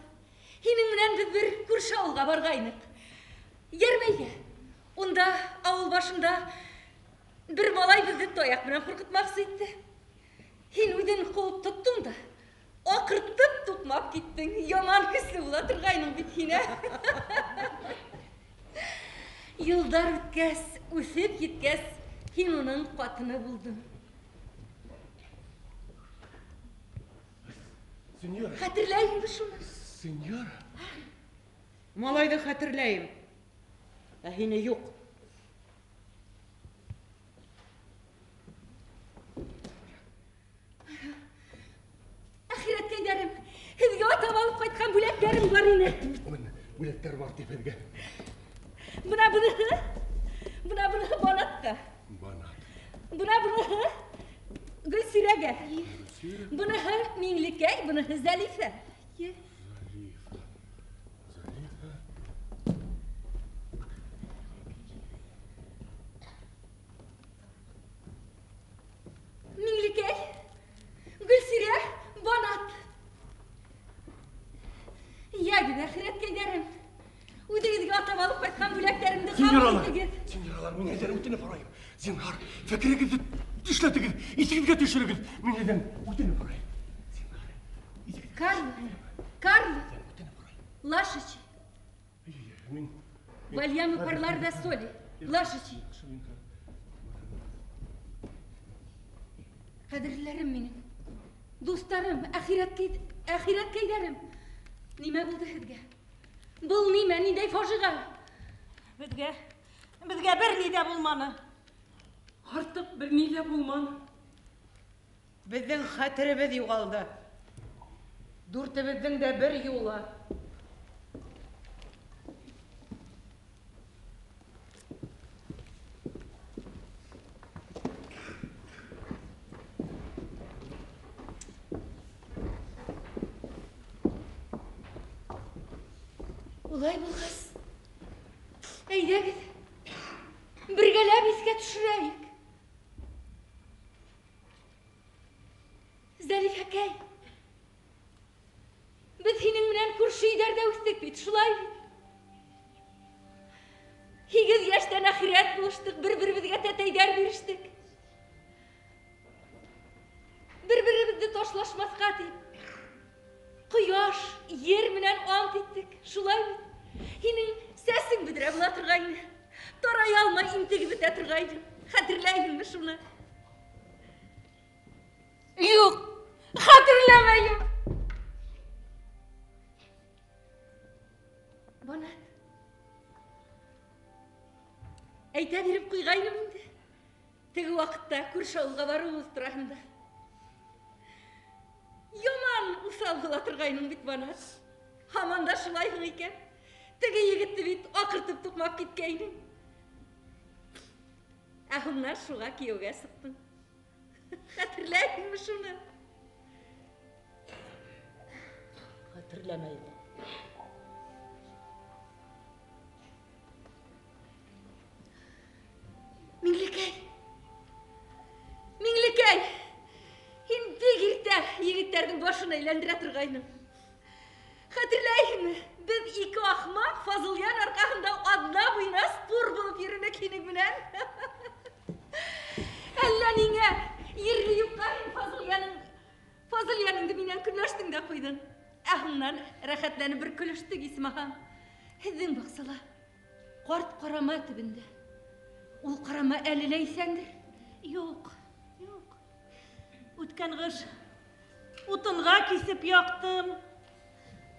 Һинең менән беҙ бер күрше ауылға барғайныҡ. Йәрмәйгә. Унда ауыл башында бер малай беҙҙе таяҡ менән ҡурҡытмаҡсы итте. Һин үҙен ҡыуып тоттоң да, аҡыртып туҡмап киттең. Яман көслө була торғайның бит һин, ә? Йылдар үткәс, үҫеп еткәс, һин уның ҡатыны булдың.
Сеньора.
Хәтерләйһеңме шуны?
Сеньора.
Малайҙы хәтерләйем. Ә һине юҡ.
Әхирәткәйҙәрем, һеҙгә атап алып ҡайтҡан бүләктәрем бар ине.
Бүләктәр бар тип һеҙгә.
Бына быныһы, бына быныһы Банатҡа.
Банат.
Бына быныһы Гөлсирәгә. Быныһы Миңлекәй, быныһы Зәлифә.
Зәлифә. Зәлифә.
Миңлекәй, Гөлсирә, Банат. Йәгеҙ, әхирәткәйҙәрем. Үҙегеҙгә атап алып ҡайтҡан бүләктәремде ҡабул итегеҙ.
Сеньоралар, мин һеҙҙән үтенеп һорайым. Зинһар, фекерегеҙҙе эшләтегеҙ, иҫегеҙгә төшөрөгөҙ. Мин һеҙҙән үтенеп һорайым.
Карло, Карло, Лашичи. Вальямы парлар да соли. Лашичи. Ҡәҙерлеләрем минең, дуҫтарым, әхирәткәйҙәрем. Нимә булды һеҙгә? Был нимә, ниндәй фажиғә?
Беҙгә бер ни ҙә булманы.
Артыҡ бер ни ҙә булманы.
Беҙҙең хәтеребеҙ юғалды. Дүртебеҙҙең дә бер юлы.
Улай булғас, әйҙәгеҙ, бергәләп иҫкә төшөрәйек. Зәлифәкәй, беҙ һинең менән күрше өйҙәрҙә үҫтек бит, шулай бит? 8 йәштән әхирәт булыштыҡ, бер-беребеҙгә тәтәйҙәр бирештек. Бер-беребеҙҙе ташлашмаҫҡа тип, ҡояш, ер менән ант иттек, шулай бит? Һинең сәсең бөҙрә була торғайны, тарай алмай интегеп бөтә торғайны. Хәтерләйһеңме шуны? Юҡ, хәтерләмәйем. Банат, әйтә биреп ҡуйғайным инде. Теге ваҡытта күрше ауылға барыуыбыҙ тураһында. Яман уҫал була торғайның бит, Банат. Һаман да шулайһың икән. Теге егетте бит аҡыртып туҡмап киткәйнең. Ә һуңынан шуға кейәүгә сыҡтың. Хәтерләйһеңме шуны?
Хәтерләмәйем.
Миңлекәй, Миңлекәй, һин бик иртә егеттәрҙең башын әйләндерә торғайның. Хәтерләйһеңме? Беҙ ике ахмаҡ Фазылйән арҡаһында аҙна буйына спор булып йөрөнөк һинең менән. Әллә ниңә ерле юҡҡа һин Фазылйәнеңде минән көнләштең дә ҡуйҙың. Ә һуңынан рәхәтләнеп бер көлөштөк, исмаһам. Һеҙҙең баҡсала, ҡарт ҡарама төбөндә. Ул ҡарама әле лә иҫәндер?
Юҡ, юҡ. Үткән ҡыш утынға киҫеп яҡтым.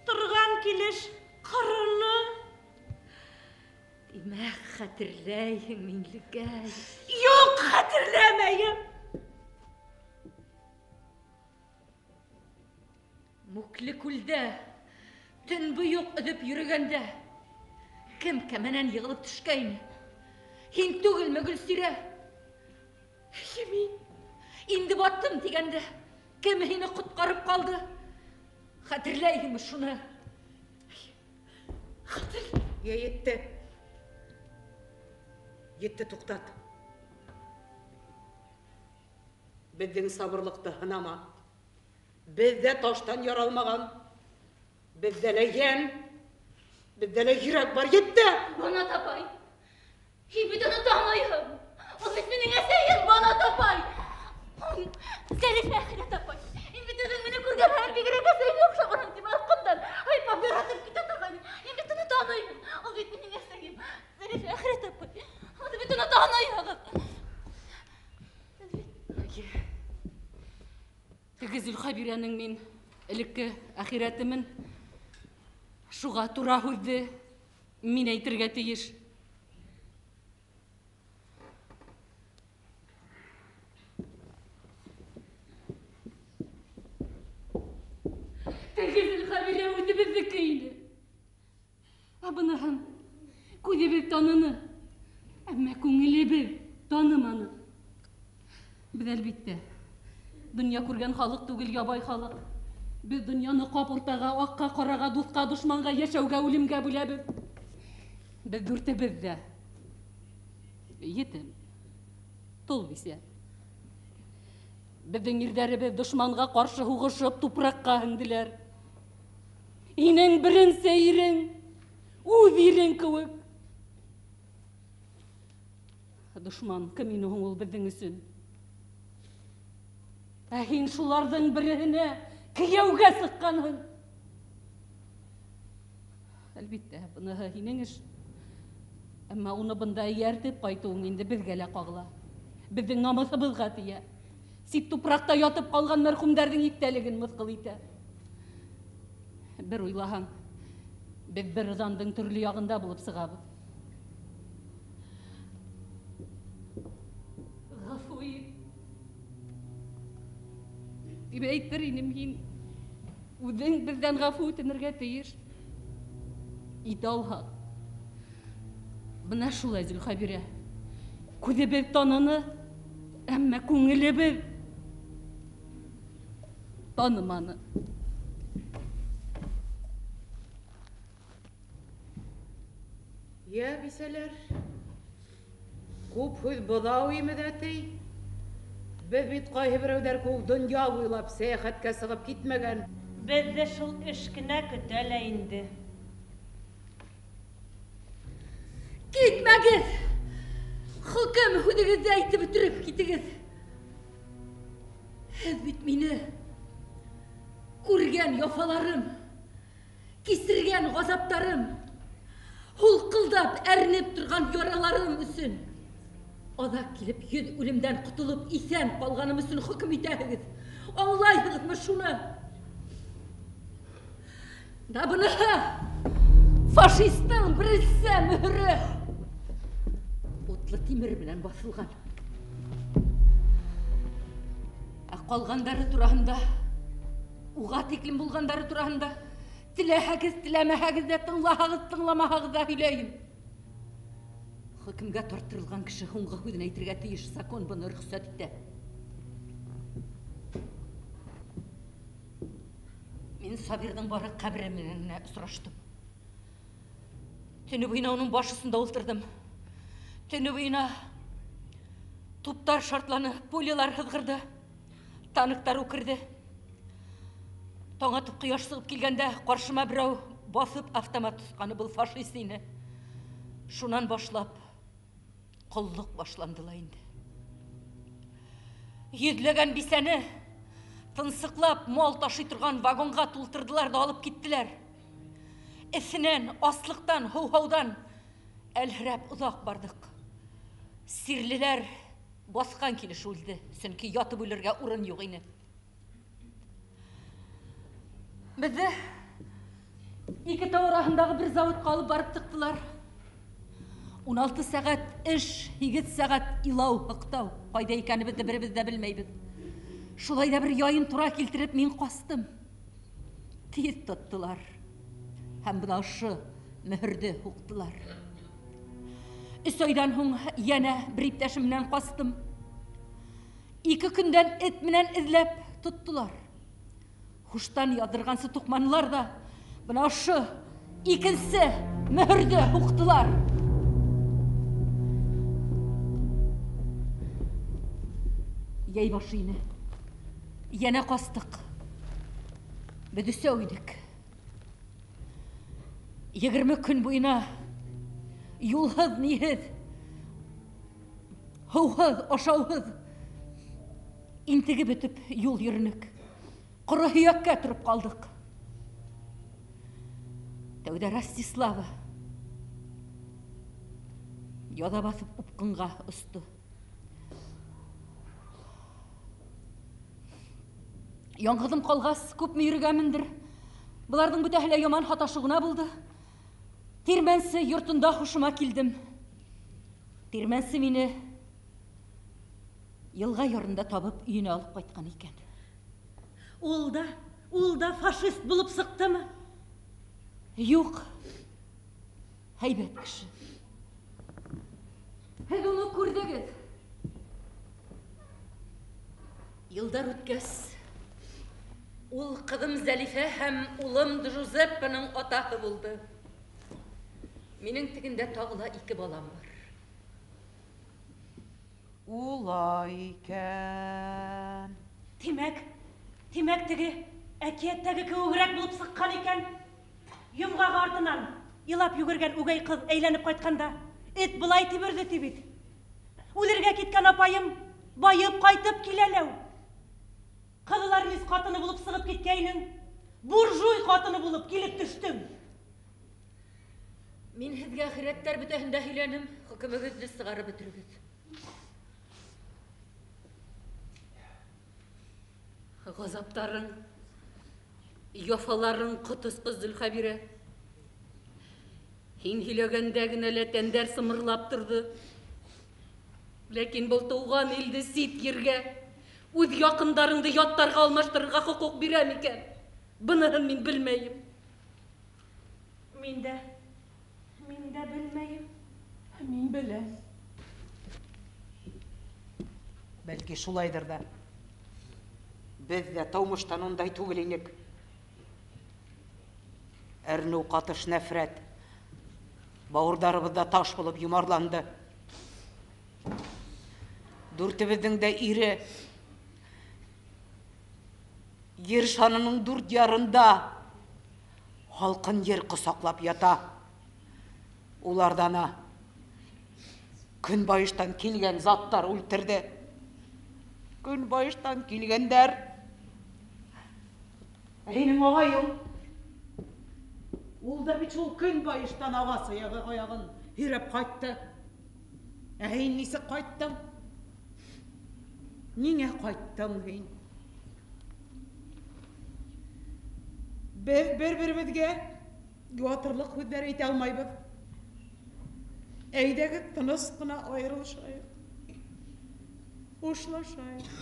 Торған килеш ҡороно.
Тимәк, хәтерләйһең, Миңлекәй.
Юҡ, хәтерләмәйем.
Мүкле күлдә төнбойоҡ өҙөп йөрөгәндә кем кәмәнән йығылып төшкәйне? Һин түгелме, Гөлсирә? Эйе, мин. Инде баттым тигәндә кем һине ҡотҡарып ҡалды? Хәтерләйһеңме шуны?
Ҡатил.
Йә, етте. Етте, туҡтат. Беҙҙең сабырлыҡты һынама. Беҙ ҙә таштан яралмаған. Беҙҙә лә йән, беҙҙә лә йөрәк бар. Етте!
Банат апай, һин бит уны танайһың. Ул бит минең әсәйем, Банат апай. Зәлифә әхирәт апай, һин бит үҙең мине күргән һәм бигерәк әсәйемә оҡшағанһың тип арҡамдан һыйпап яратып китә торғайның. Һин бит уны танайһың. Ул бит минең әсәйем. Зәлифә әхирәт апай, ул бит уны танайһығыҙ. Теге Зөлхәбирәнең мин элекке әхирәтемен. Шуға тура һүҙҙе мин әйтергә тейеш. Теге Зөлхәбирә үҙебеҙҙеке ине. Ә быныһын күҙебеҙ таныны, әммә күңелебеҙ таныманы. Беҙ әлбиттә донъя күргән халыҡ түгел, ябай халыҡ. Беҙ донъяны ҡап уртаға, аҡҡа, ҡараға, дуҫҡа, дошманға, йәшәүгә, үлемгә бүләбеҙ. Беҙ дүртебеҙ ҙә етем, тол бисә. Беҙҙең ирҙәребеҙ дошманға ҡаршы һуғышып тупраҡҡа һеңделәр. Һинең беренсе ирең, үҙ ирең кеүек. Дошман кем ине һуң ул беҙҙең өсөн? Ә һин шуларҙың береһенә кейәүгә сыҡҡанһың. Әлбиттә, быныһы һинең эш. Әммә уны бында эйәртеп ҡайтыуың инде беҙгә лә ҡағыла. Беҙҙең намыҫыбыҙға тейә. Сит тупраҡта ятып ҡалған мәрхүмдәрҙең иҫтәлеген мыҫҡыл итә. Бер уйлаһаң, беҙ бер ыҙандың төрлө яғында булып сығабыҙ. Ғәфү ит. Тип әйтер инем, һин үҙең беҙҙән ғәфү үтенергә тейеш. Итә алһаң. Бына шулай, Зөлхәбирә. Күҙебеҙ таныны, әммә күңелебеҙ таныманы.
Йә, бисәләр, күп һүҙ быҙау имеҙ, әтей. Беҙ бит ҡайһы берәүҙәр кеүек донъя буйлап сәйәхәткә сығып китмәгән.
Беҙҙе шул эш кенә көтә лә инде.
Китмәгеҙ! Хөкөм һүҙегеҙҙе әйтеп бөтөрөп китегеҙ. Һеҙ бит мине күргән яфаларым, кисергән ғазаптарым, һулҡылдап әрнеп торған яраларым өсөн аҙаҡ килеп йөҙ үлемдән ҡотолоп иҫән ҡалғаным өсөн хөкөм итәһегеҙ. Аңлайһығыҙмы шуны? Да быныһы фашистың беренсе мөһөрө утлы тимер менән баҫылған. Ә ҡалғандары тураһында, уға тиклем булғандары тураһында теләһәгеҙ, теләмәһәгеҙ ҙә, тыңлаһағыҙ, тыңламаһағыҙ ҙа һөйләйем. Хөкөмгә тарттырылған кеше һуңғы һүҙен әйтергә тейеш, закон быны рөхсәт итә. Мин Сабирҙың бары ҡәбере менән генә осраштым. Төнө буйына уның баш осонда ултырҙым. Төнө буйына туптар шартланы, пулялар һыҙғырҙы, танктар үкерҙе. Таң атып ҡояш сығып килгәндә ҡаршыма берәү баҫып автомат тотҡаны, был фашист ине. Шунан башлап ҡоллоҡ башланды ла инде. Йөҙләгән бисәне тынсыҡлап мал ташый торған вагонға тултырҙылар ҙа алып киттеләр. Эҫенән, аслыҡтан, һыуһауҙан әлһерәп оҙаҡ барҙыҡ. Сирлеләр баҫҡан килеш үлде, сөнки ятып үлергә урын юҡ ине. Беҙҙе ике тау араһындағы бер заводҡа алып барып тыҡтылар. 16 сәғәт эш, 8 сәғәт илау, һыҡтау. Ҡайҙа икәнебеҙҙе беребеҙ ҙә белмәйбеҙ. Шулай ҙа бер яйын тура килтереп мин ҡастым. Тиҙ тоттолар. Һәм бына ошо мөһөрҙө һуҡтылар. 3 айҙан һуң йәнә бер иптәшем менән ҡастым. 2 көндән эт менән эҙләп тоттолар. Һуштан яҙҙырғансы туҡманылар ҙа бына ошо икенсе Мөһөрҙө һуҡтылар. Йәй башы ине. Йәнә ҡастыҡ. Беҙ өсәү инек. 20 көн буйына юлһыҙ, ниһеҙ, һыуһыҙ, ашауһыҙ интегеп бөтөп юл йөрөнөк. Ҡоро һөйәккә тороп ҡалдыҡ. Тәүҙә Ростислава яҙа баҫып упҡынға осто. Яңғыҙым ҡалғас, күпме йөрөгәмендер. Быларҙың бөтәһе лә яман һаташыу ғына булды. Тирмәнсе йортонда һушыма килдем. Тирмәнсе мине йылға ярында табып өйөнә алып ҡайтҡан икән.
Ул да фашист булып сыҡтымы?
Юҡ, һәйбәт кеше. Һеҙ уны күрҙегеҙ. Йылдар үткәс, ул ҡыҙым Зәлифә һәм улым Джузеппеның атаһы булды. Минең тегендә тағы ла 2 балам бар.
Улай икән.
Тимәк теге әкиәттәге кеүегерәк булып сыҡҡан икән. Йомғағы артынан илап йүгергән үгәй ҡыҙ әйләнеп ҡайтҡанда эт былай тип өрҙө ти бит. Үлергә киткән апайым байып ҡайтып килә ләү. Ҡыҙыл армейс ҡатыны булып сығып киткәйнең, буржуй ҡатыны булып килеп төштөң.
Мин һеҙгә әхирәттәр бөтәһендә һөйләнем, хөкөмөгөҙҙө сығарып бөтөрөгөҙ. Ғазаптарың, яфаларың ҡотосҡос, Зөлхәбирә. Һин һөйләгәндә генә лә тәндәр сымырлап торҙо. Ләкин был тыуған илде сит ергә, үҙ яҡындарыңды яттарға алмаштырырға хоҡуҡ бирә микән? Быныһын мин белмәйем.
Мин дә белмәйем.
Мин беләм.
Бәлки шулайҙыр ҙа. Беҙ ҙә тыумыштан ундай түгел инек. Әрнеү ҡатыш нәфрәт бауырҙарыбыҙҙа таш булып йомарланды. Дүртебеҙҙең дә ире ер шанының дүрт ярында һалҡын ер ҡосаҡлап ята. Уларҙан көнбайыштан килгән заттар үлтерҙе. Көнбайыштан килгәндәр. Ә һинең ағайың, ул да бит шул көнбайыштан ағас аяғын һөйрәп ҡайтты. Ә һин нисек ҡайттың? Ниңә ҡайттың һин? Беҙ бер-беребеҙгә йыуатырлыҡ һүҙҙәр әйтә алмайбыҙ. Әйҙәгеҙ тыныс ҡына айырылышайыҡ, хушлашайыҡ.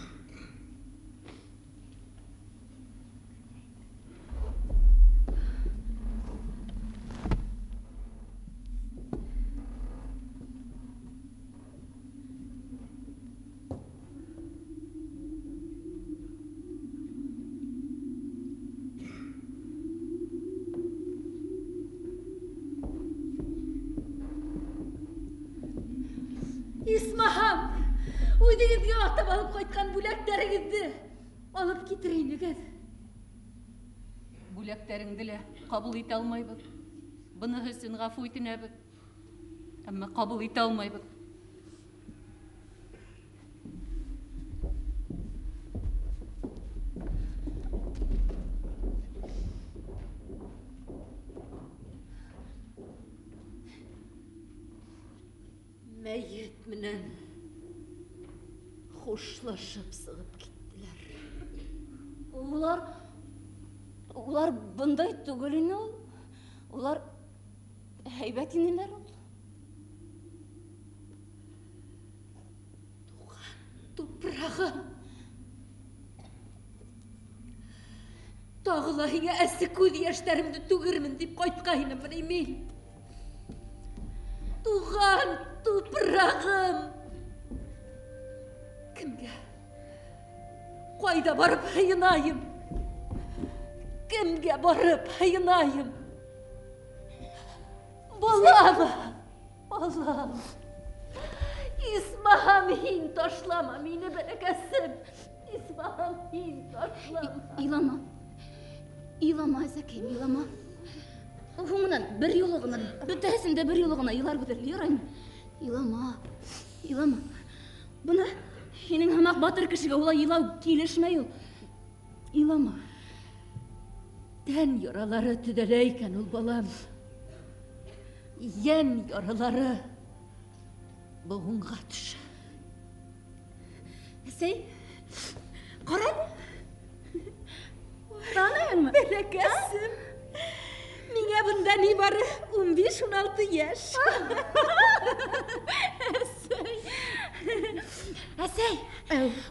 Исмаһам, үҙегеҙгә атап алып ҡайтҡан бүләктәрегеҙҙе алып китер инегеҙ. Бүләктәреңде лә ҡабул итә алмайбыҙ. Быныһы өсөн ғәфү итенәбеҙ. Әммә ҡабул итә алмайбыҙ. Мәйет менән хушлашып сығып киттеләр.
Улар бындай түгел ине ул. Улар һәйбәт инеләр ул.
Туған тупрағым. Тағы ла һиңә әсе күҙ йәштәремде түгермен тип ҡайтҡайным бына мин. Туған тупрағым. Кемгә? Ҡайҙа барып һыйынайым? Кемгә барып һыйынайым? Балам, балам. Исмаһам, һин ташлама мине, бәләкәсем. Исмаһам, һин ташлама.
Илама. Илама, әсәкәйем, илама. Һуңынан бер юлы ғына, бөтәһен дә бер юлы ғына иларбыҙ әле, яраймы? Илама, илама. Бына һинең һымаҡ батыр кешегә улай илау килешмәй ул. Илама.
Тән яралары төҙәлә икән ул, балам. Йән яралары быуынға төшә.
Әсәй, ҡара әле. Таныйһыңмы?
Бәләкәсем. Миңә бында ни бары 15-16 йәш.
Әсәй. Әсәй,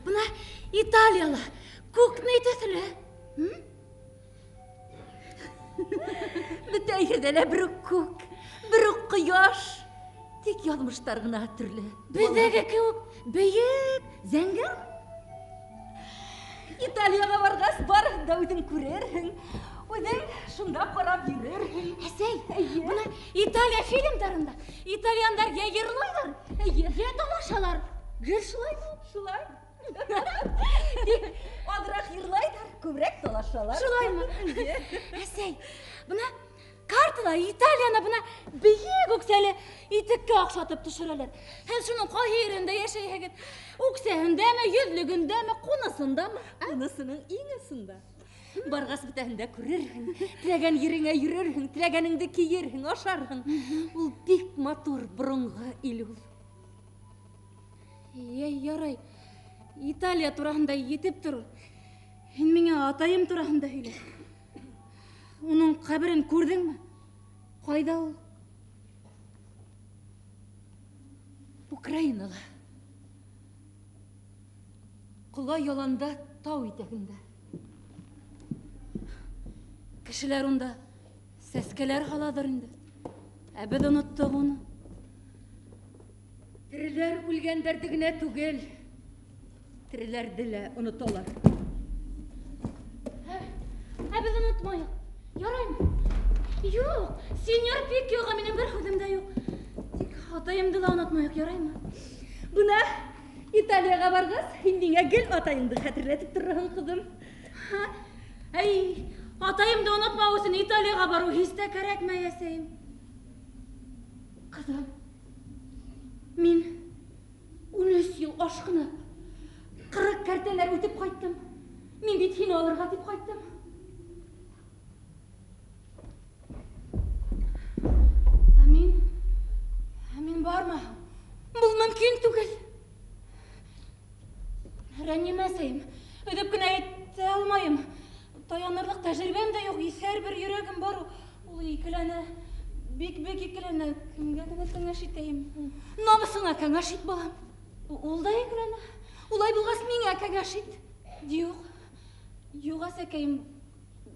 бына Италияла күк ни төҫлө?
Бөтә ерҙә лә бер үк күк, бер үк ҡояш. Тик яҙмыштар ғына төрлө.
Беҙҙәге кеүек бейек, зәңгәр.
Италияға барғас, барыһын да үҙең күрерһең. Үҙең шунда ҡарап йөрөрһөң.
Әсәй, бына Италия фильмдарында итальяндар йә йырлайҙар, йә талашалар. Гел шулаймы?
Шулай. Тик аҙыраҡ йырлайҙар, күберәк талашалар.
Шулаймы? Әсәй, бына картала Италияны бына бейек үксәле итеккә оҡшатып төшөрәләр. Һеҙ шуның ҡайһы ерендә йәшәйһегеҙ? Үксәһендәме, йөҙлөгөндәме, ҡунысындамы?
Ҡунысының иң осонда. Барғас бөтәһен дә күрерһең, теләгән ереңә йөрөрһөң, теләгәнеңде кейерһең, ашарһың. Ул бик матур боронғо ил ул.
Йәй, ярай. Италия тураһында етеп торор. Һин миңә атайым тураһында һөйлә. Уның ҡәберен күрҙеңме? Ҡайҙа ул?
Украинала. Ҡола яланда, тау итәгендә.
Кешеләр унда сәскәләр һалалыр инде. Ә беҙ оноттоҡ уны.
Тереләр үлгәндәрҙе генә түгел, тереләрҙе лә оноталар.
Ә беҙ онотмайыҡ. Яраймы? Юҡ, сеньор Пиккиоға минең бер һүҙем дә юҡ. Тик атайымды ла онотмайыҡ, яраймы?
Бына Италияға барғас, һин миңә гел атайыңды хәтерләтеп торорһоң, ҡыҙым.
Әй, атайымды онотмау өсөн Италияға барыу һис тә кәрәкмәй, әсәйем. Ҡыҙым, мин 13 йыл ашҡынып, 40 кәртәләр үтеп ҡайттым. Мин бит һине алырға тип ҡайттым. Ә мин бармаһам, был мөмкин түгел. Рәнйемә, әсәйем, өҙөп кенә әйтә алмайым. Таянырлыҡ тәжрибәм дә юҡ, иҫәр бер йөрәгем бар. Ул икеләнә, бик-бик икеләнә. Кемгә генә кәңәш итәйем? Намыҫыңа кәңәш ит, балам. Ул да икеләнә. Улай булғас, миңә кәңәш ит. Юҡ, юҡ, әсәкәйем,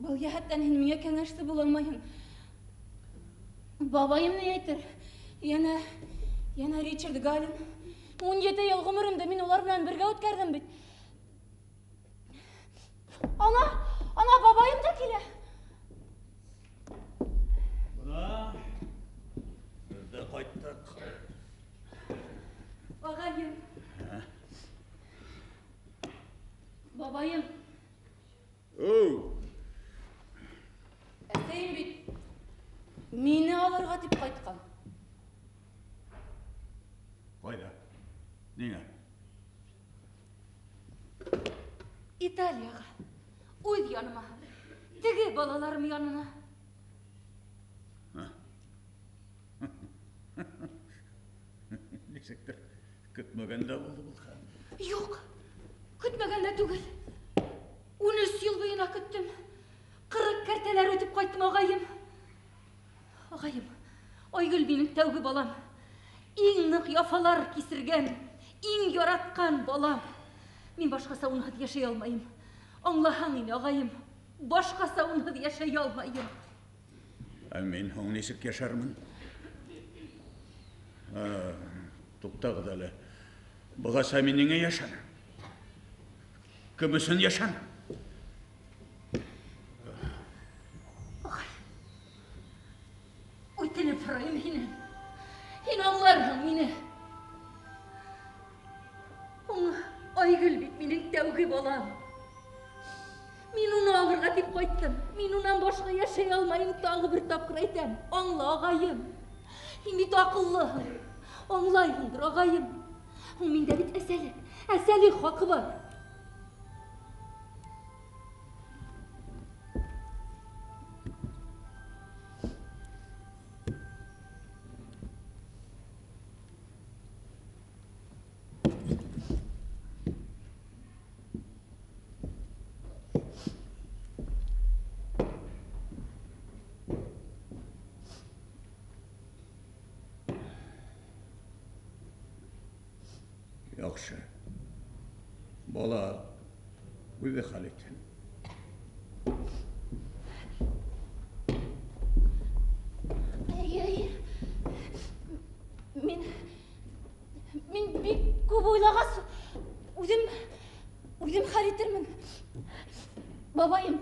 был йәһәттән һин миңә кәңәшсе була алмайһың. Бабайым ни әйтер? Йәнә Ричард Галин. 17 йыл ғүмеремде мин улар менән бергә үткәрҙем бит. Ана, ана бабайым да килә.
Бына беҙ ҙә ҡайттыҡ.
Ағайым.
Бабайым.
Оу.
Әсәйем бит мине алырға тип ҡайтҡан.
Ҡайҙа? Ниңә?
Италияға. Үҙ яныма. Теге балаларым янына.
Нисектер көтмәгәндә булды был хәл.
Юҡ, көтмәгәндә түгел. 13 йыл буйына көттөм. 40 кәртәләр үтеп ҡайттым, ағайым. Ағайым, Айгөл минең тәүге балам. Иң ныҡ яфалар кисергән, иң яратҡан балам. Мин башҡаса унһыҙ йәшәй алмайым. Аңлаһаң ине, ағайым, башҡаса унһыҙ йәшәй алмайым.
Ә мин һуң нисек йәшәрмен? Туҡтағыҙ әле. Бығаса мин ниңә йәшәнем? Кем өсөн йәшәнем?
Үтенеп, һорайым һинән. Һин аңларһың мине. Уң Айгөл бит минең тәүге балам. Мин уны алырға тип ҡайттым. Мин унан башҡа йәшәй алмайым, тағы бер тапҡыр әйтәм. Аңла, ағайым. Һин бит аҡыллыһың. Аңлайһыңдыр, ағайым. Һуң миндә бит әсәлек, әсәлек хаҡы бар.
Яҡшы. Бала үҙе хәл итһен.
Әй, мин бик күп уйлағас, үҙем хәл итермен. Бабайым,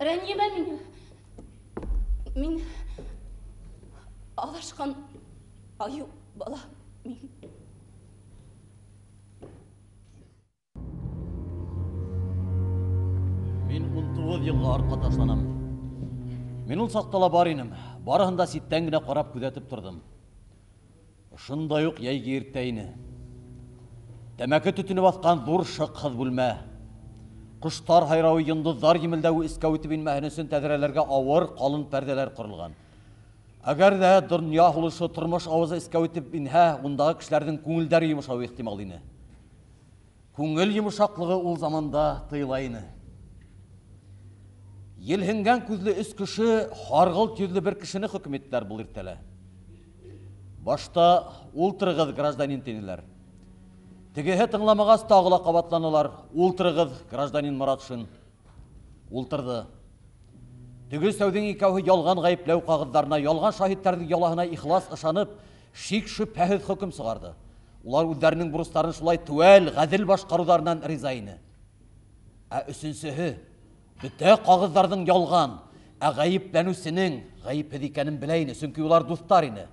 рәнйемә миңә. Мин аҙашҡан айыу бала мин.
Мин 19 йылға артҡа ташланам. Мин ул саҡта ла бар инем. Барыһын да ситтән генә ҡарап күҙәтеп торҙом. Ошондай уҡ йәйге иртә ине. Тәмәке төтөнө баҫҡан ҙур шыҡһыҙ бүлмә. Ҡоштар һайрауы, йондоҙҙар емелдәүе эскә үтеп инмәһен өсөн тәҙрәләргә ауыр, ҡалын пәрҙәләр ҡоролған. Әгәр ҙә донъя һулышы, тормош ауазы эскә үтеп инһә, ундағы кешеләрҙең күңелдәре йомшауы ихтимал ине. Күңел йомшаҡлығы ул заманда тыйыла ине. Елһенгән күҙле өс кеше һарғылт йөҙлө бер кешене хөкөм иттеләр был иртәлә. Башта ултырығыҙ, гражданин, тинеләр. Тегеһе тыңламағас тағы ла ҡабатланылар. Ултырығыҙ, гражданин Моратшин. Ултырҙы. Теге өсәүҙең икәүһе ялған ғәйепләү ҡағыҙҙарына, ялған шаһиттәрҙең ялаһына ихлас ышанып, шик-шөбһәһеҙ хөкөм сығарҙы. Улар үҙҙәренең бурыстарын шулай теүәл, ғәҙел башҡарыуҙарынан риза ине. Ә өсөнсөһө бөтә ҡағыҙҙарҙың ялған, ә ғәйепләнеүсенең ғәйепһеҙ икәнен белә ине, сөнки улар дуҫтар ине.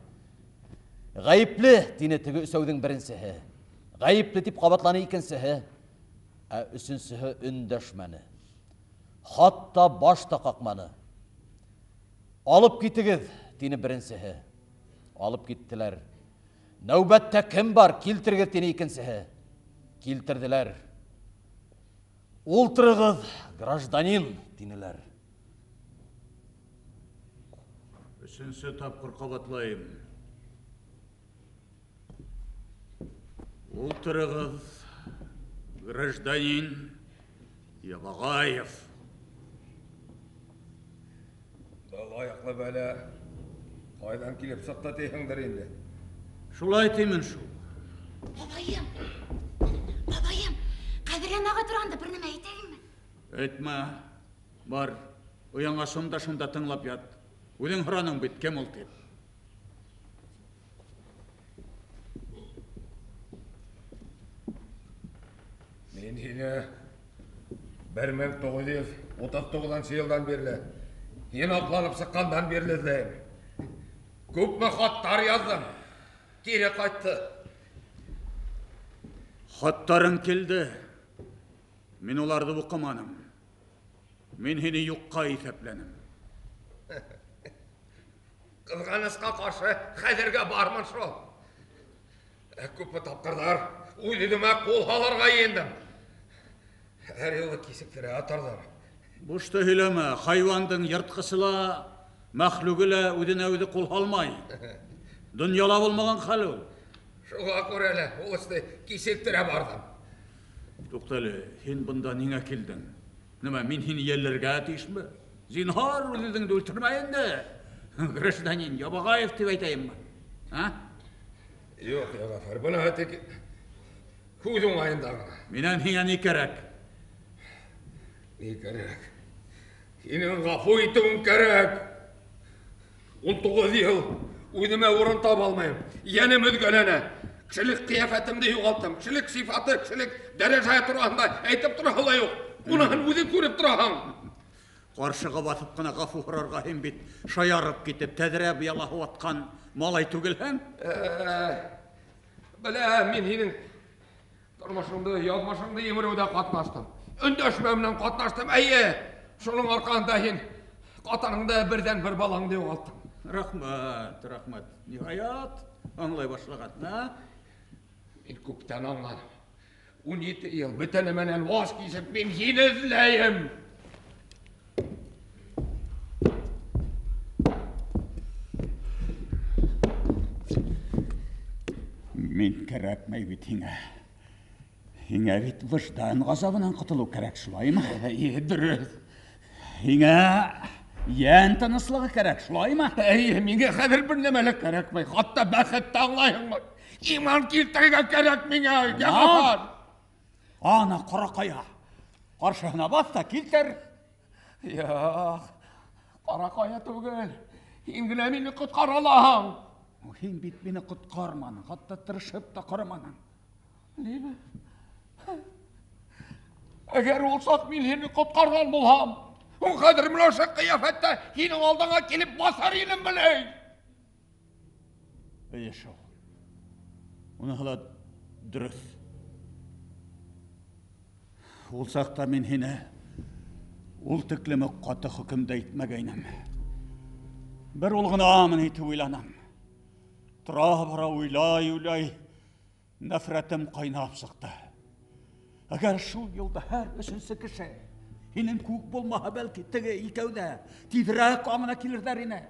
Ғәйепле, тине теге өсәүҙең беренсеһе. Ғәйепле тип ҡабатланы икенсеһе, ә өсөнсөһө өндәшмәне. Хатта баш та ҡаҡманы. Алып китегеҙ, тине беренсеһе. Алып киттеләр. Нәүбәттә кем бар, килтерегеҙ, тине икенсеһе. Килтерҙеләр. Ултырығыҙ, гражданин, тинеләр.
Өсөнсө тапҡыр ҡабатлайым. Ултырығыҙ, гражданин Ябағаев.
Был аяҡлы бәлә ҡайҙан килеп сыҡты тиһеңдер инде.
Шулай тимен шул.
Бабайым, бабайым, Ҡәҙерлән ағай торғанда бер нәмә әйтәйемме?
Әйтмә. Бар, ояңа шунда-шунда тыңлап ят. Үҙең һораның бит, кем ул тип.
Мин һине 1939 йылдан бирле, һин аҡланып сыҡҡандан бирле эҙләйем. Күпме хаттар яҙҙым, кире ҡайтты.
Хаттарың килде. Мин уларҙы уҡыманым. Мин һине юҡҡа иҫәпләнем.
Ҡыҙғанысҡа ҡаршы хәҙергә бармын шул. Күпме тапҡырҙар үҙ-үҙемә ҡул һалырға йыйындым. Һәр юлы кисектерә торҙом.
Бушты һөйләмә, хайуандың йыртҡысы ла, мәхлүге лә үҙенә үҙе ҡул һалмай. Донъяла булмаған хәл ул.
Шуға күрә лә ул эште кисектерә барҙым.
Туҡта әле, һин бында ниңә килдең? Нимә, мин һине йәлләргә тейешме? Зинһар, үҙ-үҙеңде үлтермә инде. Гражданин Ябағаев тип әйтәйемме? А?
Юҡ, Йәғәфәр, бына тик һүҙ уңайында ғына.
Минән һиңә ни кәрәк?
Ни кәрәк? Һинең ғәфү итеүең кәрәк. 19 йыл үҙемә урын таба алмайым. Йәнем өҙгәләнә. Кешелек ҡиәфәтемде юғалттым. Кешелек сифаты, кешелек дәрәжәһе тураһында әйтеп тораһы ла юҡ. Уныһын үҙең күреп тораһың.
Ҡаршыға баҫып ҡына ғәфү һорарға һин бит шаярып китеп, тәҙрә быялаһы ватҡан малай түгелһең.
Беләм, мин һинең тормошоңдо, яҙмышыңды емереүҙә ҡатнаштым. Өндәшмә менән ҡатнаштым, эйе. Шуның арҡаһында һин ҡатыныңды, берҙән-бер балаңды юғалттың.
Рәхмәт, рәхмәт. Ниһаят, аңлай башлаған, ә?
Мин күптән аңланым. 17 йыл бөтә нәмәнән ваз кисеп, мин һине эҙләйем.
Мин кәрәкмәй бит һиңә. Һиңә бит выждан ғазабынан ҡотолоу кәрәк, шулаймы?
Эйе, дөрөҫ.
Һиңә йән тыныслығы кәрәк, шулаймы?
Эйе, миңә хәҙер бер нәмә лә кәрәкмәй. Хатта бәхет тә аңлайһыңмы? Иман килтерергә кәрәк миңә, Йәғәфәр.
Ана ҡара ҡая. Ҡаршыһына баҫ та килтер.
Юҡ, ҡара ҡая түгел. Һин генә мине ҡотҡара алаһың.
Һин бит мине ҡотҡарманың, хатта тырышып та ҡараманың.
Нимә? Әгәр ул саҡ мин һине ҡотҡарған булһам, ул хәҙер менә ошо ҡиәфәттә һинең алдыңа килеп баҫар инем беләй.
Эйе шул. Уныһы ла дөрөҫ. Ул саҡта мин һине ул тиклем үк ҡаты хөкөм дә итмәгәйнем. Бер ул ғынамын итеп уйланам. Тора-бара уйлай-уйлай нәфрәтем ҡайнап сыҡты. Әгәр шул юлда һәр өсөнсө кеше һинең күк булмаһа, бәлки теге икәү ҙә тиҙерәк аңына килерҙәр ине.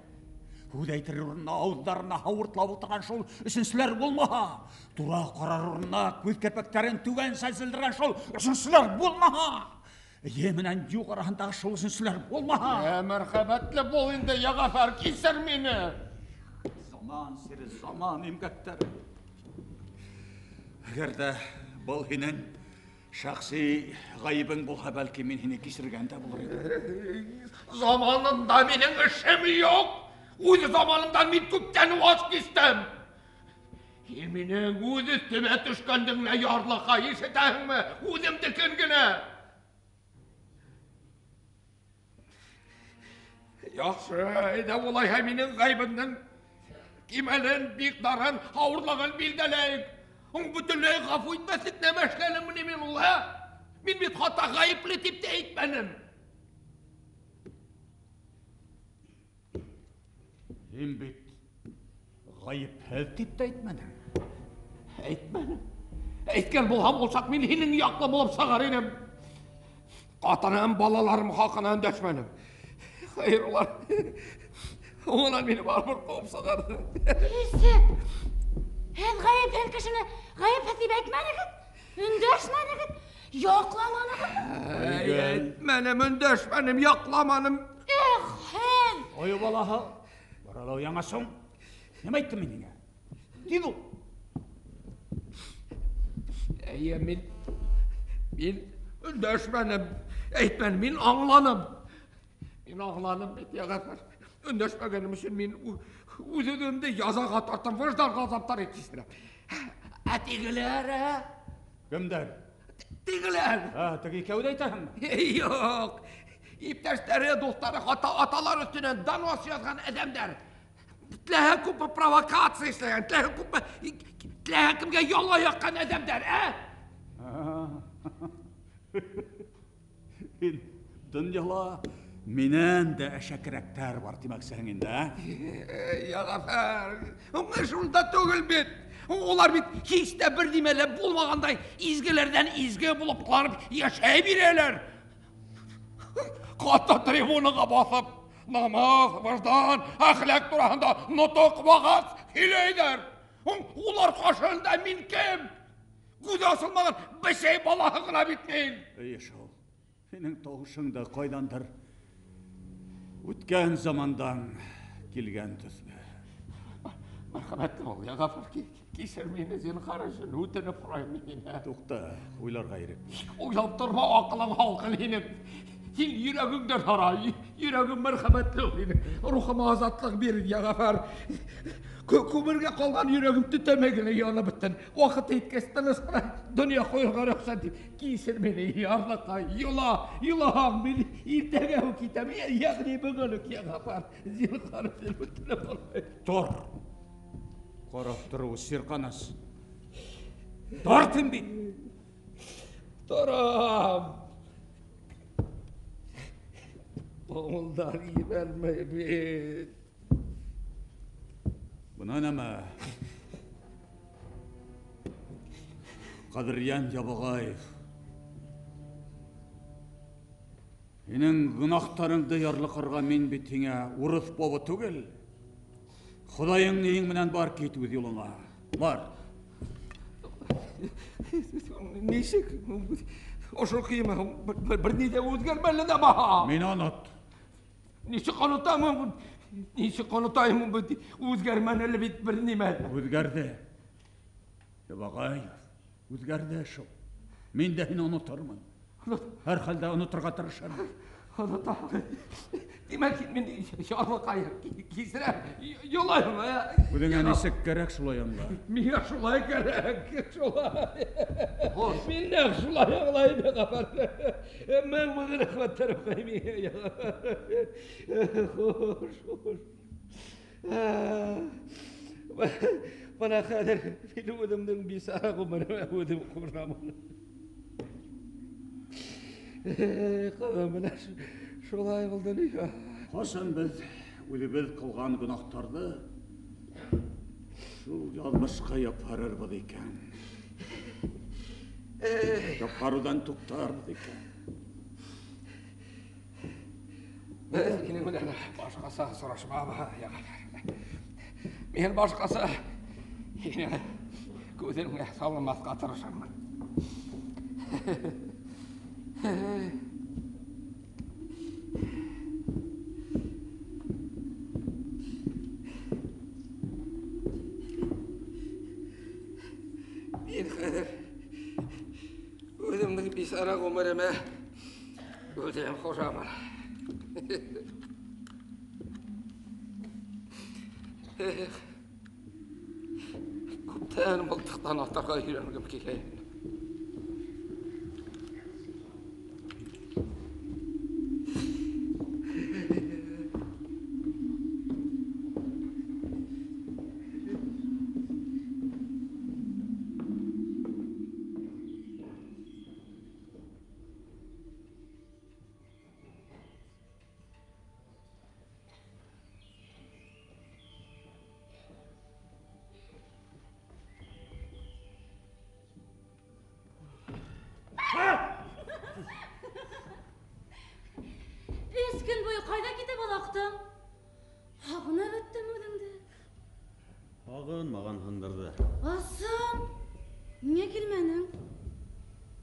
Һүҙ әйтер урынына ауыҙҙарына һауыртлап ултырған шул өсөнсөләр булмаһа, тура ҡарар урынына күҙ кәрпәктәрен түбән сәнселдергән шул өсөнсөләр булмаһа, эйе менән юҡ араһындағы шул өсөнсөләр булмаһа.
Йә, мәрхәмәтле бул инде, Йәғәфәр, кисер мине.
Заман сире, заман имгәктәре. Әгәр ҙә был һинең шәхси ғәйебең булһа, бәлки мин һине кисергән дә булыр инем.
Заманында минең эшем юҡ. Үҙ заманымдан мин күптән ваз кистем. Һин минең үҙ өҫтөмә төшкәндең лә ярлыҡа, ишетәһеңме? Үҙемдекен генә. Яҡшы, әйҙә улайһа минең ғәйебемдең кимәлен, миҡдарын, ауырлығын билдәләйек. Һуң бөтөнләй ғәфү итмәҫлек нәмә эшләнемме ни мин ул, ә? Мин бит хатта ғәйепле тип тә әйтмәнем.
Һин бит ғәйепһеҙ тип тә әйтмәнең.
Әйтмәнем. Әйткән булһам, ул саҡ мин һинең яҡлы булып сығар инем. Ҡатыным, балаларым хаҡына өндәшмәнем. Хәйер, улар унан мине барыбер ҡыуып сығарҙы.
Нисек? Һеҙ ғәйепһеҙ кешене ғәйепһеҙ тип әйтмәнегеҙ? Өндәшмәнегеҙ? Яҡламанығыҙ?
Әйтмәнем, өндәшмәнем, яҡламаным.
Эх, һеҙ!
Ой, балаһы, баралау яңа соң. Нимә әйттем мин һиңә? Тиҙ ул.
Эйе, мин өндәшмәнем, әйтмәнем, мин аңланым. Мин аңланым бит, Йәғәфәр. Өндәшмәгәнем өсөн мин үҙ-үҙемде язаға тарттым, выждан ғазаптар итештерәм. Ә тегеләр, ә?
Кемдәр?
Тегеләр.
Ә, теге икәүҙе әйтәһеңме?
Юҡ. Иптәштәре, дуҫтары, хатта аталар өҫтөнән донос яҙған әҙәмдәр. Теләһә күпме провокация эшләгән, теләһә кемгә яла яҡҡан әҙәмдәр, ә?
Һин донъяла минән дә әшәкерәктәр бар тимәксеһең инде, ә?
Йәғәфәр, уңай шунда түгел бит. Улар бит һис тә бер нимә лә булмағандай изгеләрҙән изге булып ҡыланып йәшәй бирәләр. Хатта трибунаға баҫып, намыҫ, выждан, әхлаҡ тураһында нотоҡ вағаз һөйләйҙәр. Улар ҡаршыһында мин кем? Күҙе асылмаған бесәй балаһы ғына бит мин.
Эйе шул. Һинең тауышың да ҡайҙандыр үткән замандан килгән төҫлө.
Мәрхәмәтле бул, Йәғәфәр, кисер мине, зинһар өсөн, үтенеп һорайым мин һине.
Туҡта, уйларға ирек.
Уйлап торма, аҡылың һалҡын һинең. Һин йөрәгеңдән һора, йөрәгең мәрхәмәтле һинең. Рухыма азатлыҡ бир, Йәғәфәр. Күмергә ҡалған йөрәгем төтәмәй генә янып бөттөн. Ваҡыты еткәс, тыныс ҡына донъя ҡуйырға рөхсәт ит. Кисер мине, ярлыҡа, йола, йолаһаң, мин иртәгә үк китәм. Йәғни бөгөн үк, Йәғәфәр. Зинһар өсөн үтенеп алайым.
Тор. Ҡарап тороуы сирҡанас. Тор тим бит.
Торам. Ҡулдар ебәрмәй бит.
Бына нәмә. Ҡәҙерйән Ябағаев. Һинең гонаһтарыңды ярлыҡарға мин бит һиңә урыҫ побы түгел. Хоҙайың ниең менән бар кит үҙ юлыңа. Бар.
Нисек? Ошо ҡыйма, бер ни ҙә үҙгәрмәле лә баһа.
Мине онот.
Нисек онотамын? Нисек онотаймын? Үҙгәрмәне лә бит бер нимә.
Үҙгәрҙе. Ябағаев, үҙгәрҙе шул. Мин дә һине онотормон. Һәр хәлдә оноторға тырышырмын.
Онотам. Тимәк, мин ярлыҡайым, кисерәм, юлайым.
Үҙеңә нисек кәрәк, шулай аңла.
Миңә шулай кәрәк, шулай. Мин нәҡ шулай аңлайым, Йәғәфәр. Мең-мең рәхмәттәр уҡыйым миңә, Йәғәфәр. Хуш, хуш. Бына хәҙер мин үҙемдең бисара ғүмеремә үҙем ҡурҡамын. Ҡыҙым, бына шулай булды ни.
Ҡасан беҙ үҙебеҙ ҡылған гонаһтарҙы шул яҙмышҡа япһарырбыҙ икән? Япһарыуҙан туҡтарбыҙ икән?
Беҙ һинең менән башҡаса һорашмабыҙ, Йәғәфәр. Мин башҡаса һине күҙеңә салынмаҫҡа тырышырмын. Мин хәҙер үҙемдең бисара ғүмеремә үҙем хужамын. Эх, күптән мылтыҡтан атарға өйрәнгем килә.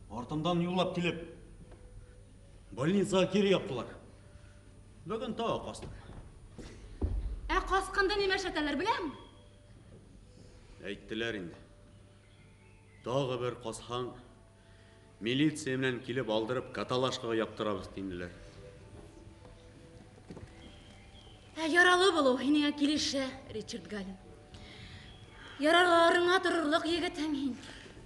Артымдан юллап килеп, больницаға кире яптылар. Бөгөн тағы ҡастым.
Ә ҡасҡанда нимә эшләтәләр, беләһеңме?
Әйттеләр инде. Тағы бер ҡасһаң, милиция менән килеп алдырып, каталашҡаға яптырабыҙ тинеләр.
Ә яралы булыу һинеңә килешә, Ричард Галин. Яраларыңа торорлоҡ егетһең һин.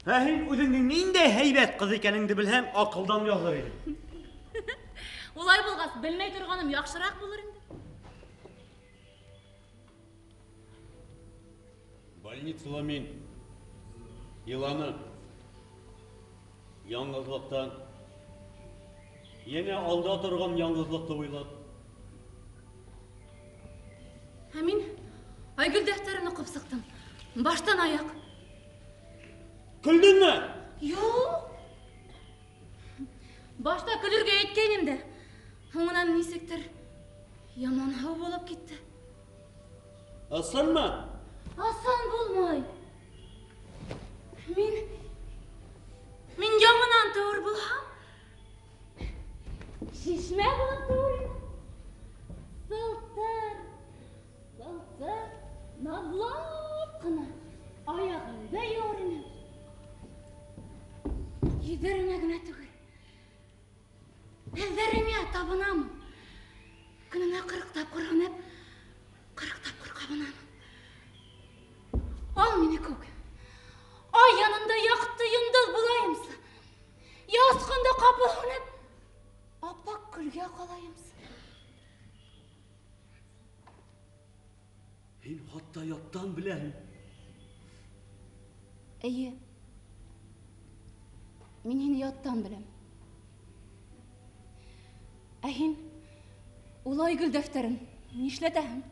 Ә һин үҙеңдең ниндәй һәйбәт ҡыҙ икәнеңде белһәң, аҡылдан яҙыр инең.
Улай булғас, белмәй торғаным яҡшыраҡ булыр инде.
Больницала мин иланым. Яңғыҙлыҡтан, йәнә алда торған яңғыҙлыҡты уйлап.
Ә мин Айгөл дәфтәрен уҡып сыҡтым. Баштан аяҡ.
Көлдөңмө?
Юҡ. Башта көлөргә әйткәйнем дә, һуңынан нисектер яман һау булып китте.
Ысынмы?
Асан булмай. Мин яңынан тыуыр булһам, шишмә булып тыуыр инем. Сылтыр, сылтыр, наҙлап ҡына аяғымды йыуыр инем. Йөҙҙәреңә генә түгел, эҙҙәреңә тап ҡабынамын. Көнөнә 40 тапҡыр һүнеп, 40 тапҡыр ҡабынамын. Ал мине күк. Ай янында яҡты йондоҙ булайымсы. Ясҡанда ҡапыл һүнеп, аппаҡ көлгә ҡалайымсы.
Һин хатта яттан беләһең.
Эйе. Мин һине яттан беләм. Ә һин ул Айгөл дәфтәрен нишләтәһең?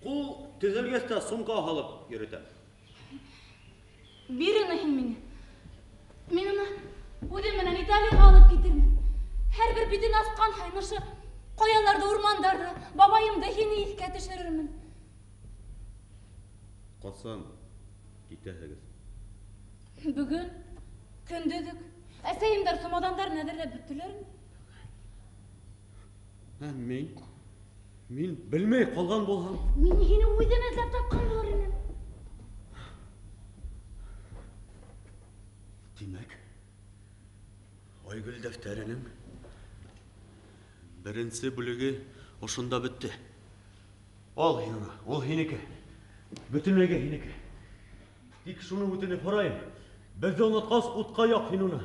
Ҡул төҙәлгәс тә сумка һалып йөрөтәм.
Бир уны һин миңә. Мин уны үҙем менән Италияға алып китермен. Һәр бер битен асҡан һайын ошо ҡаяларҙы, урмандарҙы, бабайымды, һине иҫкә төшөрөрмөн.
Ҡасан китәһегеҙ?
Бөгөн көндөҙ үк. Әсәйемдәр сумаҙандарын әҙерләп бөттөләрме?
Ә мин? Мин белмәй ҡалған булһам.
Мин һине үҙем эҙләп тапҡан булыр инем.
Тимәк, Айгөл дәфтәренең беренсе бүлеге ошонда бөттө. Ал һин уны, ул һинеке. Бөтөнләйгә һинеке. Тик шуны үтенеп һорайым. Беҙҙе онотҡас, утҡа яҡ һин уны.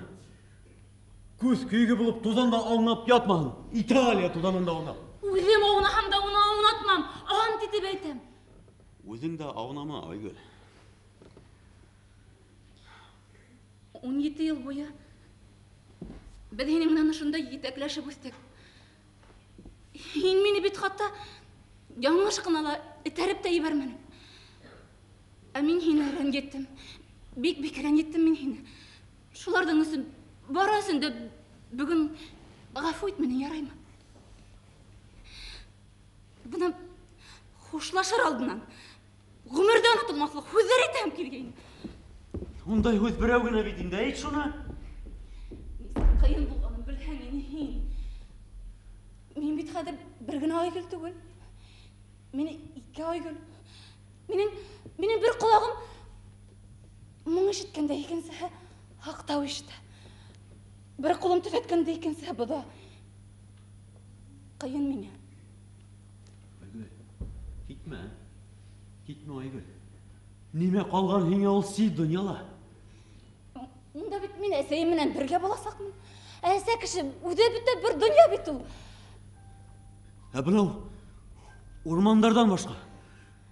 Күҙ көйөгө булып туҙанда аунап ятмаһын. Италия туҙанында аунап.
Үҙем аунаһам да уны аунатмам. Ант итеп әйтәм.
Үҙең дә аунама, Айгөл.
17 йыл буйы беҙ һинең менән ошонда етәкләшеп үҫтек. Һин мине бит хатта яңылыш ҡына ла этәреп тә ебәрмәнең. Ә мин һине рәнйеттем. Бик-бик рәнйеттем мин һине. Шуларҙың өсөн, бары өсөн дә бөгөн ғәфү ит мине, яраймы? Бына хушлашыр алдынан ғүмерҙә онотолмаҫлыҡ һүҙҙәр әйтәһем килгәйне.
Ундай һүҙ берәү генә бит инде, әйт шуны.
Нисек ҡыйын булғанын белһәң ине һин. Мин бит хәҙер бер генә Айгөл түгел. Мине ике Айгөл. Минең бер ҡолағым моң ишеткәндә, икенсеһе һаҡтау ишетә. Бер ҡулым төҙәткәндә, икенсеһе боҙа. Ҡыйын миңә.
Айгөл, китмә. Китмә, Айгөл. Нимә ҡалған һиңә ул си донъяла?
Унда бит мин әсәйем менән бергә буласаҡмын. Әсә кеше үҙе бөтә бер донъя бит ул.
Ә бынау урмандарҙан башҡа,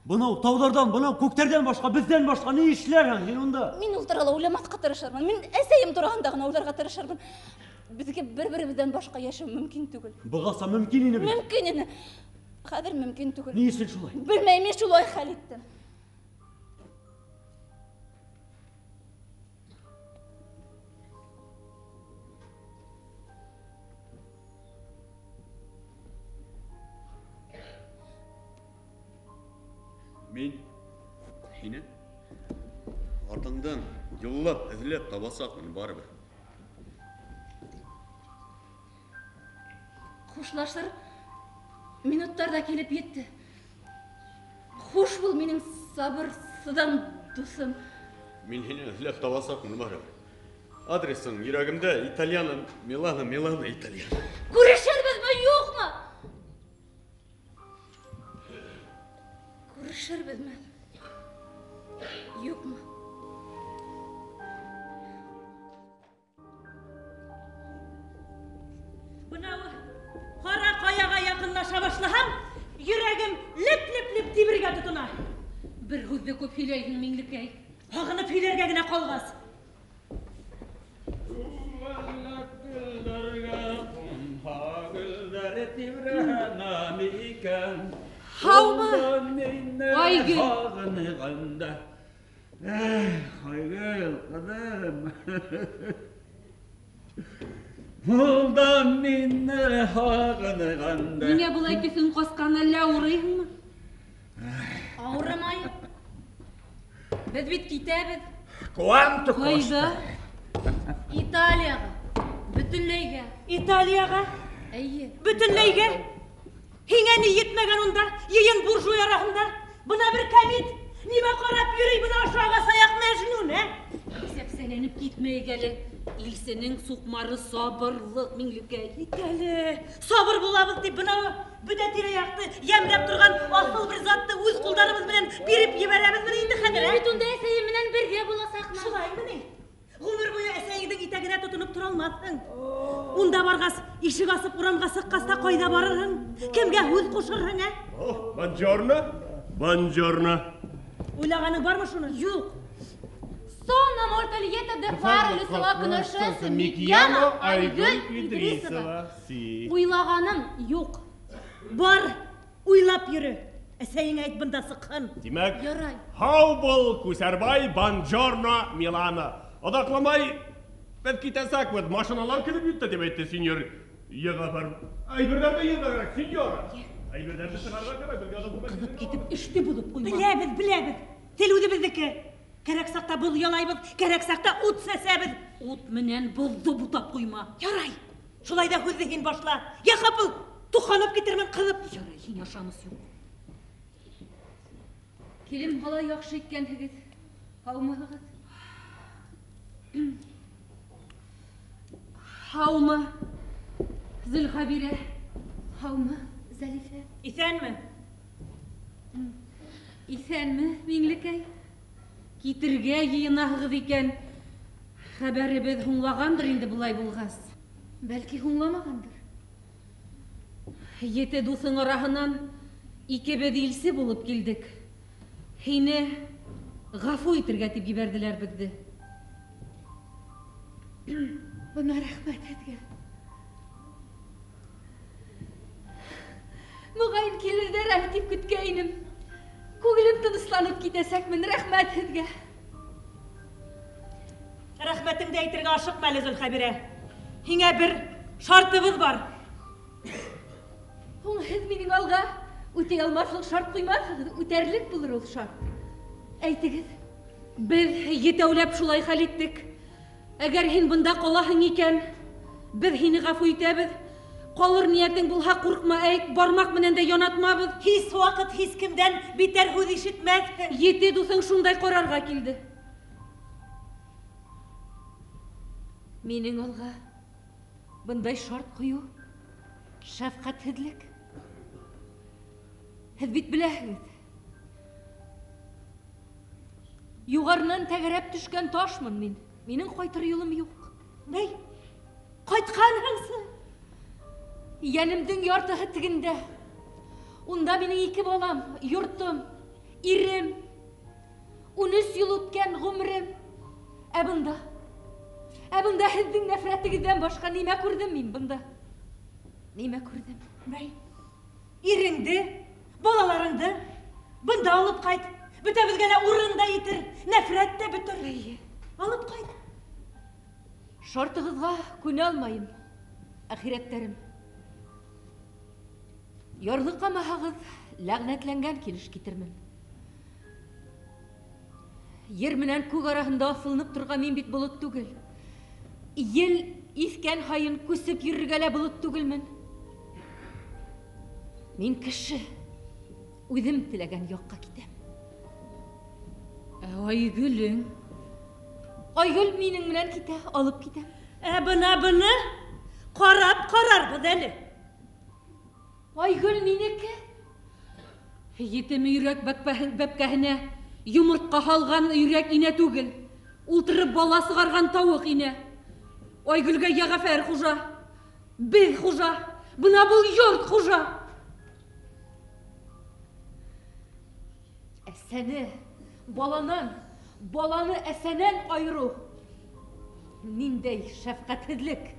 бынау тауҙарҙан, бынау күктәрҙән башҡа, беҙҙән башҡа ни эшләрһең һин унда?
Мин ул турала уйламаҫҡа тырышырмын. Мин әсәйем тураһында ғына уйларға тырышырмын. Беҙгә бер-беребеҙҙән башҡа йәшәү мөмкин түгел.
Бығаса мөмкин ине бит.
Мөмкин ине. Хәҙер мөмкин түгел.
Ни өсөн шулай?
Белмәйем, мин шулай хәл иттем.
Мин һине артыңдан юллап, эҙләп табасаҡмын барыбер.
Хушлашыр минуттар ҙа килеп етте. Хуш бул, минең сабыр, сыҙам дуҫым.
Мин һине эҙләп табасаҡмын барыбер. Адресың йөрәгемдә, Итальяна, Милана, Милана, Итальяна.
Күрешербеҙме, юҡмы? Күрешербеҙме, юҡмы?
Бынау ҡара ҡаяға яҡынлаша башлаһам, йөрәгем леп-леп-леп тибергә тотона.
Бер һүҙҙе күп һөйләйһең, Миңлекәй.
Һағынып һөйләргә генә ҡалғас.
Һаумы, Айгөл?
Айгөл, ҡыҙым. Ул да мине һағынғанда.
Ниңә былай төҫөң ҡасҡан, әллә ауырыйһыңмы?
Ауырымайым. Беҙ бит китәбеҙ.
Куанто
Ҡайҙа?
Италияға. Бөтөнләйгә.
Италияға?
Эйе.
Бөтөнләйгә? Һиңә ни етмәгән унда? Йыйын буржуй араһында. Бына бер кәмит. Нимә ҡарап йөрөй бына ошо ағас аяҡ Мәжнүн, ә?
Иҫәпсәләнеп китмәйек әле. Илсенең суҡмары сабырлыҡ, Миңлекәй.
Итәле, сабыр булабыҙ тип бына бөтә тирә-яҡты йәмләп торған аҫыл бер затты үҙ ҡулдарыбыҙ менән биреп ебәрәбеҙме инде хәҙер, ә?
Мин бит унда әсәйем менән бергә буласаҡмын.
Шулаймы ни? Ғүмер буйы әсәйеңдең итәгенә тотоноп тора алмаҫһың. Унда барғас, ишек асып урамға сыҡҡас та ҡайҙа барырһың? Кемгә һүҙ ҡушырһың, ә?
Бонжорно, бонжорно.
Уйлағаның бармы шуны?
Юҡ. Sono molto lieta di fare la sua conoscenza. Mi chiamo Айгөл Идрисова. Уйлағаным юҡ.
Бар, уйлап йөрө. Әсәйеңә әйт бында сыҡһын.
Тимәк,
Ярай.
һау бул, Күсәрбай, бонжорно, Милана. Оҙаҡламай беҙ китәсәкбеҙ. Машиналар килеп етте, тип әйтте сеньор Йәғәфәр. Әйберҙәрҙе йыйырға кәрәк, сеньора. Әйберҙәрҙе сығарырға кәрәк, беҙгә документ.
Ҡыҙып китеп эште боҙоп ҡуйма.
Беләбеҙ, беләбеҙ. Тел үҙебеҙҙеке. Кәрәк саҡта боҙ ялайбыҙ, кәрәк саҡта ут сәсәбеҙ.
Ут менән боҙҙо бутап ҡуйма.
Ярай. Шулай ҙа һүҙҙе һин башла. Я ҡапыл туханып китермен ҡыҙып.
Ярай, һиңә ышаныс юҡ. Килен бала яҡшы иткәнһегеҙ. Һаумыһығыҙ? Һаумы, Зөлхәбирә?
Һаумы, Зәлифә?
Иҫәнме?
Иҫәнме, Миңлекәй? Китергә йыйынаһығыҙ икән. Хәбәребеҙ һуңлағандыр инде былай булғас.
Бәлки һуңламағандыр.
Ете дуҫың араһынан икебеҙ илсе булып килдек. Һине ғәфү итергә тип ебәрҙеләр беҙҙе.
Бына рәхмәт һеҙгә. Моғайын килерҙәр әле тип көткәйнем. Күңелем тынысланып китәсәкмен, рәхмәт һеҙгә.
Рәхмәтеңде әйтергә ашыҡма әле, Зөлхәбирә. Һиңә бер шартыбыҙ бар.
Һуң һеҙ минең алға үтәй алмаҫлыҡ шарт ҡуймаҫһығыҙ, үтәрлек булыр ул шарт. Әйтегеҙ.
Беҙ етәүләп шулай хәл иттек. Әгәр һин бында ҡалаһың икән, беҙ һине ғәфү итәбеҙ. Ҡалыр ниәтең булһа, ҡурҡма, әйт, бармаҡ менән дә янатмабыҙ.
Һис ваҡыт һис кемдән битәр һүҙ ишетмәҫһең.
Ете дуҫың шундай ҡарарға килде.
Минең алға бындай шарт ҡуйыу шәфҡәтһеҙлек. Һеҙ бит беләһегеҙ.
Юғарынан тәгәрәп төшкән ташмын мин. Минең ҡайтыр юлым юҡ.
Бәй, ҡайтҡанһыңсы.
Йәнемдең яртыһы тегендә. Унда минең ике балам, йортом, ирем, 13 йыл үткән ғүмерем. Ә бында? Ә бында һеҙҙең нәфрәтегеҙҙән башҡа нимә күрҙем мин бында? Нимә күрҙем?
Бәй, иреңде, балаларыңды бында алып ҡайт. Бөтәбеҙгә лә урын да етер, нәфрәт тә бөтөр.
Эйе.
Алып ҡайт.
Шартығыҙға күнә алмайым, әхирәттәрем. Ярлыҡамаһағыҙ, ләғнәтләнгән килеш китермен. Ер менән күк араһында аҫылынып торған мин бит болот түгел. Ел иҫкән һайын күсеп йөрөргә лә болот түгелмен. Мин кеше, үҙем теләгән яҡҡа китәм. Ә Айгөлөң? Айгөл минең менән китә, алып китәм.
Ә бына быны ҡарап ҡарарбыҙ әле.
Айгөл минеке. Етем өйрәк бәпкәһенә йомортҡа һалған өйрәк инә түгел. Ултырып бала сығарған тауыҡ инә. Айгөлгә Йәғәфәр хужа, беҙ хужа, бына был йорт хужа.
Әсәне баланан, баланы әсәнән айырыу. Ниндәй шәфҡәтһеҙлек.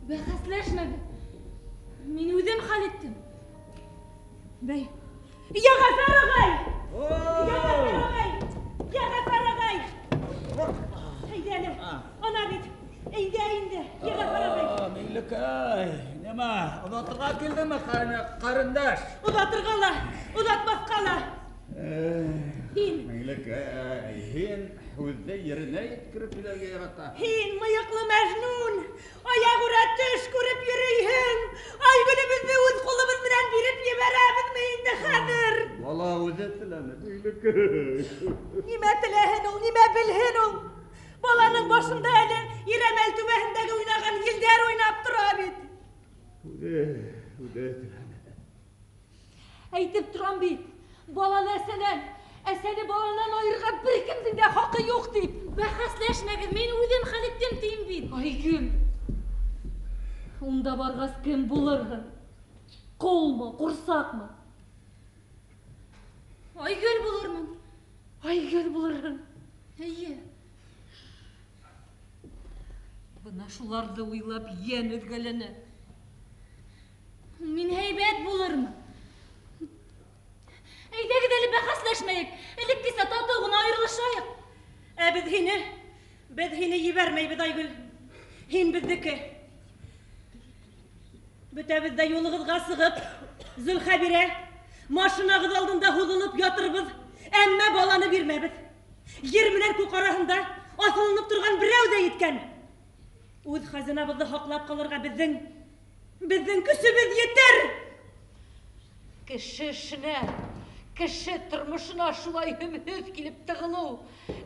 Бәхәсләшмәгеҙ. Мин үҙем хәл иттем.
Бәй, Йәғәфәр ағай! Йәғәфәр ағай! Йәғәфәр ағай! Әйҙә әле, ана бит, әйҙә инде, Йәғәфәр ағай.
Миңлекәй, нимә, оҙатырға килдеңме, ҡарындаш?
Оҙатырға ла, оҙатмаҫҡа ла. Һин.
Миңлекәй, һин һүҙҙе еренә еткереп һөйләргә ярата.
Һин, мыйыҡлы Мәжнүн, аяғүрә төш күреп йөрөйһөң. Айгөлөбөҙҙө үҙ ҡулыбыҙ менән биреп ебәрәбеҙме инде хәҙер?
Бала үҙе теләне, Миңлекәй.
Нимә теләһен ул, нимә белһен ул? Баланың башында әле Ирәмәл түбәһендәге уйнаған елдәр уйнап тора бит.
Үҙе теләне.
Әйтеп торам бит. Баланы әсәнән, әсәне баланан айырырға бер кемдең дә хаҡы юҡ тип.
Бәхәсләшмәгеҙ, мин үҙем хәл иттем тием бит.
Айгөл, унда барғас кем булырһың? Ҡолмо, ҡурсаҡмы?
Айгөл булырмын.
Айгөл булырһың.
Эйе.
Бына шуларҙы уйлап йән өҙгәләнә.
Мин һәйбәт булырмын. Әйҙәгеҙ әле бәхәсләшмәйек. Элеккесә татыу ғына айырылышайыҡ.
Ә беҙ һине ебәрмәйбеҙ, Айгөл. Һин беҙҙеке. Бөтәбеҙ ҙә юлығыҙға сығып, Зөлхәбирә, машинағыҙ алдында һуҙылып ятырбыҙ, әммә баланы бирмәбеҙ. Ер менән күк араһында аҫылынып торған берәү ҙә еткән. Үҙ хазинабыҙҙы һаҡлап ҡалырға беҙҙең көсөбөҙ етер.
Кеше эшенә, кеше тормошона шулай һөмһөҙ килеп тығылыу,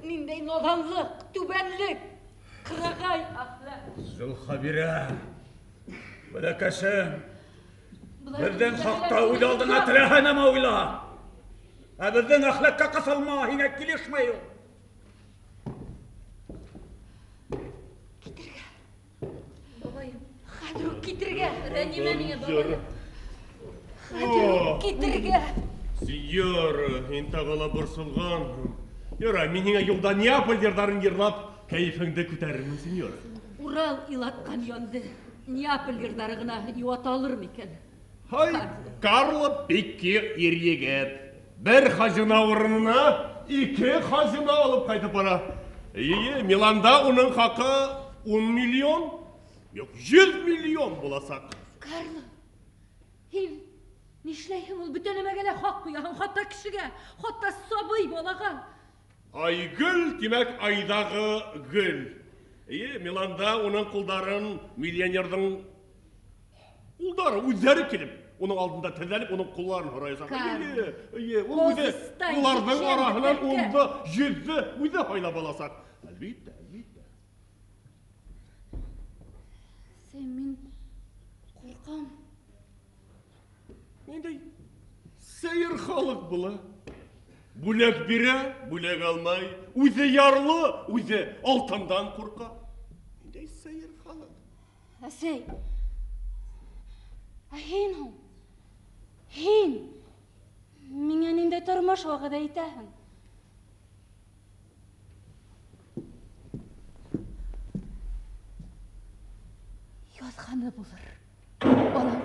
ниндәй наҙанлыҡ, түбәнлек, ҡырағай әхлаҡ.
Зөлхәбирә, бәләкәсем, беҙҙең хаҡта үҙ алдыңа теләһә нәмә уйла. Ә беҙҙең әхлаҡҡа ҡыҫылма, һиңә килешмәй ул.
Китергә.
Бабайым,
хәҙер үк китергә.
Рәнйемә миңә, бабайым.
Хәҙер үк китергә.
Сеньора, һин тағы ла борсолғанһың. Ярай, мин һиңә юлда Неаполь йырҙарын йырлап, кәйефеңде күтәрермен, сеньора.
Урал илатҡан янды. Неаполь йырҙары ғына йыуата алыр микән?
Һай, Карло Пикки ир егет. Бер хазина урынына ике хазина алып ҡайтып бара. Эйе, Миланда уның хаҡы 10 миллион, юҡ, 100 миллион буласаҡ.
Карло, һин нишләйһең ул? Бөтә нәмәгә лә хаҡ ҡуяһың, хатта кешегә, хатта сабый балаға.
Айгөл, тимәк, айҙағы гөл. Эйе, Миланда уның ҡулдарын миллионерҙың улдары үҙҙәре килеп, уның алдында теҙләнеп, уның ҡулларын һораясаҡ. Эйе, эйе, ул үҙе уларҙың араһынан унды, йөҙҙө үҙе һайлап аласаҡ. Әлбиттә, әлбиттә.
Сәй, мин ҡурҡам.
Ниндәй сәйер халыҡ була. Бүләк бирә, бүләк алмай, үҙе ярлы, үҙе алтындан ҡурҡа. Ниндәй сәйер халыҡ.
Әсәй, ә һин һуң? Һин миңә ниндәй тормош вәғәҙә итәһең?
Яҙғаны булыр, балам.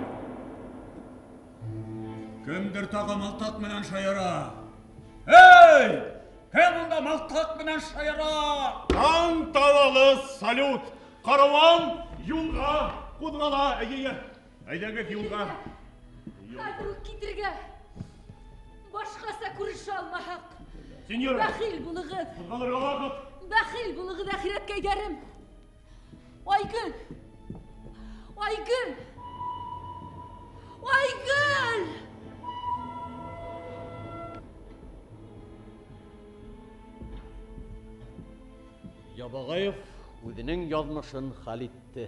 Кемдер тағы мылтыҡ менән шаяра. Эй! Кем унда мылтыҡ менән шаяра?
Тантаналы салют! Караван юлға ҡуҙғала. Әйе, әйҙәгеҙ юлға.
Хәҙер үк китергә. Башҡаса күрешә алмаһаҡ.
Сеньора.
Бәхил булығыҙ.
Ҡуҙғалырға ваҡыт.
Бәхил булығыҙ, әхирәткәйҙәрем. Айгөл! Айгөл! Айгөл!
Ябағаев үҙенең яҙмышын хәл итте.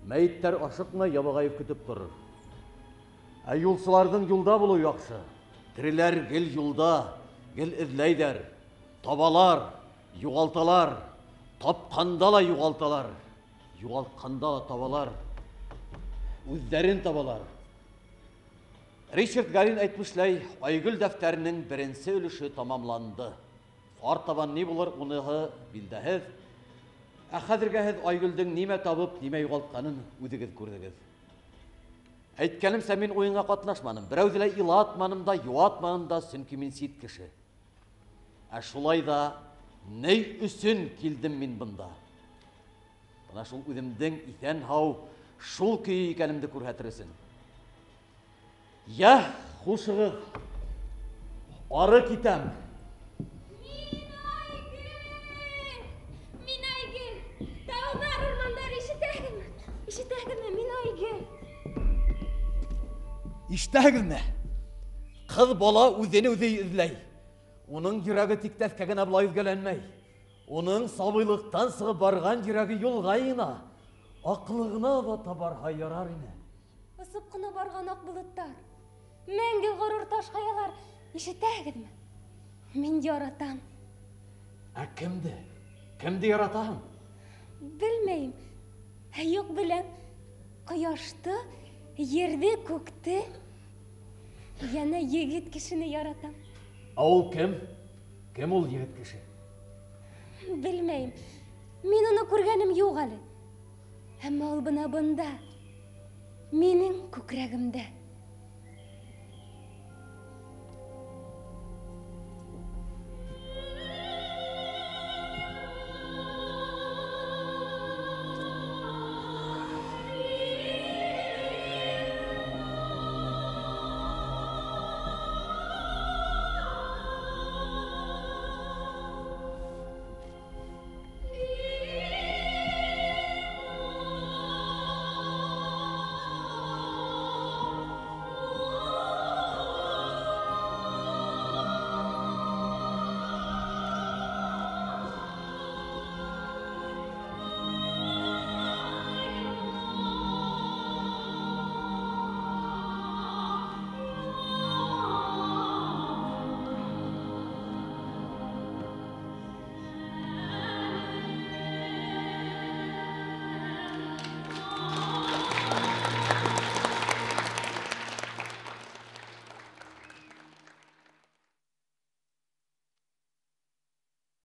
Мәйеттәр ашыҡмай, Ябағаев көтөп торор. Ә юлсыларҙың юлда булыуы яҡшы. Тереләр гел юлда, гел эҙләйҙәр. Табалар, юғалталар, тапҡанда ла юғалталар, юғалтҡанда ла табалар, үҙҙәрен табалар. Ричард Гарин әйтмешләй, Айгөл дәфтәренең беренсе өлөшө тамамланды. Артабан ни булыр, уныһы билдәһеҙ. Ә хәҙергә һеҙ Айгөлдөң нимә табып, нимә юғалтҡанын үҙегеҙ күрҙегеҙ. Әйткәнемсә, мин уйынға ҡатнашманым. Берәүҙе лә илатманым да, йыуатманым да, сөнки мин сит кеше. Ә шулай да ни өсөн килдем мин бында? Бына шул үҙемдең иҫән-һау шул көйө икәнемде күрһәтер өсөн. Йә, хушығыҙ. Ары китәм.
Мин Айгөл. Тауҙар, урмандар ишетәһегеҙме? Ишетәһегеҙме? Мин Айгөл.
Ишетәһегеҙме? Ҡыҙ бала үҙен үҙе эҙләй. Уның йөрәге тиктәҫкә генә былай өҙгәләнмәй. Уның сабыйлыҡтан сығып барған йөрәге юлға йыйына. Аҡылы ғына ла барһа ярар ине.
Осоп ҡына барған аҡ болоттар, мәңге ғорур таш ҡаялар, ишетәһегеҙме? Мин яратам.
Ә кемде? Кемде яратаһың?
Белмәйем. Ә юҡ беләм. Ҡояшты, ерҙе, күкте, йәнә егет кешене яратам.
Ә ул кем? Кем ул егет кеше?
Белмәйем. Мин уны күргәнем юҡ әле. Әммә ул бына бында, минең күкрәгемдә.